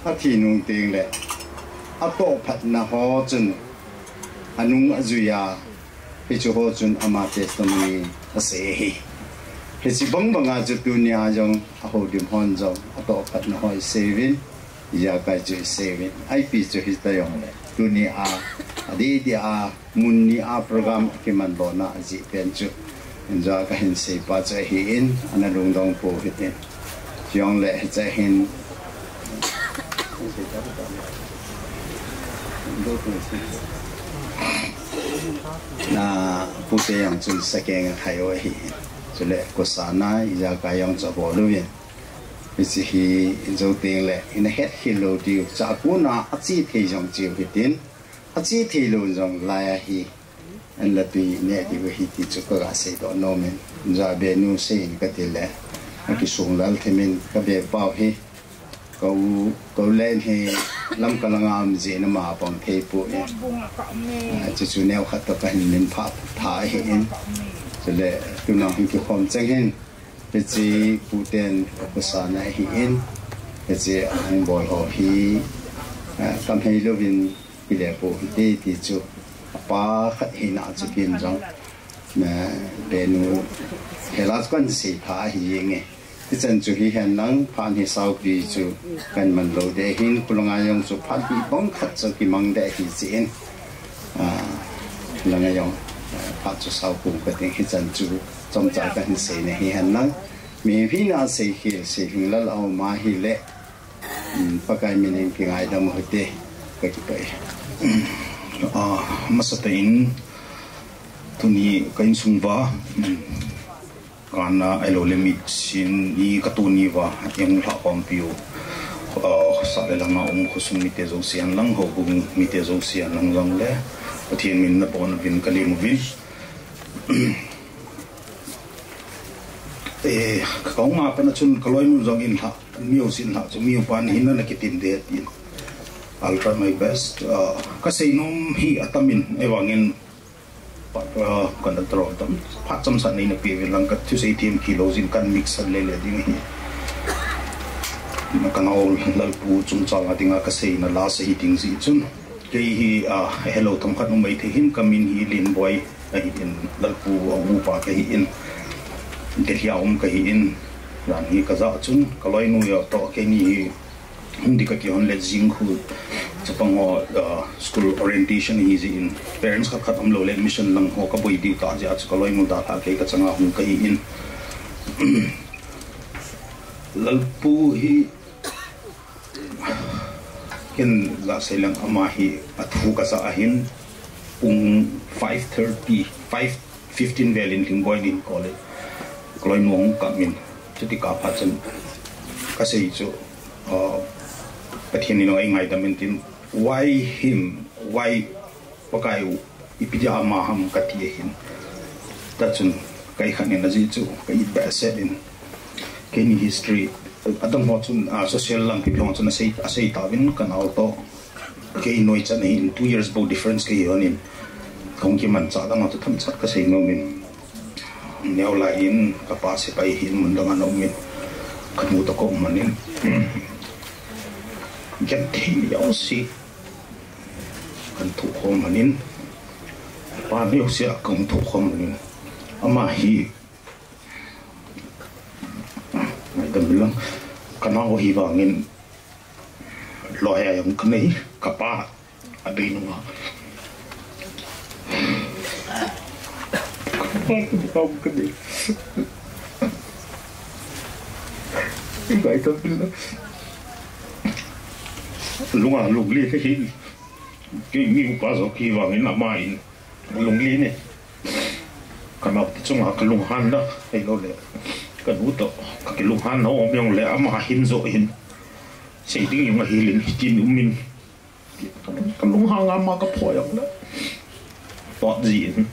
athi nung tengle atohphatna ho chun anung ajui a, hiche ho chun ama testimony asei ahi. Hiche bang banga chu tunia jong ahoulim hon jong atohphatna ho isei uvin, ijakai chu isei uvin. Ipi chu hita jongle, tunia adeh deh a mun ni a program kiman lona ajeh pen chu, inja kahin seipa chu ahin, ana lungdong pou hitin. Chujongle hiche hin, na, pute jong chun sakeng akhai u ahin. Chule kosana ijakai jong chu abol uvin. Hiche hi jou tengle ina hetkhel lou diu, chua kona ache thei jong cheu hitin, ache thei lou jong lai ahi. Anla tui neh diu ahi ti chu kaga seidoh nomin. Inja benu seiyin katile, akisung lal themin kabe pau hi. Ka u, ka u len hi Lamka langa um jeh in ama pang thei poi. Ah, chuchu neokhat toh kahin min pha pha ahin. Chule tunung hin kikhom cheng hin, hiche puten kosana ahin, hiche ahung bol ho hi, ah, kamhei louvin kile pou hite ti chu, apa khat hina chu ken jong, ah, benu hela chu kahin sei pha ahi jenge. Hichan chu hihen lang, phat hi saupi chu kaman lou ding ahin, khulanga jong chu phat hi bang khat chu kimang ding ahi jeh in, ah, langa jong, ah, phat chu sau kum kating, hichan chu chomcha kahin seina hihen lang. Mihem hina seikhel, seilhing lal aum ahile, um, Pakai minin kingaidam u hite, kakipah e. Ah, masatah in, tuni ka insung uva, um, kana ahilouleh mitsin ni katoh ni uva, eihung lhahkhompiu, ah, sah le lhanga um khosung mite jouse hen lang, houbung mite jouse hen lang jongle, Pathen min nabonchauvin kalem uvin. Eh, kahung a pat a chun kaloinu jong in lhah, mi jousen lhah chu mi upa nahin na nakitim ding tin. I'll try my best. Ah, kasei nom hi atamin, ahivangin phat, ah, kana draw tam, phat chomcha neina peuvin lang kathusei themkit lou jeh in kan mix lele ding ahi. Kanao Lalpu chungchanga dinga kaseina last ahi ding jeh chun. Kei hi, ah, hello, themkhat um maithei hin, kamin hi Lenboi ahin, Lalpu a upa kahin, Delhi a um kahin, jan hi kajah chun, kaloinu jong toh, keini hi, hung ding kakihon le jing khu, chapang ho, ah, school orientation ahi jeh in, parents khat khat umlou le, mission lang ho kaboi diu tah jeh a chu kaloinu dalha kei kachanga hung kahin. Lalpu hi, ken ja sei leng ama hi athu kajah ahin, pung five thirty, five fifteen velin Lenboi in college, kaloinu hung kamin, chuti kaphat chun kasei chu, ah, Pathen in eingaidam in tin, why him, why Pakai u, ipi dia ama ham kati ahin. Tah chun, kei khat in ajeh chu, ka it behseh in. Keini history, adang ho chun, ah, social lampi ho chun asei, asei tauvin kanao toh. Kei noi chan ahin, two years bou difference kahi lhonin. Kahung kimanchah dang a chu themchat kasei nomin. Neo lai in, kapa sepai hin, mun dang a ana umin. Kanu toh kaum lhonin. Genthei jouse. Kan thoh khom lhonin, pa neocha a kan thoh khom lhonin, ama hi, ngaidam lang, kanao hi vangin, loi a jong kanei, kapa, abei nunga. Kapa, kapa, kanei. Ngaidam lang. Lunga, lunglen kahi. Kei mi upa joh kahi vangin ama in lunglen e. Kanao te chunga kalunghanna, ahilouleh kanu toh kakilunghanna um jongle ama hin joh hin. Sei ding jong ahilin hitin umin. Kalung, kalung hang ama ka phoh jong le. Tot jin.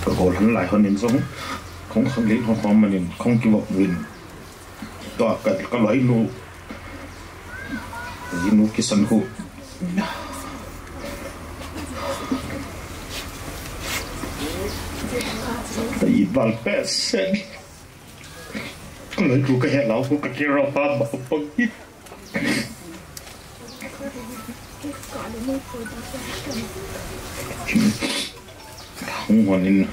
Ka gol han lai hon in jong. Kong khang lin hon hon manin, kong kivop vin. Tua ka, ka loi nu. Loi nu kisan hu. Ka i bal pe sen. Ka loi nu ka he lau ko ka kira pa ba pa ki. Hung hon in.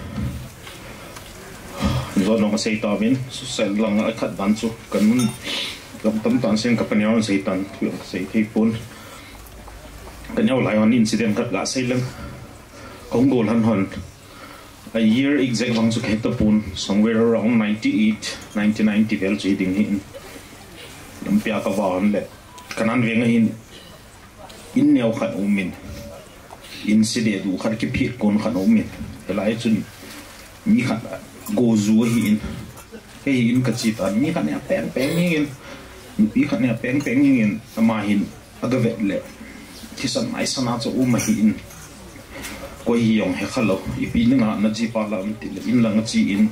Zo nong sei ta vin, su sen lang a khat dan chu. Ka nun, ka tam tan sen ka paneo sei tan, tu ka sei thei pon. Ka neo lai hon incident khat ga sei lang. Kong gol han hon. A year exact vang chu ka he ta pon, somewhere around ninety-eight, ninety-nine ti vel chu hi ding hi in. Lampi a ka va hon le. Ka nan veng a hin. In neo khat um in. In si de du khat kiphi kon khat um in. Helai chun mi khat go zu hi in. Kei hi in ka chi ta mi khat ne peng peng hi in. Nupi khat ne peng peng hi in. Ama hin a ga vet le. Thisan mai sana chu um a hi in. Koi hi jong he kha lo. Ipi ni nga na chi pa la um ti le in lang a chi in.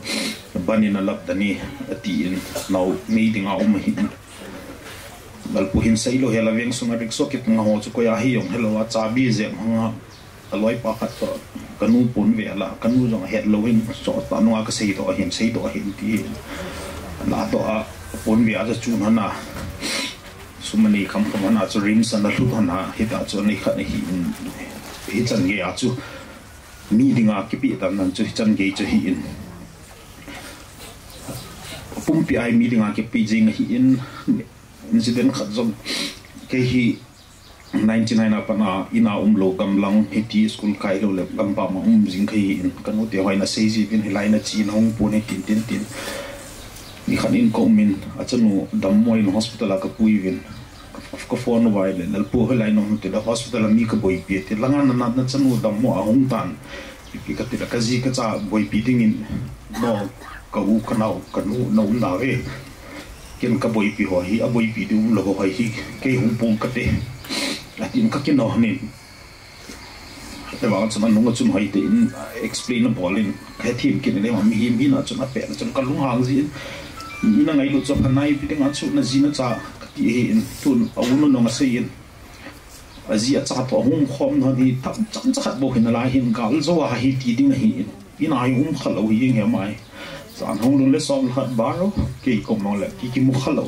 Ban in a lap da ni a ti in. Nau mei ding a um a hi in. Lalpu hin sei lo hela veng sunga rickshaw kit nga ho chu koi a hi jong helou a chabi jep hanga a loi pa khat to ka nu pon ve la ka nu jong het lo hin so ta nunga ka sei to hin sei to hin ti hin la to a pon ve a chu hana sumani kham kham hana chu RIMS ana lut hana hita chu nei khat hi in hi chan ge a chu mi dinga kipi tam nan chu hi chan ge chu hi in pumpi ai mi dinga kipi jing hi in Incident khat jong kei hi ninety-nine a pat a ina um lou gamlang hiti school kai lou le gampam a um jing kei hi in ka nu te hoi na sei ji vin hilai na chi na hung pon hi tin tin tin ni khat in ka um in a chanu dammo in hospital a ka pui vin ka phone vai le Lalpu hilai na um te da hospital a mi ka boipi te langa na na chanu dammo a hung tan Ipi ka ti la ka ji ka cha boipi ding in no ka u ka nau ka nu na um na ve. Ken ka boipi ho hi a boipi ding um lo ho hi kei hung pung ka te. A tin ka kin no nin. Te ba chun anung chun hoi te in explain a bol in ka thim kin le ma mi him hin a chun a pe na chun ka lung hang ji in. Ina ngai lu chu phanai pi ding a chu na ji na cha ka ti hi in tun a u no no ma sei in. A ji a cha to hung khom na ni tam chang cha khat bo hin a lai hin gal zo a hi ti ding hi in. Ina hi um kha lo hi ing he mai. Chan hung lun le som khat baro kei kom no le ki ki mu kha lo.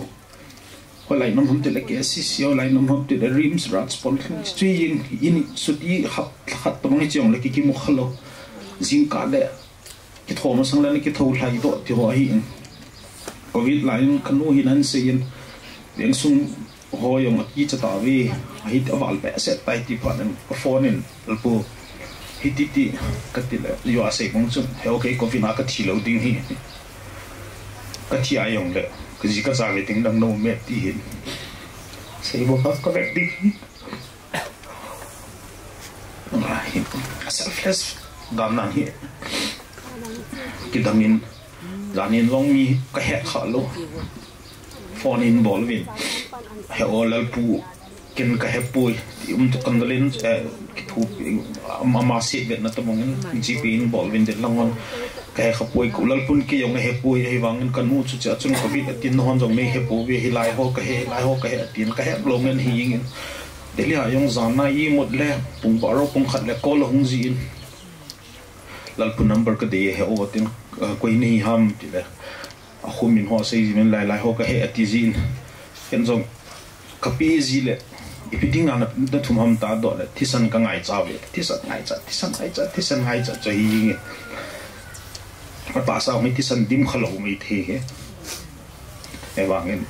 Ho lai nam ham te le K C C ho lai nam ham te le RIMS Raj Pon chu ing in suti khat khat to ngi chong le ki ki mu kha lo. Jing ka le Kitho masang le na kitho lhai doh ti ho ahi in. Covid lai in ka nu hin an sei in. Veng sung ho jong a kicha ta ve. Ahi a val behseh tai ti phat in ka phone in Lalpu. Hiti ti ka ti le U S A bang chun. He okay Covid a ka thi lo ding hi. Ka thi a jong le. Ka ji ka cha ve ding dang no me ti hin. Sei bo ka ka ve ding hi. Selfless dan nan hi kidang in jan in jong mi ka he kha lo phone in bol vin he o Lalpu ken ka he pui ti um tu kan dalin kithu ama ma si vet na ta mong in G P in bol vin de langon ka he kha pui ku Lalpun ki jong he pui he vang in ka nu chu cha chun ka bit atin hon jong nei he pu ve hi lai ho ka he lai ho ka he atin ka he lo ngen hi ing in Delhi a jong jan na imut le pung baro pung khat le call hung ji in Lalpu number ka dei he o tin koi nei ham ti le a khum in ho sei ji men lai lai ho ka he ati ji in ken jong ka pe ji le ipi ding a na thum ham ta do le thisan ka ngai cha ve thisan ngai cha thisan ngai cha thisan ngai cha cha hi ing in a ta sa mi thisan dim kha lo mi the he e vang in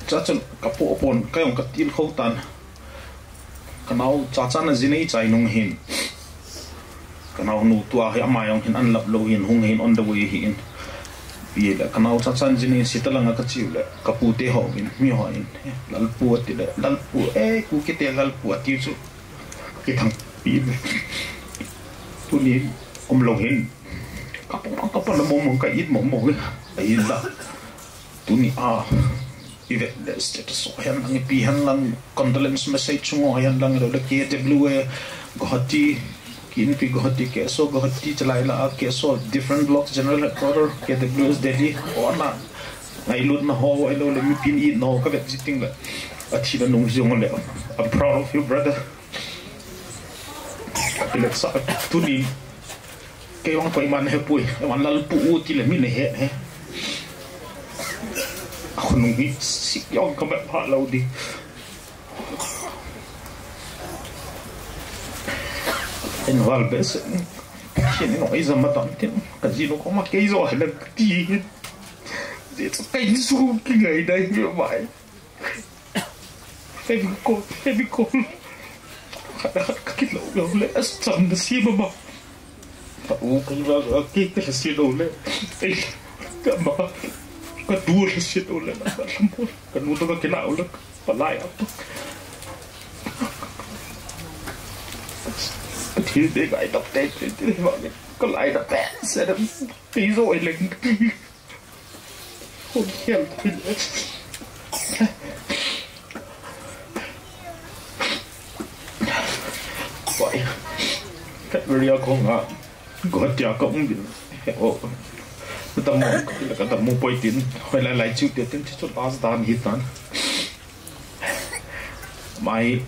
cha chun ka po pon ka jong ka til kho tan Ka nau cha cha na ji nei chai nung hin. Ka nau nu tua hi ama jong hin an lap lo hin hung hin on the way hi in. Pi le ka nau cha cha ji nei si ta langa ka chiu le ka pu te ho in mi ho in. Lalpu ati le Lalpu e ku ki te Lalpu ati chu. Ki thang pi le. Tu ni um lo hin. Ka pu ka pu na mong mong ka it mong mong. Ai la. Tuni a, i vet le status ho hen lang, ipi hen lang, condolence message ho hen lang, lo le K W A, Guwahati, K N P Guwahati, K S O Guwahati, chalai la, K S O, different blocks, general headquarter, K W S Delhi, ho ana ngailutna ho, ahilou le mipin itna ho, ka vet ji ting le. Athina nung jong le, I'm proud of you, brother. Ka pi le sa, tuni, Kei vang koiman hepoi, vang lalpu u ti le min he he. Khonung hi sik jong ka mat pha lou di. En val be se. Khin no i jam ma tam tin. Ka ji no ko ma kei jo he le ti. Ji chu kei su ki ngai dai hi mai. Fevicol, Fevicol. Khat khat ka kit lou lou le, a cham na si mama. Ka u ka va ka ki ka si lou le. Ei, ka ma, ka du la si lou le, na ka lam po. Ka nu to ka kila u le, pa lai a. Ka thi de ka i tap te, te, te, va le. Ka lai da pe, se da, te zo e le. Hung hial pin. Oi. Kat veria ko nga. Ko tia ko um bin. O. Ka tam mo, ka tam mo poi tin. Hoi lai lai chu te tin chu last dan hi tan. Mai.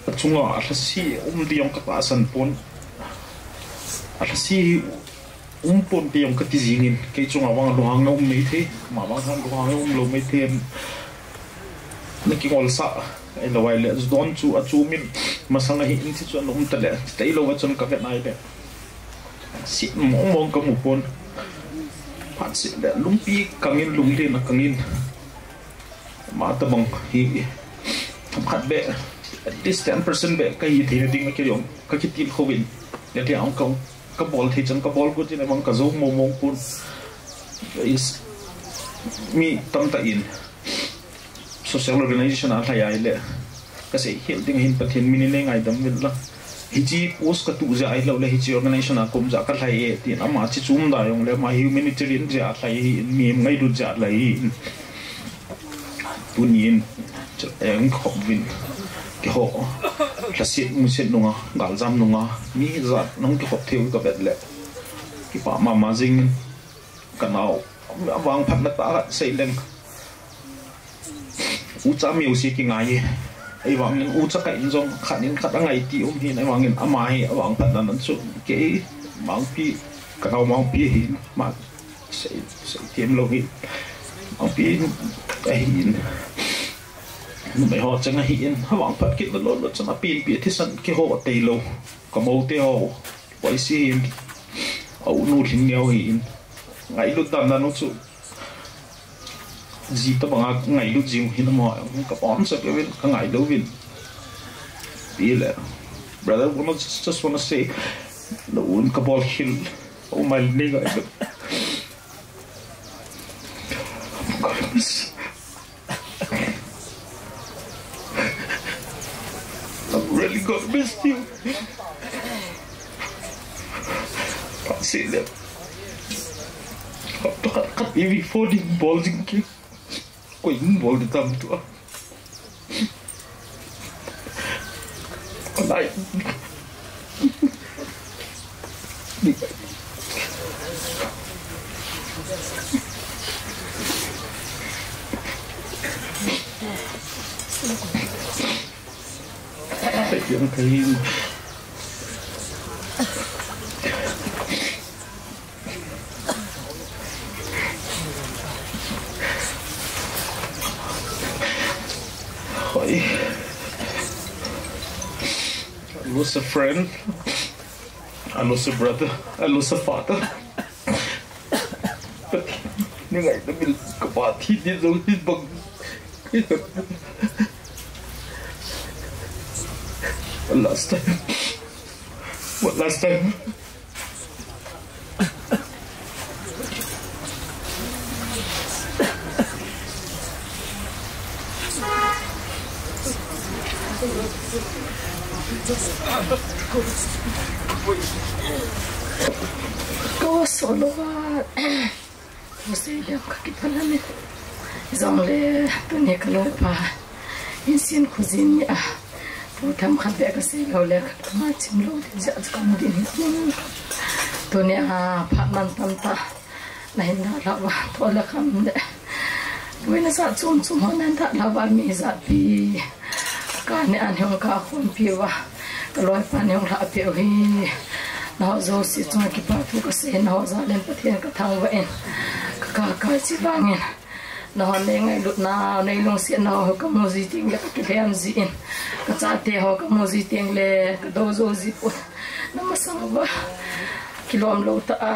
Achunga alhase um ding jong ka tahsan pon. Alhase um pon ti jong ka ti jingin. Kei chunga vang lunghang na um mai thei. Ama vang khan lunghang na um lou mai thei. Na kingol sah. Ahilou le. Don chu achu min. Masang ahi in ti chu ana um ta le. Ti tailou a chun ka vet nai le. Si mong mong ka mu pon. Phat si le. Lungpi kangin lunglin a kangin. Ama tabang hi themkhat beh, at least ten percent beh ka hi theina ding ka jong, ka kitilkhouvin. Hiti ang ka, ka bol thei chan ka bol got in, amang ka jou mong mong pon. Is, mi tamtah in social organization a lhai a ahile, ka sei hel ding ahin Pathen min in nei ngaidam uvin lang. Hiche post ka tuh jeh ahilou le, hiche organization a kum jeh a ka lhai e, tin ama chi chom da jong le, ama humanitarian jeh a lhai ahin, mi ngailut jeh a lhai ahin. Tunin, eng khop uvin, keiho, lhaset muset nunga, galjam nunga, mi jat nung kikhop thei u ka vet le. Kipah mama jingin, ka nao, avangphatna tah a sei leng. Ucha music kingai e. Ahivangin ucha ka in jong khat in khat angai ti um hin, ahivangin ama hi avangphatna nan chu kei Mangpi, ka nao Mangpi hin, ma sei, sei tem lou hi. Mangpi ahin. Numei ho chang ahin, avangphat kit lou lou chan apenpi thisan keiho tailou. Ka mou te ho. Poisi hin. Au nu lhin neo hin. Ngailut dan dan u chu. Ji tabang a ngailut jing hin mo, ka pon sa ke vin, ka ngailou vin. Ti le. Brother, wanna just, just wanna say, no un ka bol khel. Oh my nigga. I'm really gonna miss you. Kasi le. Kap to kat kat ivi folding bol jing ki. Koi bol di tam tu a. Alai. Thank you. Hoi. I lost a friend. I lost a brother. I lost a father. Ni ngai na mil ka pa thi di zo hi bang. Last time. What last time? Go solo. Sei dam ka kipah lami. Jongle tuni ka loipa. Insin khujin ni a. Pu tham khat be ka sei lou le ka ma chim lou din ja chu ka mu din. Tuni a phat man tam ta. Na hin da la va to le kam le. Pu na sa chum chum ho nan da la va mi ja pi. Ka ne an hung ka khun pi va. Ka loipa ne hung la pi hi. Na ho jo si chung kipa thu ka sei na ho ja len Pathen ka thang va in. Ka ka ka chi vang in. Na ho nei ngailutna, nei lungsetna ho ka mu ji teng le ka kilhem ji in. Ka chate ho ka mu ji teng le ka do jo ji pon. Na masang va kilom lou ta a.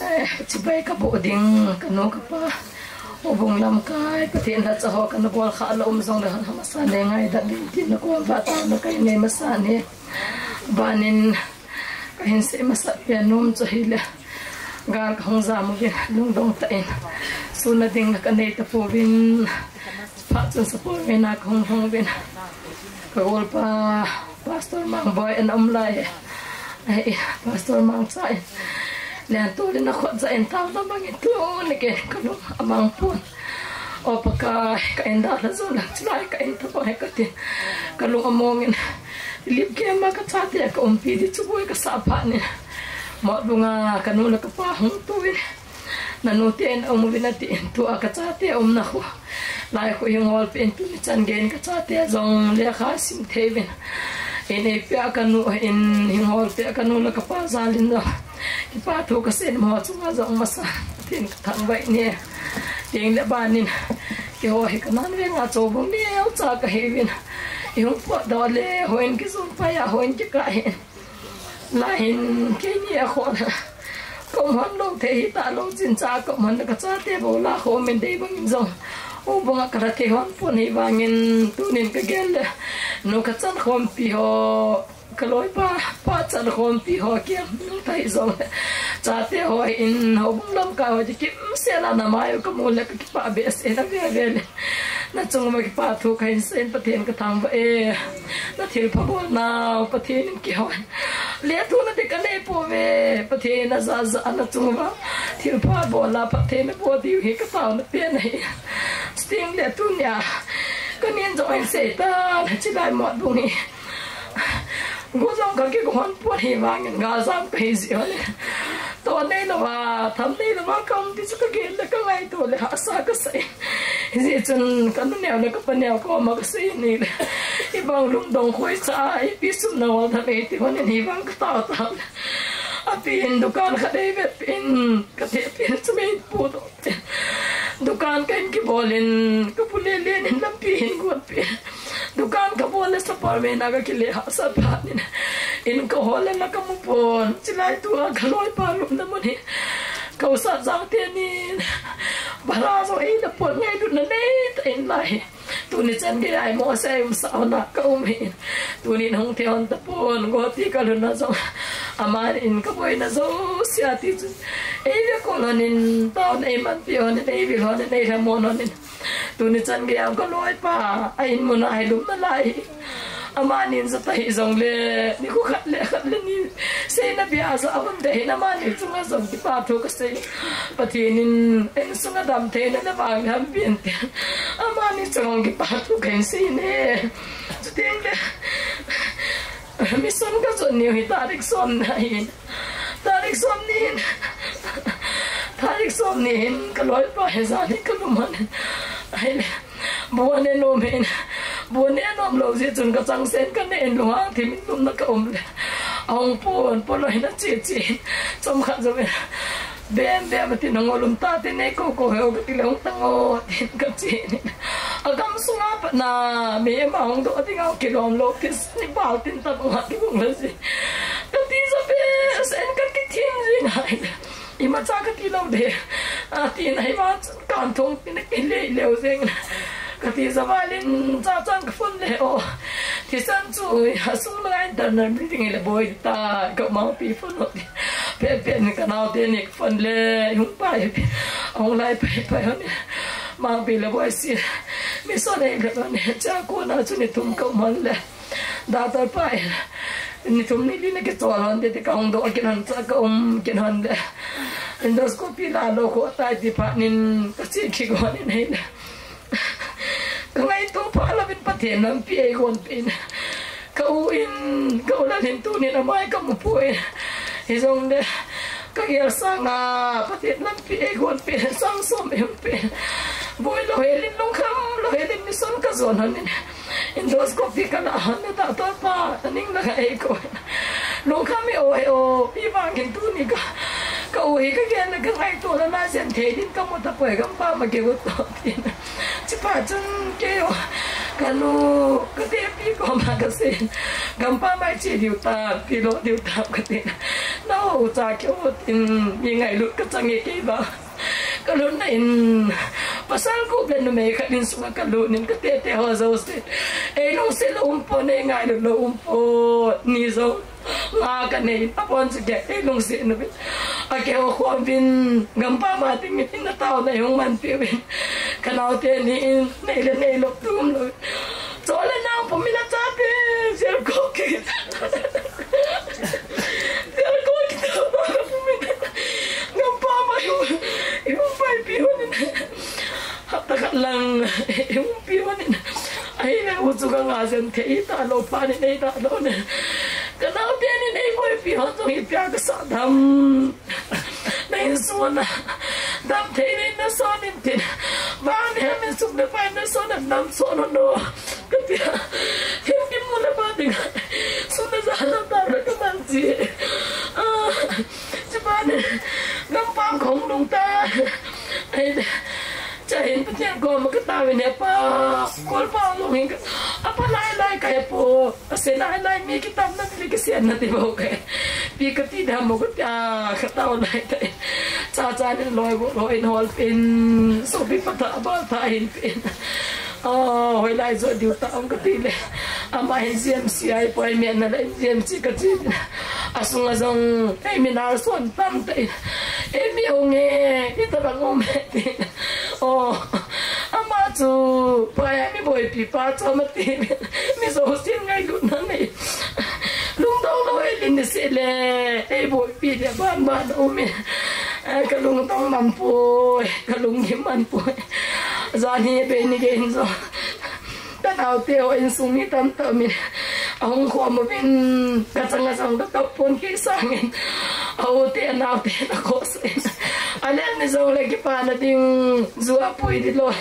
Eh, chibai ka boh ding, ka nu ka pa. Houbung lamkai, Pathen lhacha ho ka na bol kha la um jong le ha masa nei ngaidam ding tin na ko va ta na kai nei masa ne. Banin Ka hin sei masa pen nom chu hile. Gal ka hung jam uvin, lungdong tah in. Suna ding la ka nei tapouvin. Phat chun support vena ka hung hung uvin. Ka golpa, Pastor Mangboi ana um lai. Ai, Pastor Mangcha in. Len tu le na khut ja in tao na bang in tuni ken ka lung amang pon. O Pakai, ka in da la jo la chulai ka in ta pa he ka tin. Ka lung among in. Lip game ma ka chate ka umpi di chu boi ka sa pha ni. Motbung a ka nu le ka pa hung tu in. Na nu te in um uvin a ti in tu a ka chate um na khu. Lai khu hing hol pe in tuni chan gei in ka chate jong lekha sim thei uvin. In ei pe a ka nu in hing hol pe a ka nu le ka pa jal in jong. Kipa thu ka sei mo chunga jong masa. Tin ka thang vai ni. Tin le banin. Keiho hi ka nan ve nga cho bung neo cha ka hi uvin. I hung po do le, hoi in ki zum pa ya, hoi in ki ka hin. La hin, keini a khon. Ka um hon lou thei hi ta lou chin cha ka um hon ka chate bou la khom in dei bang in jong. U bang a ka la thei hon pon hi vangin tunin ka gel le. Nu ka chan khompi ho. Ka loipa, pa chan khompi ho kiam, nung thei jong le. Chate ho in, houbung lamkai ho ti kim se la na mai u ka mu le ka kipa behseh na ve ve le. Na chung ma kipa thu ka hin sei in Pathen ka thang va e. Na thilpha bol nau, Pathen in kihon. Le thu na te ka nei pouve, Pathen a ja ja na chung va. Thilpha bol la, Pathen a bol diu hi ka tao na pen ahi. Sting le tunia. Ka nin jong in sei ta, na chi lai mot bung hi. Go jong ka kihon pon hi vangin ga jam ka hi ji hon. To nei lou va, tham nei lou va, ka um ti chu ka gel le ka ngaito le hahsa ka sa in. Hijeh chun ka nu neo le ka pa neo koma ka sei ni le. Hibang lungdong khoi cha, ipi sum na ngol tham ei ti hon in hivang ka tao tao le. Api in dukan khat ei vet pi in, ka te pi in chu mei pu to. Dukan ka in kibol in, ka pu le le in lampi hin got pi. Dukan ka bol le sapa me na ka kile hahsa phat in. In ka hol le la ka mu pon. Chilai tua ka loipa lupna mun hi. Ka u Satjang te nin. Bhara jong ei na pon ngailutna nei ta in lai. Tuni chan gei a i mo sei um sa hon a ka um hi. Tuni hung thei hon tapon, go ti ka lhun na jong. Aman in ka boina jouse a ti chun. Ei ve kol hon in, taona ei manpi hon in, ei vil hon in, ei lhamon hon in. Tuni chan gei a ka loipa, a in mun a hi lum nalai hi. Amani in jat ahi jong le, nikho khat le khat le ni seina bia ja a um te hin amani chunga jong kipa thu ka sei. Pathen in insung a damtheina le vang le hampi in te. Amani chunga kipa thu ka hin sei ne. Chuteng le, mission ka jot niu hi tarik som ni hin. Tarik som ni hin. Tarik som ni hin ka loipa hi jan hi ka lum hon in. Ahile. Bu ane nom hin, bu ane nom lou jeh chun ka chang sen ka ne in lunghang thim in lum na ka um le. Ahung pon, pon lou hin ache che in. Chomkhat jong in. Bem bem ati nang o lum ta te ne ko ko he o ka ti le hung tang o tin ka che in. Agam sunga pat na, mi ma hung doh ding a kilom lou ti ni bal tin ta bang a ti bang la ji. Ka ti ja behseh in ka kithim jing a. Imacha ka ti lou de. Ati na hi ma kan thong tin ka le leu jeng. Ka ti ja val in cha chan ka phone le o. Thisan chu a sung la internal meeting le boi ta ka Mangpi phone o. Pe pe ni ka nao te ni phone le hung pai pe. Hung lai pai pai hon. Mangpi le boi si. Mission le hon cha ko na chu ni thum ka um hon le. Doctor pa, ni thum ni li na kichol hon te, te ka hung doh kin hon cha ka um kin hon le. Endoscopy la lou kho tai ti phat in ka che kigon in ahile, ka ngaito pha louvin Pathen lampi eigon peh in. Ka u in, ka u Lal in tunin amai ka mu poi. Hijongle ka gel sanga Pathen lampi eigon peh, sang som eihung peh. Boi lou hel in, lungkham lou hel in mission ka jon hon in. Endoscopy ka la hon in, doctor pa, aning langa eikou. Lungkham e o, e o, pi vangin tuni ka, ka u hi ka gel le ka ngaito le na jen thei din ka mu tapoi, gampam a keu to tin. Chuphat chun kei o, ka nu, ka tepi koma ka sei in, gampam a che diu tam, ti lo diu tam ka tin. Na u cha keu tin, mi ngailut ka chang e kei ba. Ka lutna in, pasal gup le numei khat in sunga ka lut in ka tete ho jouse, ei lungset lou um pon, ei ngailut lou um pon, ni jong nga ka nei in, abon chu kei ei lungset uvin, akihou khom uvin, gampam a dingin in a taona eihung manpeh uvin, ka naote ni in, nei le nei lou tum lou. Chule nang pum in a chate, sel ko ki. Sel ko ki ta ba pum in. Gampam a eihung, eihung paipi hon in. Hapta khat lang eihung pi hon in. Ahile u chu ka nga jen thei ta lou phat in ei ta lou ne. Ka naote ni in ei boipi hon jong ipi a ka sa dam. Na insung a dam thei in na son in tin. Vang ni ham in sum le pai na son a dam son hon o. Ka tia. Thim kim mu le pa ding. Sum le ja na ta le ka man ji. Ah, chuphat in gampam kahung lhung ta. Ai, cha hin Pathen koma ka taovin he pa. Kolpa lung hin ka. Apa lai lai ka he po. Ase lai lai mi kitam na ti le kisian na ti bou ka. Pi ka ti dam mo ka tia ka tao lai tai. Cha cha nin loi bou loi in hol pin. Sopi pa tha ba tha hin pin. Oh, hoilai jo diu tam ka ti le. Ama hin G M C a i poi mian na le G M C ka chi. Asunga jong, ei mi na son tam tai. Ei mi hung e, i ta bang um e ti. Oh, ama chu, pa ya mi boipi pa chu ama ti. Mi jousen ngailutna nei. Lungdong lou hel in ni se le, ei boipi le ban ban um e. Ka lungdong man poi, ka lunggim man poi. Jan hi bei ni gei in jo. Ka naote ho insung mi tamtah um in, ahung khom uvin, ka chang a jong ka kap pon kei sangin, a u te, a nao te na khoh sah in. A lel ni jong le kipana ding, ju a pui ding loi,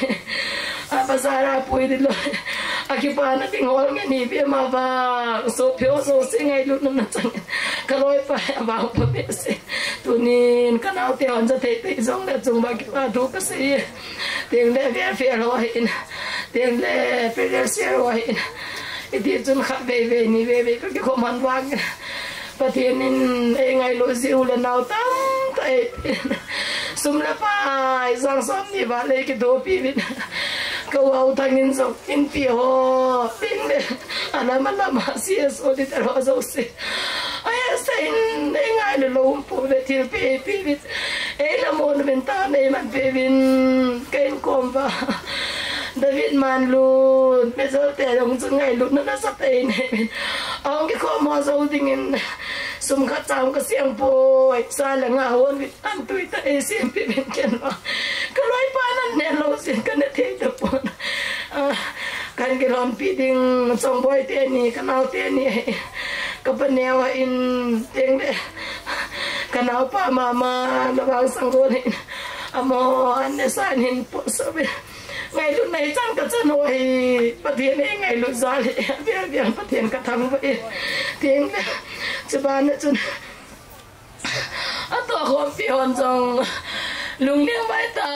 a bazar a pui ding loi, a kipana ding hol ngen hi be ma vang, sopi ho jouse ngailutna na chang in, ka loipa a vangpha behseh. Tunin ka naote hon ja thei thei jong le chung ba kipa thu ka sei e. Tengle welfare ho hin, tengle previous year ho hin. Iti chun khat vei vei, ni vei vei ka kikhom hon vang. Pathen in ei ngailut jiu le nao tamtah ei pen. Sum le pai, sang som ni val ei kidopi uvin. Ka u Thang in jong inpi ho, tengle alam alam a C S O leader ho jouse. Ai, asa in, ei ngailut lou um pouve, thilpeh ei peh uvin. Ei lamon uvin, taona ei manpeh uvin, ka inkom uva. David Manlun, Major te jong chu ngailutna nasatah in nei uvin. Ahung kikhom ho jou dingin, sum khat cha hung kasem poi, sa le nga hon uvin. An tui tah ei sempeh uvin ken vang. Ka loipa nan ne lou jeh in ka ne thei tapon. Ah, kan kilhonpi ding Chongboi teni, ka nao teni. Ka paneo in tengle. Ka naopa mama, la vang sang gon hin. Amaho an ne san hin po so ve. Ngailutna ichan ka chan ho hi. Pathen ei ngailut jal hi. Avel vel Pathen ka thangvah e. Tengle. Chuban a chun. Atoh khompi hon jong lungliang vai ta,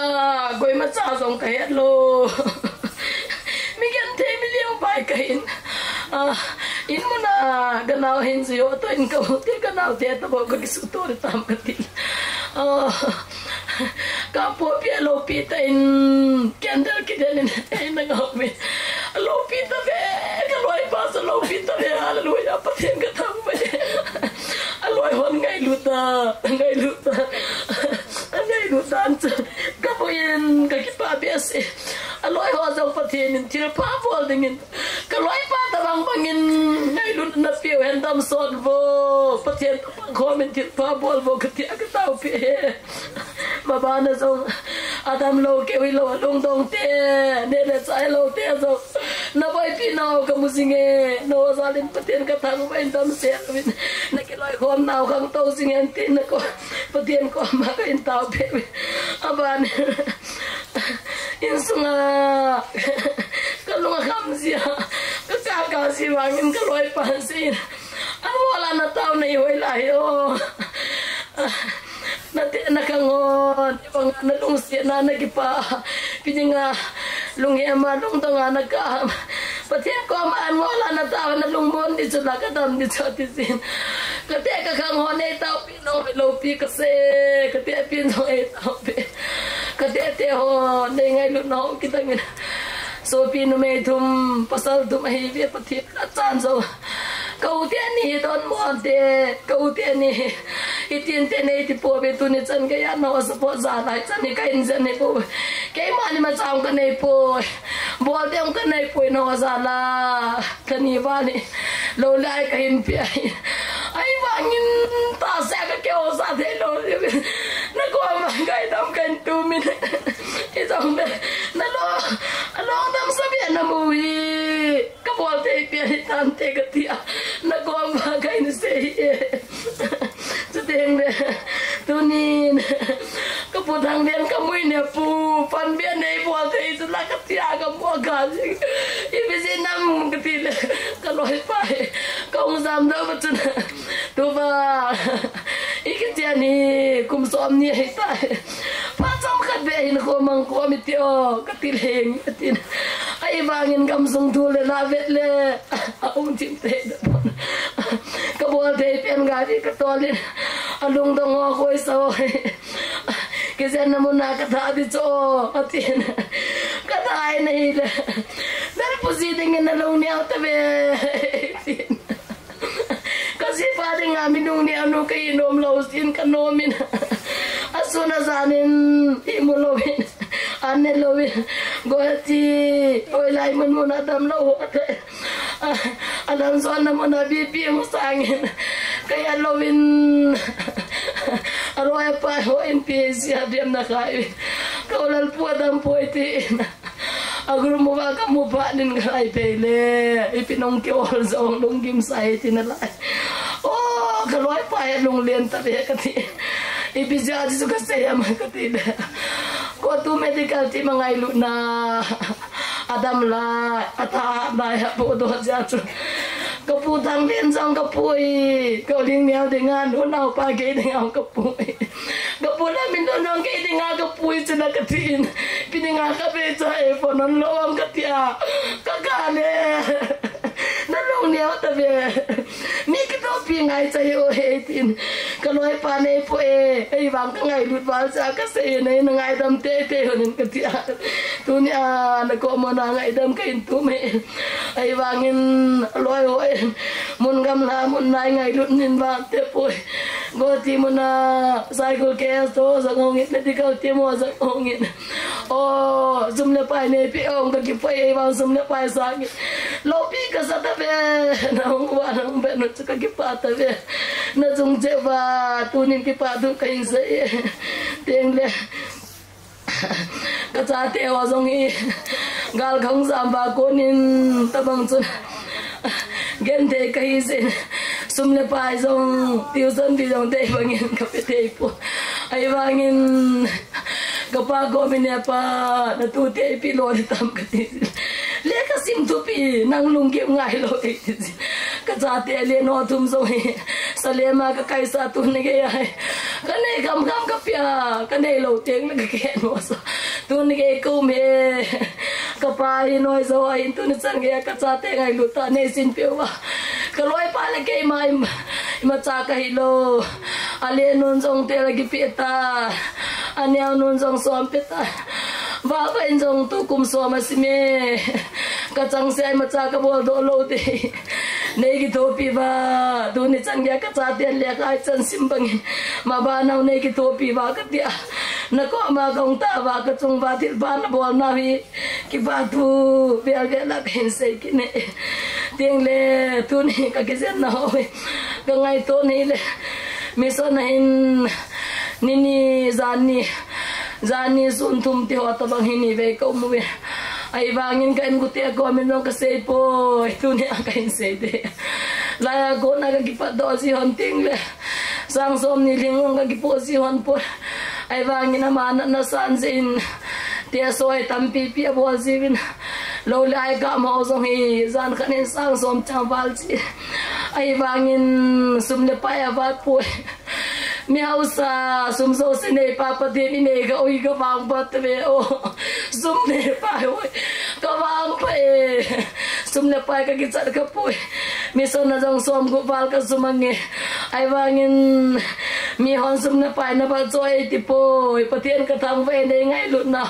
koima cha jong ka het lou. Mi genthei mi liang vai ka hin. Ah, in mun a ka nao hin jui ho toh in ka u te ka nao te toh bou ka kisuto le tam ka ti. Ah, ka popi a loupi tah in candle kidel in ei na ngau mi. Loupi tave, ka loipa chu loupi tave, hallelujah, Pathen ka thangvah e. Aloi hon ngailut a, ngailut a, ngailut a chu. Ka boi in, ka kipah behseh. Aloi ho jong Pathen in thilpha bol dingin. Ka loipa tabang bangin, ngai Lut na piu hen dam sot vo. Pathen pang khomin thilpha bol vo kati a ka taopi e. Mabana jong, a damlou keu hilou, lungdong te, neh le chah lou te jong. Na boipi nau ka mu jing e, na ho jal in Pathen ka thangvah in damsel uvin. Na kiloikhom nau khangtou jing e tin na ko, Pathen koma ka in taopi uvin. Aban, insunga, ka lung akham jia, ka kaka ji vangin ka loipan sei. An mo la na tao nei hoi lai o. Na te na ka ngon, bang na lungsetna na kipa. Pi dinga, lunghem a, lungdong a na ka. Pathen koma an mo la na tao na lungmon di chu la ka dam di chu ti jin. Ka te ka khang ho nei taopi nong lou pi ka se. Ka te pi nong ei taopi. Ka te te ho, nei ngailut nau kitangin. Sopi numei thum, pasal thum ahi ve Pathen. Achan jo. Ka u te ni hi don mo te. Ka u te ni hi. Hitin te nei ti po ve tuni chan ka ya no support ja lai chan ni ka in jen ni po. Keima ni ma chang ka nei po. Bol te ka nei po no ja la. Ka ni va ni. Lo lai ka hin pi ai. Ai vangin ta se ka ke o sa thei lou. Na ko ma ka i dam ka in tu min. I dam be. Na lo. A lo dam sa be na mu hi. Ka bol thei pi a hi tam te ka ti a. Na kom va ka in sei e. Chuteng le. Tunin. Ka pu thang den ka mui ne pu. Pan be nei bol thei chu la ka ti a ka mo ka jing. I bi ji nam ka ti le. Ka loi pa e. Ka ung jam dau ba chun. Tu ba. I ki tia ni. Kum som ni hi ta. Pa cham khat be hin ko mang ko mi ti o. Ka ti le. Ka ti. Ai vangin kam sung thu le la vet le. A um thim te da pon. Ka bol thei pen gari ka tolin. A lungdong ho koi sa ho. Kijen na mun a ka tha di chu o. A tin. Ka tha ai na hi le. Ber pu ji ding na lung neo ta ve. Tin. Ka ji pa ding a mi lung neo nu ka i nom lou sin ka nom in. A sun a jan in i mu lou in. An ne lou in. Go ti. Oi lai mun mun a dam lou ho te. A, a lam zon na mun a bi pi mu sang in. Ka ya lou in. A roi a pa ho in pi sia diam na khai. Ka u lal pu a dam poi ti in. A guru mu va ka mu pa nin ka lai pe le. I pi nong ke ol zong lung gim sai ti na lai. O, ka loi pa ya lung len ta ve ka ti. I pi sia ji su ka se ya ma ka ti le. Ko tu medical team a ngailut na. A dam lai, a tha lai, a pu do jia chu. Ka pu thang den jong ka pui, ka ling neo ding a, nu nau pa kei ding a ka pui. Ka pu la min don jong kei ding a ka pui chu na ka tin. Pi ding a ka be cha e phone on lo am ka tia. Ka ka le. Na lung neo ta ve. Mi ki to pi ngai cha yo he tin. Ka loi pa nei po e. Ei vang ka ngailut val cha ka se nei na ngaidam te te honin ka tia. Tuni a na ko mo na ngaidam ka in tu me. Ai vangin loi ho e. Mun gam la mun nai ngailut nin vang te poi. Go ti mun a cycle case to sa ngongin medical team ho sa ngongin. O, zum le pai nei pi ong ka kipoi ai vang zum le pai sa ngi. Lo pi ka sa ta ve. Na ong wa na ong be no chu ka kipa ta ve. Na jung che va tunin kipa tu ka in sa e. Teng le. Ka chate ho jong hi gal khang jam ba konin tabang chun gen thei ka hi sin sum le pai jong tuition fee jong thei bangin ka pe thei po. Ai vangin ka pa ko mi ne pa na tu te pi lo le tam ka ti. Le ka sim tu pi nang lung ke ngai lo e ti. Ka chate le no thum jong hi. Salem a ka kaisa tuni gei a. Ka nei kham kham ka pia, ka nei lo teng le ka khen mo sa. Tuni gei ka um e. Ka pa hi noi jo a in tuni chan gei a ka chate ngailut ta nei sin peuva. Ka loi pa le keima i, imacha ka hi lo. A le nun jong te la kipe ta. A neo nun jong som pe ta. Vava in jong tu kum som a sim e. Ka chang se imacha ka bol doh lo te. Nei kithopi va, tuni chan gei a ka chate le ka chan sim bangin. Ma ba nau nei kithopi va ka tia. Na ko ma kong ta va ka chung va thil va na bol na hi. Kipa tu, bel bel la ka hin sei kine. Teng le, tuni ka kijen na ho, ka ngaito nei le, mission a hin, nini, janni, janni sun thum ti ho tabang hin ni vei ka um uve. Ahivangin ka inkote a komin jong ka sei poi, tuni a ka hin sei de. Laiya kona ka kipat doh ji hon teng le, sang som ni lhing jong ka kipoh ji hon poi. Ahivangin ama natna san jeh in, te soi tampi pi abol jiuvin. Lou le ai ka mo jong hi, jan khat in sang som chang val ji. Ahivangin sum le pai avat poi. Mi hausa, sum jouse neipa Pathen inei ka ui ka vangphat ve o. Sum neipa ui ka vangphat e. Sum le pai ka kichat ka poi. Mission a jong som gup val ka sum ange. Ahivangin mihon sum le pai na val choi ti poi. Pathen ka thangvah e nei ngailutna.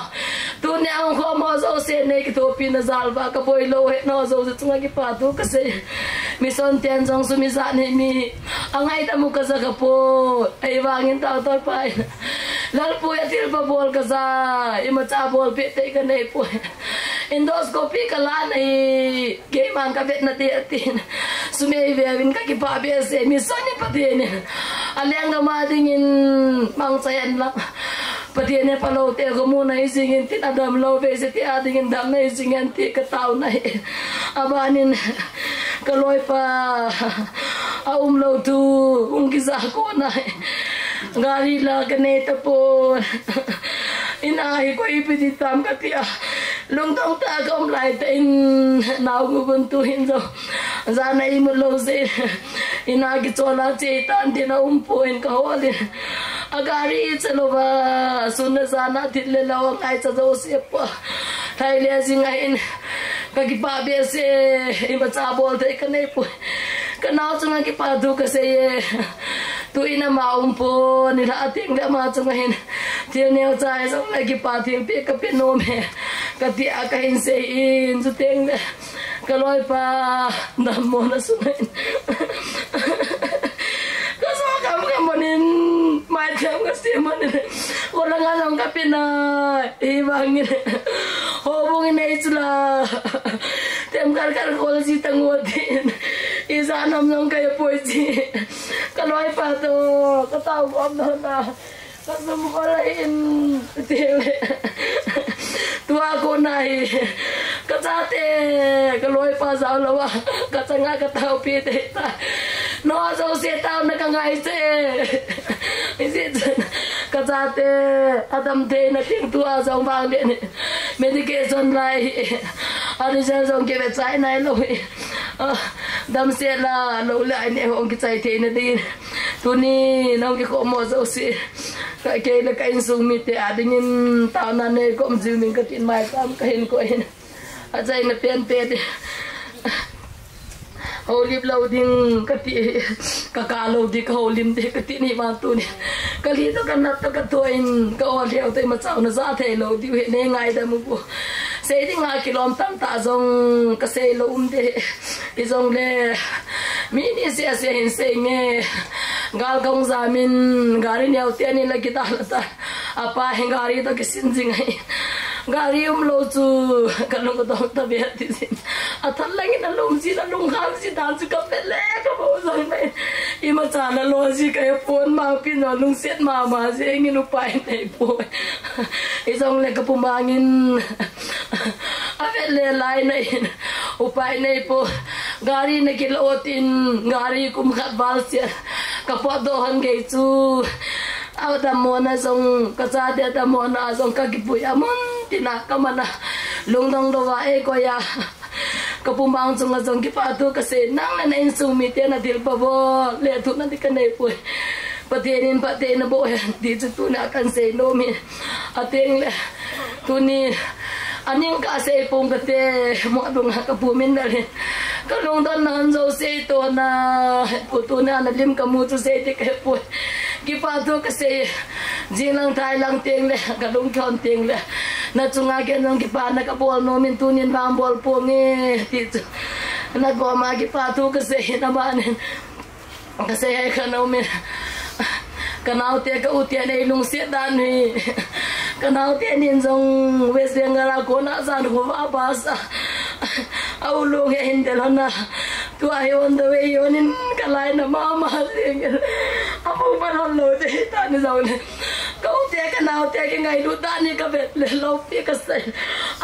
Tuni a hung khom ho jouse nei kithopina jal uva ka boi lou hetna ho jouse chunga kipathu ka sei. Mission ten jong sum ijat nei mi. Angaidam u ka ja ka poi. Ahivangin taotal pai. Lalpu a thilpha bol ka ja. Imacha bol peh tei ka nei poi. Endoscopy ka la nei. Keiman ka vetna te atin. Sum ei veuvin ka kipah behseh, mission in Pathen in. A lenggam a dingin mangcha hen lang. Pathen in phalou te ka muna hi jingin tin adam lou behseh te a dingin damna hi jingin ti ka taona hi. Abanin ka loipa a umlou thu hung kija kona hi. Gari la ka nei tapon. In a hi koi ipi ti tam ka tia. Lungdong tah a ka um lai tah in, nao gu gun tu hin jong. Jan a imut lou jeh in. In a kichol a che tan tin a um pon ka hol in. A gari i cha lou va, sun le jan a thil le lou a ngaicha jouse poi. Thai le jing a hin. Ka kipah behseh, imacha bol thei ka nei poi. Ka nao chunga kipathu ka sei e. Tu in ama um pon, nilhah teng le ama chunga hin. Thil neocha hi jong le kipa thilpeh ka pe nom e. Ka tia ka hin sei in, chuteng le. Ka loipa, dammo na sung in. Ka jo kam ka mon in, mai thiam ka sia mon in. Ko langa jong ka pe na, ahivangin. Houbung in ei chu la. Themkhat khat khol ji tang o tin. Ijat ham jong ka he poi ji. Ka loipa toh, ka tao gom na na. Ka sum khol a hin, ti le. Tua kona hi. Ka chate, ka loipa jao lou a. Ka changa ka taopi te ta. Nao jouse taona ka ngai che. Ijeh chun, ka chate, adam theina thing tua jong vang le ni. Medication lai hi. A result jong kive chai nai lou hi. Ah, damsel a, lou le ai ne hung kichai theina ding. Tuni, nahung kikhom ho jouse. Ka kei le ka insung mite a dingin taona nei kom jiu ning ka tin mai tam ka hin ko hin. Achaina pen te te. Houlim lou ding ka ti, ka kap lou ding ka houlim ding ka ti ni vang tuni. Ka lhi toh ka nat toh ka thoi in ka ol lheo toh imacha na ja thei lou diu hi nei ngaidam u. Sei ding a kilom tam tah jong ka sei lou um ding. Ijong le mi ni sia sia hin sei nge. Gal kong jam in gari neo te ni la kita la ta. Apa hin gari toh kisin jing ahi. Gari um lou chu ka lung ka dong ta be ti jin. A than lang in a lum jin a lungkham jin dan chu ka pe le ka bo jong le. Imacha na lo ji ka he pon ma pi no lungset mama jeng in upai nei poi. Ijong le ka pumang in a ve le lai nei. Upai nei poi. Gari na kilo tin gari kum khat val sia. Ka pot doh hon gei chu. A dammo na jong, ka chate dammo na jong ka kipui a mun tina ka man a. Lungdong lou va ei koi a. Ka pumang chunga jong kipathu ka sei nang le na insung mite na thilpha bol le thu na ti ka nei poi. Pathen in phatthei na boh hen ti chu tuna kan sei nom hi. Ateng le tuni a ning ka sei pong ka te mo dung a ka pu min na le. Ka lungdon na hon jouse toh na pu tuna na lim ka mu chu sei ti ka he poi. Kipathu ka sei, jing lang thai lang teng le, ka lung khon teng le. Na chunga ken jong kipana ka bol nom in tunin vang bol ponge, ti chu. Na koma kipathu ka sei, na ban in. Ka sei hai ka nom in. Ka naote ka u te nei lungset dan hi. Ka naote nin jong West Bengal a kona jan khovah a bus a. Aulung he hin del hon a. Tua hi on the way hi on in ka lainat mama jing in. Amu pa hon lou te ta ni jong le. Ka u te ka nau te kingailut dan hi ka vet le lou pi ka sei.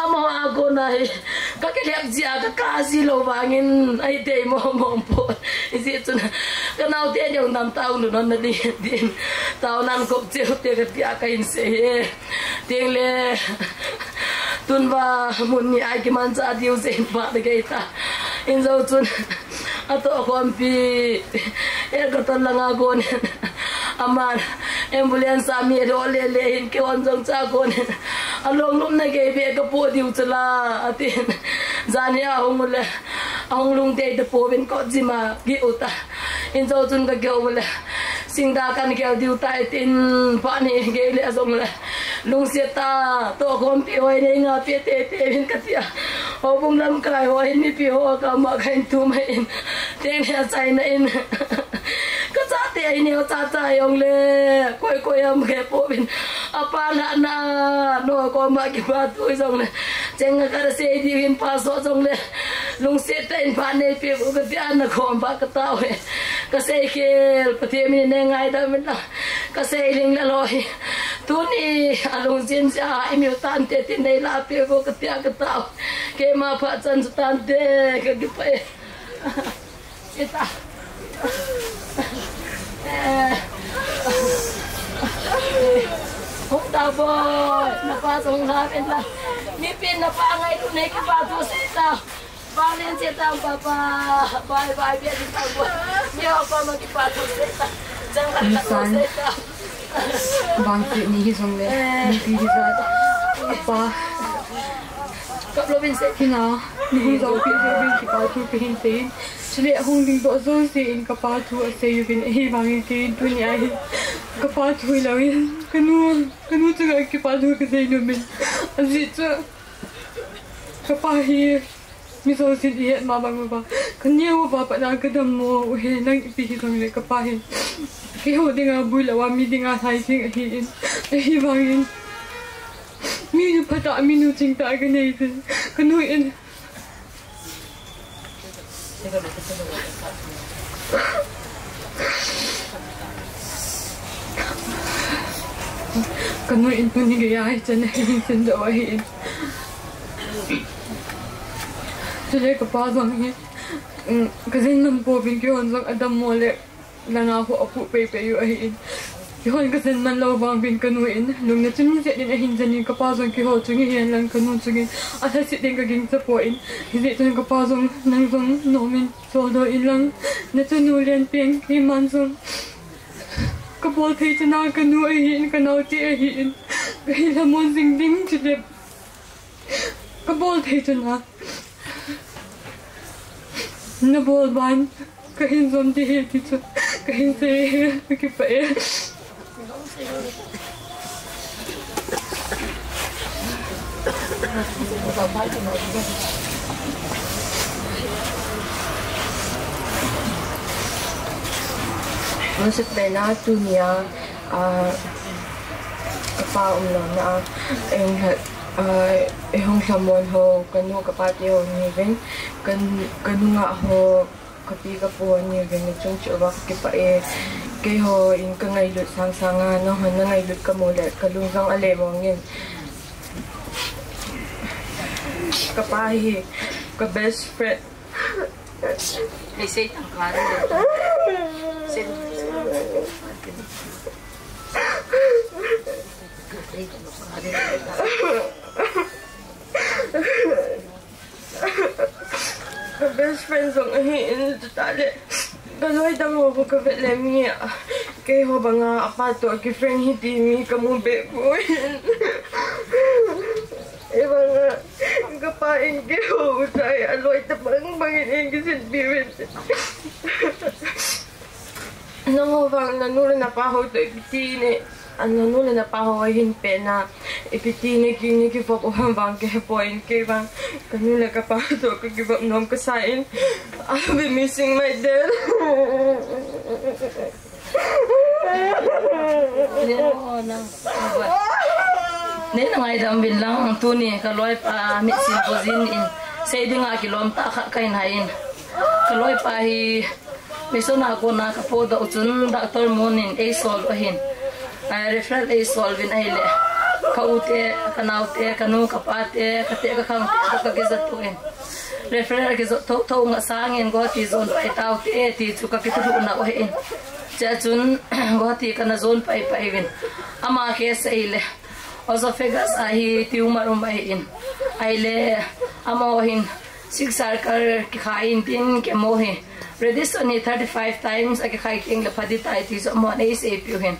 Amaho a kona hi ka kilhep jia ka kap ji lou vangin ahi dei mong mong poi. Hijeh chun ka nau te jong nam tao nu non na ding ding. Tao nan kop cheu te ka tia ka hin sei e. Ting le, tun va mun ni a kimanchah diu jeh in phat na gei ta. Hin jou chun, atoh khompi, e ka ton langa kon in. Aman, ambulance a mi alo le le hin kihon jong cha kon in. Along lum na gei be ka po diu chu la, atin. Jan hi ahung u le, ahung lungdei ta pouvin kot jima gih u ta. Hin jou chun ka kihou le, singda kan gel diu tai tin, phat ni gei le jong le. Lungset ta, tohkhompi hoi nei nga pe tete vin ka tia. Houbung lamkai ho hin mipi ho ka ma ka hin tu mai in. Teng le achaina in. Ka chate hi neo cha cha jong le. Koi koi am ke pouvin. Apa la na, no koma kipa tu jong le. Cheng ka ra sei diu hin pa so jong le. Lungset tah in phat nei peh u ka tia na khom pha ka tao e. Ka sei khel, Pathen min in nei ngaidam in lang. Ka sei ling le loi. Tuni a lungset jeh a i miu tante tin nei la peh u ka tia ka tao. Keima phat chan chu tante ka kipah e. Seta. Eh. Hung ta boi, na pa jong la ven la. Mipi na pa ngailut nei kipa thu sei ta. Bang len sei ta papa. Bye bye, bia di ta boi. Ni ho pa ma kipa thu sei ta. Jang la ka thu sei ta. Bang ti ni hi jong le. Eh. Mipi hi jong. Pa. Kap lou vin sei. Hina, ni hung jou pi jou vin kipa thu ka hin sei in. Chule hung ding doh jouse in kapa thu asei uvin ahivangin kei in tuni a hi kapa thu hilou in ka nu, ka nu chunga kipa thu ka sei nom in. Ajeh chu kapa hi mi jousen ihet ma bang uva. Ka neo uva pat na ka dammo u hi nang ipi hi jong le kapa hi. Keiho dinga bui lou a mi dinga lhai jing ahi in. Ahivangin. Mi nu phatah, mi nu chingtah ka nei te. Ka nu in. Ka nu in tuni gei a hichan a hin sin doh ahi in. Chule ka pa jong hi, um, ka jin man pouvin keihon jong adammo le. Langa ho aphuh pei pei u ahi in. Keihon ka jin man lou vang uvin ka nu in. Lungna chun jeh in ahin jin in kapa jong keiho chung hi hen lang ka nu chung in. Alhaset ding ka gingcha poi in. Hijeh chun kapa jong nang jong nom in. Choldo in lang. Na chanu len pen keiman jong. Ka bol thei chana ka nu ahi in ka naote ahi in. Ka hin lhamon jing ding chule. Ka bol thei chana. Na bol ban. Ka hin jom ding ahi ti chu. Ka hin sei e. Ka kipah e. Masat pen a tunia, ah, kapa umlou na a, eng hat, ah, eihung lhamon ho, ka nu ka pa te ho ni uvin, ka, ka nungah ho, ka pi ka pu ni uvin, na chung chu va ka kipah e, keiho in ka ngailut sang sang a, nangho na ngailut ka mu le, ka lung jong ale mong in. Ka pa hi, ka best friend. Hei, sei tang ka rin. Sei. Ka best friend jong ahi in, chutah le ka loi dang ho ka vet le mi a, keiho banga apa toh ki friend hi ti mi ka mu be poi. Ei banga ka pa in keiho u chai a loi tabang bang in in kisin pi uvin. Nangho vang na nu le na pa ho toh ipi ti ne, a na nu le na pa ho ahin pen a, ipi ti ne ki, ne kivop u ham vang ka he poi in kei vang. Ka nu le ka pa toh ka kivop nom ka sa in. I'll be missing my dad. Nei na ngaidam uvin lang, tuni ka loi pa mitsin pu jin in. Seidinga kilom tah khat kahin haiyin. Kaloipa hi mission a kona kapodoh u chun Doctor Moon in eisol u ahin. Ah, referral eisol uvin ahile. Ka u te, ka nao te, ka nu, ka pa te, ka teh ka khang te, ka kijot u ahin. Referral kijot thotho nga sangin Guwahati jon pai tau te, ti chu ka kithulhuh nau ahin. Chea chun Guwahati kana jon pai pai uvin. Ama case ahile. Esophagus a hi tumor um ahin. Ahile, amaho hin six circle kikhai in tin chemo hi. Radiation hi thirty-five times akikhai teng le phadi tai ti chu amahon eiseipeh u ahin.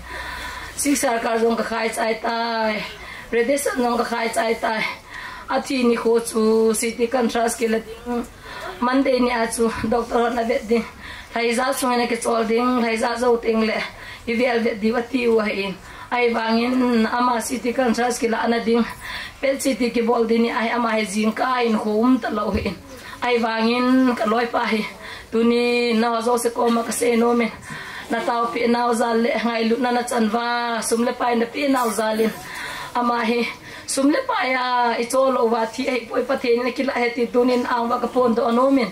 Six circle jong kakhai chai tai. Radiation jong kakhai chai tai. Athi nikho chu C T contrast kila ding. Monday nia chu doctor hon avet ding. Lhaija sungin akichol ding, lhaija jou teng le, ivel vet diu ati u ahin. Ahivangin ama C T contrast kilahna ding, PET C T kibol ding ni ahi ama hi jingkah in khum talou ahin. Ahivangin kaloipa hi, tuni nangho jouse koma kasei nomin. Nataopeh nau jal le, ngailutna nachan uva, sum le pai napeh nau jal in. Ama hi, sum le pai a, ichol lou uva thi ahipoi Pathen in akilah ahi ti tunin ang uva kaphondoh nomin.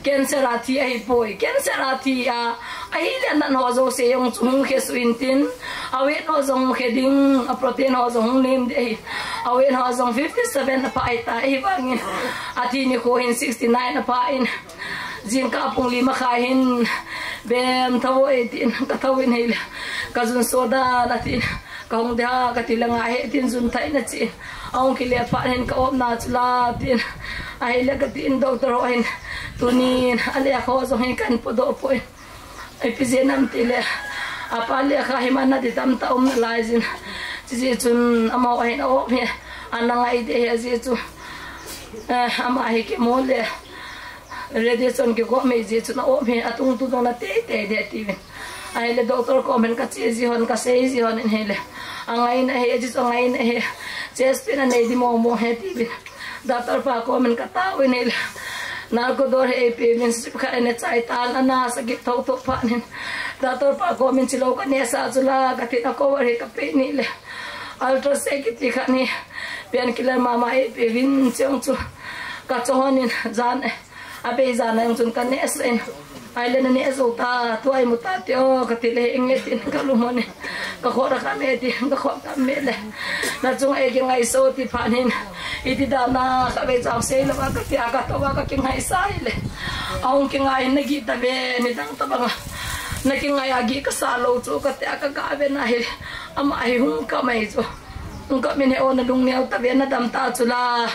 Cancer a thi ahipoi. Cancer a thi a, ahile anat ho jouse jong chu hung khe suh intin. A weight ho jong hung khe ding, a protein ho jong hung nem ding ahi. A weight ho jong fifty seven aphah ahitai ahivangin. Athi nikho hin sixty nine aphah in. Jingkah pung li makhai hin. Bem thou o eitin, kathou in ahile. Kajun soda natin. Kahung ding a kati le ngai he tin jun thai nachi. Ahung kile phat hin ka-op na chu la tin. Ahile katin doctor ho hin. Tunin alekha ho jong hin kahin podoh poi. Ipi jeh ham tile. Apa lekha hi man nati tamtah um nalai jin. Chijeh chun amaho hin a-op hi. Ana ngai ding ahi ajeh chu. Eh, ama hi chemo le. Radiation kigom ahi jeh chun a-op hi, atung tu jong na teitei ding atiuvin. Ahile doctor kom hin kache ji hon, kasei ji hon in ahile. Angai nahi, ajeh chu angai nahi. Chest pain anei ding mong mong ahi atiuvin. Doctor pa kom hin katao in ahile. Narcodol hi eipeuvin sip khat in achai tan ana sagih thotho phat in. Doctor pa kom hin chilou kaneh sah chu la katin a cover hi kapeh in ahile. Ultrasec kiti khat hi. Painkiller mama eipeuvin chejong chu. Kacho hon in jan e. Abei jan a jong chun kaneh sah in. Ahile naneh jou ta, tua imu ta ti o, kati le, inge tin kalum hon in. Kakhut a kame ti, kakhut kame le. Nachung e kingaisah ti phat hin. Iti dan a, kavei chang sei lou a, kati a, katou a, kakingaisah le. Ahung kingai in nagih tave, nidang tabang a. Nakingai a gih kasah lou chu, kati a, kagave nahi. Ama hi hung kamai chu. Hung kamin he o nalung neo tave nadam ta chu la.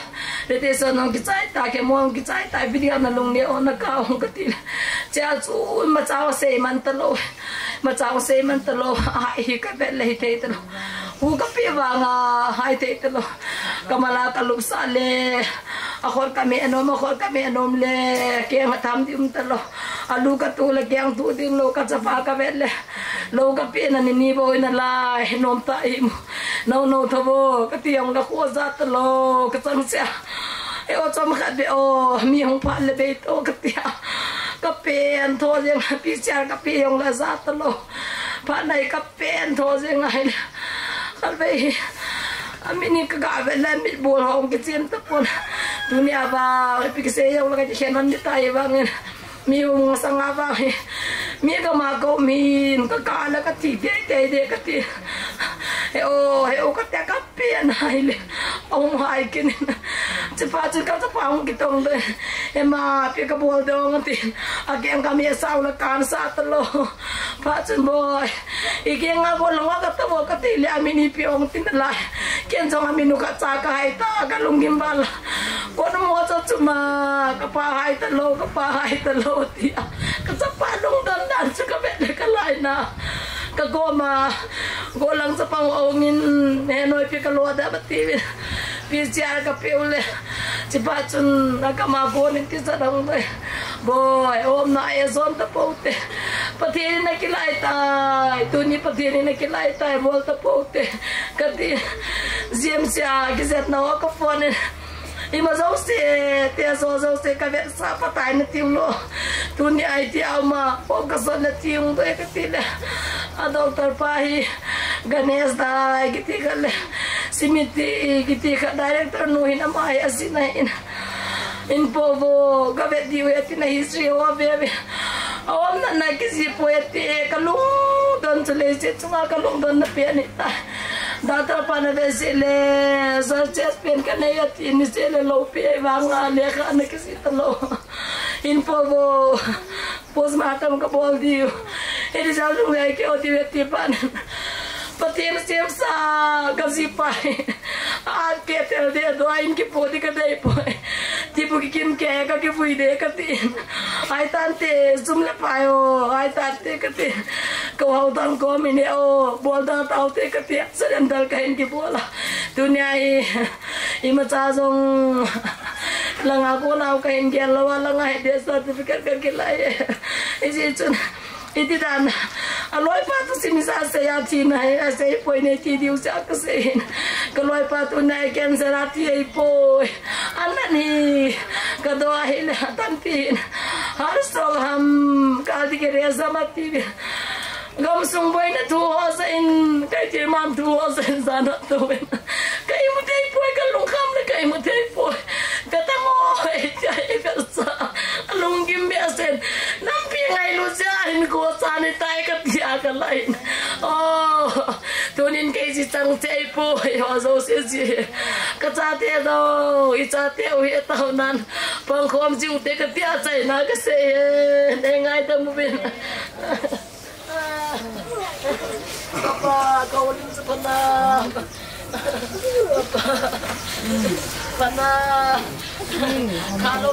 Radiation hung kichai ta, chemo hung kichai ta, video nalung neo naka hung kati le. Chea chu machang sei man talou. Machang sei man talou. Ahai hi kavet le hithei talou. Hu kapeh vang a hithei talou. Kamal a kalup sah le. Akhut kame nom, akhut kame nom le. Keng atham ding um talou. Alu katu le keng tu ding lou, kachapa kavet le. Lou kapeh na ni ni bou in alai, nom ta imu. No, no, tho vo, kati jong le kho ja talou, kachang cha. E o chomkhat be o, mi hung phat le bei to kati a. Kapen tho jeng, P C R kape jong le ja talou. Phat nai kapen tho jeng ahile. Khatvei. Amin hi kaga vet le mitbol hung kichen tapon. Tunia vang, ipi kisei jong le kakikhen hon ding tai vangin. Mi hung sanga vang hi. Mi kama ko min, kaka le kathi teitei ding kati. He o, he o kati a kapen ahile. Ahung hai kit in. Chapa chun kachapa hung kitong ding. He ma, ipi kabol ding ati. Akeng kami sao le kansah talou. Phat chun boi. Ikeng a bol lang a kata vo kati le amin ipi ong tin alai. Ken jong amin u kacha kahai ta kalunggim val a. Kon mo cha chu ma kapa hai talou, kapa hai talou ti a. Kachapa lungdon dan chu kavet le kalai na. Kakom a. Golang chapang ong in he noipi kalo da bati. P C R kapeh u le. Chapa chun akam a kon in kisat hung dei. Boi, umna a jon tapou te. Pathen in akilai tai. Tuni Pathen in akilai tai, bol tapou te. Kati, G M C a kijetna ho kaphone in. Ima jouse, te jo jouse kavetsah pha tai nati ulou. Tuni iti a uma, po kasot nati ung doi kati le. A doctor pa hi, Ganesh dai kiti khat le. Simiti kiti khat director nu hin ama hi ajina hin. Inpo vo, ka vet diu e tina history ho ve ve. Aum na na kijih poi e ti, ka lungdon chu leiset chunga ka lungdon na pen ahi ta. Doctor pa na ve sih le, searches pen ka nei a ti ni sih le lou pi vang a lekha na kijih ta lou. Inpo vo, postmortem ka bol diu. Hiti jal lung ve kei o ti ve ti pan. Pathen semsa ka ji pa. At ke tel de do in kipo di ka dei poi. Tibu kikim ke ka kivui de ka ti. Ai tante, sum le pai o, ai tante ka ti. Ka hau dang ko mi ne o, bol dang tau te ka ti. Surrender ka hin kibol a. Tunia hi, imacha jong langa ko nau ka hin gel lou a, langa hi death certificate ka kilai e. Ijeh chun, iti dan a, loipa tu simsa sei a thi na he, a sei poi ne ti diu sa ka sei hin. Ka loipa tu na cancer a thi ei poi. Ana ni ka do a hi le tan tin. Har so ham ka di ke re sa ma ti. Gamsung boina thu ho sa in, kai ti man thu ho sa in sa na tu. Kai mu thei poi, ka lungkham le kai mu thei poi. Ka ta mo, e cha e ka sa. Lungkim be sen. Nampi ngailu cha hin ko cha ni tai ka tia ka lai. Oh, tunin kei si chang thei poi, ho jo se si. Ka chate jo, i chate u hi tau nan. Pang khom jiu te ka tia chai na ka se. Ne ngai ta mu bin. Papa, ka ulim sa pana. Papa. Pana. Kalo.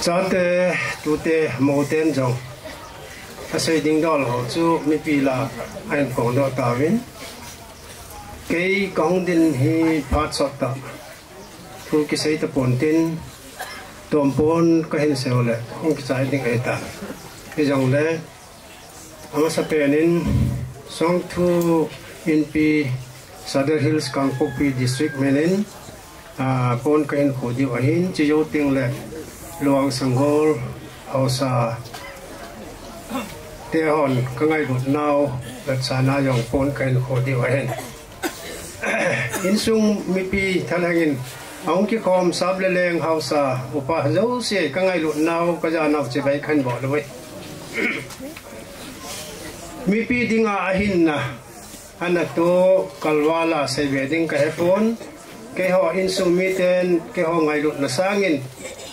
Chate, tute, moten jong. Asei ding dol ho chu mipi lah a ahin phong doh tauvin. Kei ka hung din hi phat sot tah. Thu kisei tapon tin, tompon ka hin sei u le, hung kichai ding ahi ta. Hijongle, amasapen in, Songthu Inpi, Sadar Hills, Kangpokpi District min in, a, pon ka hin kho diu ahin, chujou teng le, Luang Sanggol, Haosa, te hon ka ngailut nau, vetsahna jong pon ka hin kho diu ahin. Insung mipi thalheng in, ahung kikhom sap le leng haosa, upa jouse ka ngailut nau, ka ja nau chibai ka hin bol uve. Mipi dinga ahinna, ana to kalvala sei ve ding ka hepon, keiho insung miten, keiho ngailutna sangin,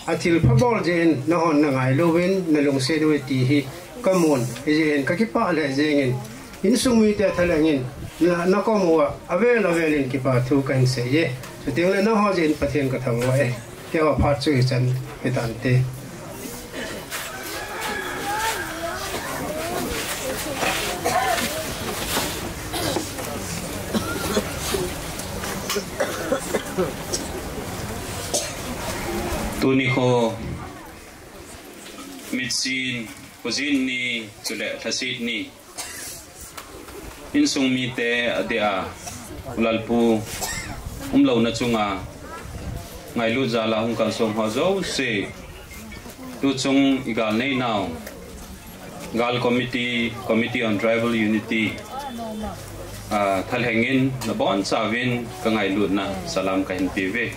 athil pha bol jeh in, nahon na ngailu uvin, na lungset uve ti hi, ka mun, hijeh in, ka kipah lheh jeng in, Insung mite thalheng in, na, na kom uva, avel avel in kipa thu ka hin sei e. Chuteng le nangho jeh in Pathen ka thangvah e. Keiho phat chu hichan hitante. Tuni kho, mitsin, khojin ni, chule lhaset ni. Insung mite adeh a, U Lalpu umlouna chunga, ngailut jal a hung kalsong ho jouse, tuchung i gal neinau, Gal Committee, Committee on Tribal Unity, a, thalheng in nabonchauvin ka ngailutna salam ka hin pe uve.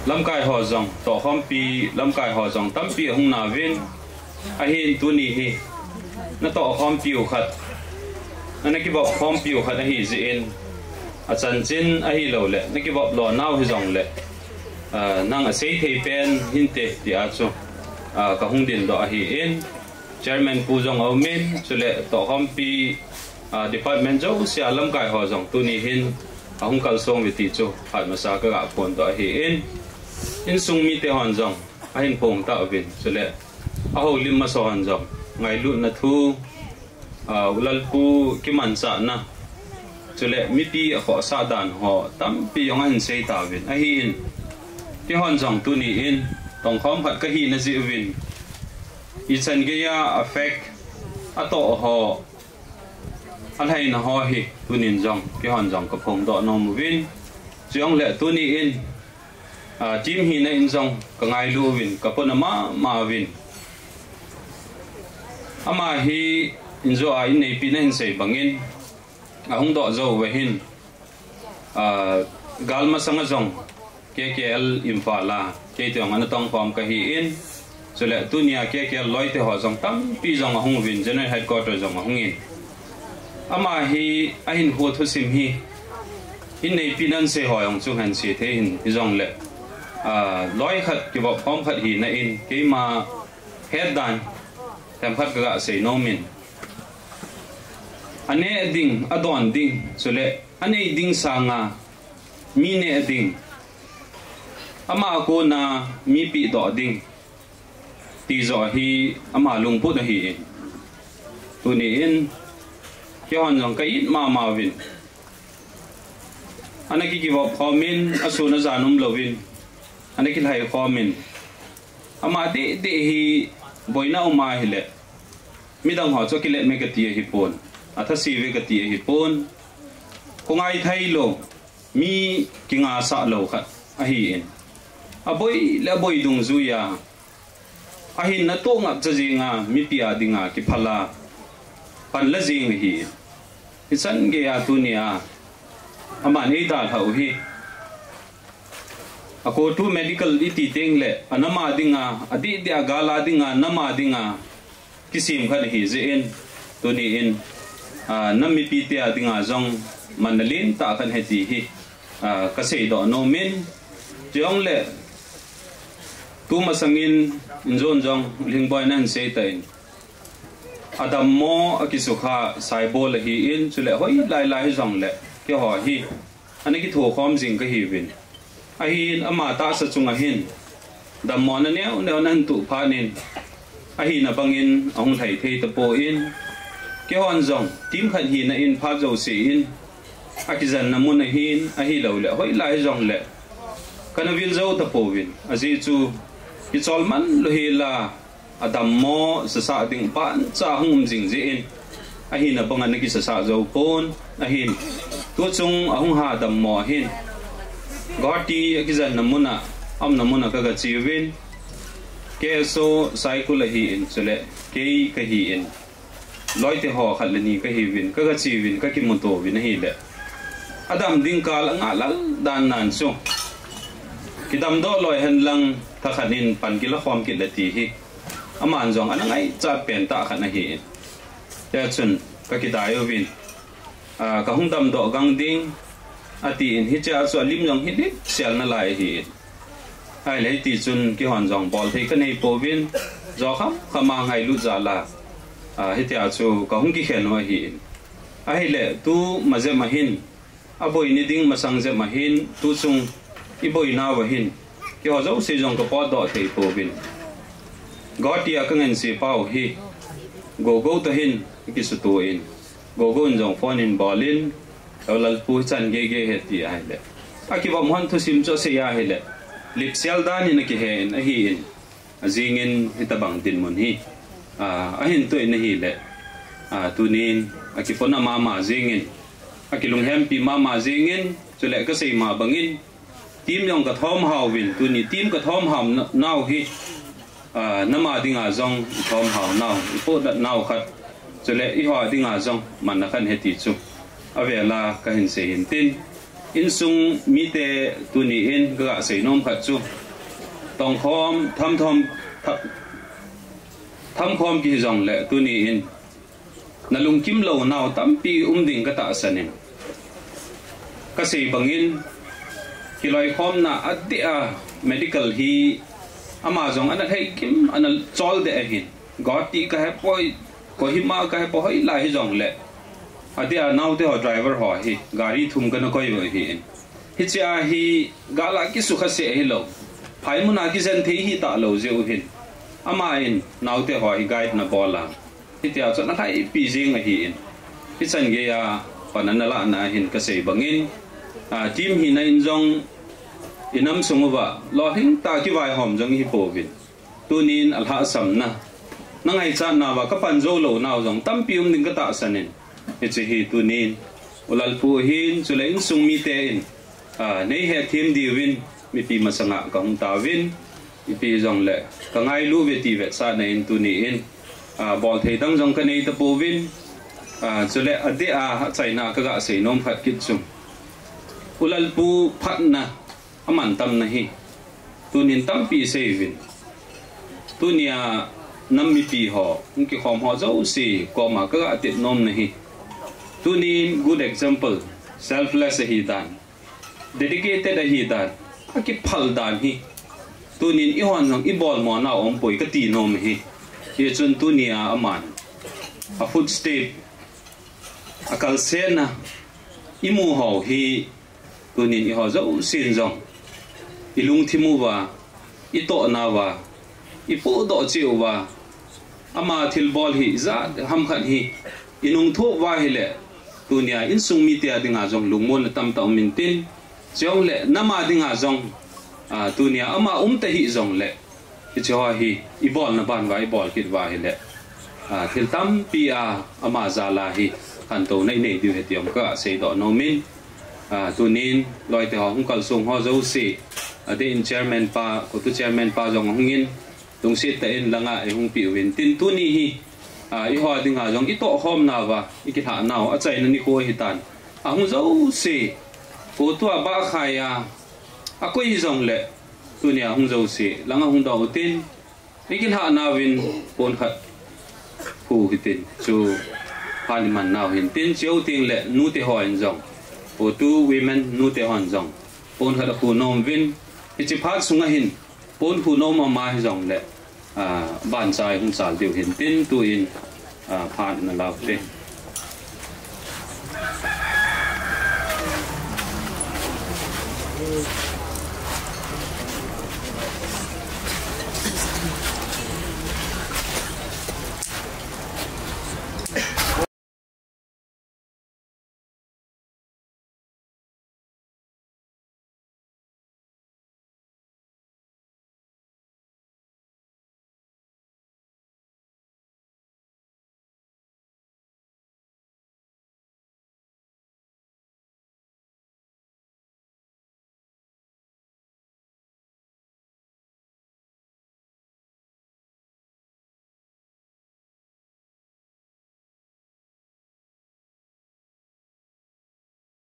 Lamkai ho jong, tohkhompi lamkai ho jong tampi ahung nauvin, ahin tuni hi, natohkhompiu khat, na, nakivopkhompiu khat ahi jeh in, achanchin ahilouleh, nakivop lonau hijongleh, a, nang asei thei pen hinte tia chu, a, ka hung dindoh ahin, Chairman pu jong aumin, chule tohkhompi, a, department jousea lamkai ho jong tuni hin ahung kalsong uve ti chu phat masa ka ga phondoh ahin, insung mite hon jong ahin phong tauvin, chule ahoulim masa hon jong ngailutna thu, a, U Lalpu kimanchahna, chule mipi akhohsah dan ho tampi jong ahin sei tauvin, ahin, keihon jong tuni in tongkhom khat kahina jeh uvin, ichan geiya affect atoh ho, alhaina ho hi tunin jong keihon jong ka phongdoh nom uvin, chujongle tuni in, a, team hina in jong ka ngailu uvin, ka pona mama uvin. Ama hi injo a inneipina hin sei bangin, ahung doh jou uva hin, Ah, gal masanga jong K K L Imphal a keite jong ana tongkhom kahi in. Chule tunia K K L loite ho jong tampi jong ahung uvin, General Headquarter jong ahung in. Ama hi ahinkho thusim hi, hin neipi nan sei ho jong chu hen sei thei hin, hijongle, ah, loi khat kivop khom khat hina in, keima het dan themkhat kaga sei nom in. Aneh ding, adon ding, chule anei ding sanga mi neh ding, ama kona mi pehdoh ding, ti joh hi ama lungput ahi in. Tuni in, keihon jong ka it mama uvin. Ana ki kivop khom in, asun ajan umlouvin, ana kilhai khom in. Ama dehdeh hi boina um ahile, midang ho chu akilet me kati ahipon, athase uve kati ahipon. Khongai theilou, mi kingasah lou khat ahi in. Aboi le aboi dungjuiya, ahinna toh ngapcha jenga, mipi a dinga kiphal a panla jeng ahi in. Hichan geiya tunia aman eidalhau hi, a CoTU Medical iti tengle, anam a dinga, adehdeh a gal a dinga, nam a dinga kisem khat ahi jeh in, tuni in, ah, nam mipite a dinga jong manna lentah khat ahi ti hi, ah, kaseidoh nom in. Chujongle, tumasangin, injon jong, Lhingboi nahin sei tan, adammo akisukha saibol ahi in, chule hoilai lai hijongle, keiho hi ana kithokhom jing kahiuvin. Ahin ama tahsa chunga hin dammona neo neo nahin toh phat in, ahina bangin ahung lhai thei tapon, keihon jong team khat hina in phat jouse in, akijenna mun ahin, ahiloule hoilai hijongle kana vil jou tapouvin, ajeh chu kichol man lou hela, adammo sasa ding pancha hung um jing jeh in, ahina banga ana kisasa jou pon, ahin, tuchung ahung ha dammo ahin, Guwahati akijenna muna, aumna muna kaga che uvin, K S O Saikul ahi in, chule kei kahi in, loite ho khat le ni kahiuvin, kaga che uvin, kakimuto uvin ahile, adam ding kal angah lal dan nan chu, kidamdoh loi henlang thakhat in pan kilakhom kit le ti hi, aman jong ana ngaichat pentah khat ahi in. Hijeh chun kakidai uvin, ah, kahung damdoh gang ding, ati in, hichea chu alim jong hi lipsel nalai ahi in. Ahile hiti chun keihon jong bolthei kanei pouvin, jo khamkhama ngailut jal a, ah, hitia chu kahung kikhen u ahi in. Ahile tuma jep ahin, aboi ni ding masang jep ahin, tuchung iboinauva hin, keiho jouse jong kapotdoh thei pouvin, Guwahati a kangansepau hi, Gogou toh hin kisuto in, Gogou in jong phone in bol in, Lalpu hichan geigei ahi ti ahile, akivop hon thusim chu asei ahile, lipsel dan in akihe in ahi in. Ajingin hitobang dinmun hi, ah, ahin toh in ahile, ah, tunin akipona mama jengin, akilunghempi mama jengin, chule kasei ma bangin, team jong kathom hauvin, tuni team kathom hau na-, nau hi, ah, nam a dinga jong ithom hau nau, ipotdoh nau khat, chule eiho a dinga jong manna khat ahi ti chu avel a kahin sei hin tin, insung mite tuni in kaga sei nom khat chu, tongkhom, thamkhom, tha-, thamkhom kihi jongle tuni in nalungkim lou nau tampi um ding katahsan in, kasei bangin, kiloikhomna adeh a medical hi ama jong ana lhaikim, ana chol deh ahin, Guwahati kahepoi, Kohima kahepoi, hoilai hijongle, adeh a naote ho driver ho hi gari thum kana koi u ahi in. Hichea hi gal a kisukha seh ahilou, phai muna kijen thei hita lou jeh u hin, ama in naote ho hi guide ana bol a, hitia chu ana lhaipi jing ahi in. Hichan geiya pan ana lahna ahin kasei bangin, ah, team hina in jong inam sung uva lolhing tah a kivaihom jong ihi pouvin, tunin alhahsamna, nangaichat nauva kapan jou lou nau jong tampi um ding katahsan in, hiche hi tunin U Lalpu hin chule insung mite in, ah, neihetthem diuvin mipi masanga kahung tauvin, ipi jongle kangailu uve ti vetsahna in tuni in, ah, bolthei dang jong kanei tapouvin, ah, chule adeh a achaina kaga sei nom khat kit chu, U Lalpu phatna aman tamna hi tunin tampi isei uvin. Tunia nam mipi ho, hung kikhom ho jouse koma kaga tep nomna hi, tunin good example, selfless ahi dan, dedicated ahi dan, akiphal dan hi tunin ihon jong ibol mo nau umpoi kati nom hi. Hichun tunia aman a footstep, akalsenna imu ho hi tunin eiho jousen jong ilungthim uva, itohna uva, ipohdoh cheh uva, ama thilbol hi ijat ham khat hi inungthoh uva ahile, tunia insung mite a dinga jong lungmonna tamtah um intin, chujongle nam a dinga jong, a, tunia ama um tahih jongle, hiche ho hi ibolna ban uva ibol kit uva ahile, a, thil tampi a ama jal a hi khantouna inei diu ahi ti jong kaseidoh nom in, a, tunin loite ho hung kalsong ho jouse, adeh in chairman pa, COTU chairman pa jong ahung in, lungset tah in langa eihung peh uvin tin, tuni hi, a, eiho dinga jong itohkhomna uva ikilhah nau achaina nikho ahitan, ahung jouse, COTU a bahkhai a akoi hijongle, tunia hung jouse langa hung doh utin, ikilhah nauvin pon khat khu hitin, chu phat iman nau hin tin, chujou tengle nute hon jong, COTU women nute hon jong pon khat akhu nom uvin, hiche phat sunga hin pon khu nom ama hijongle, a, banchai hung chal diu hin tin, tuin, a, phat nalau te.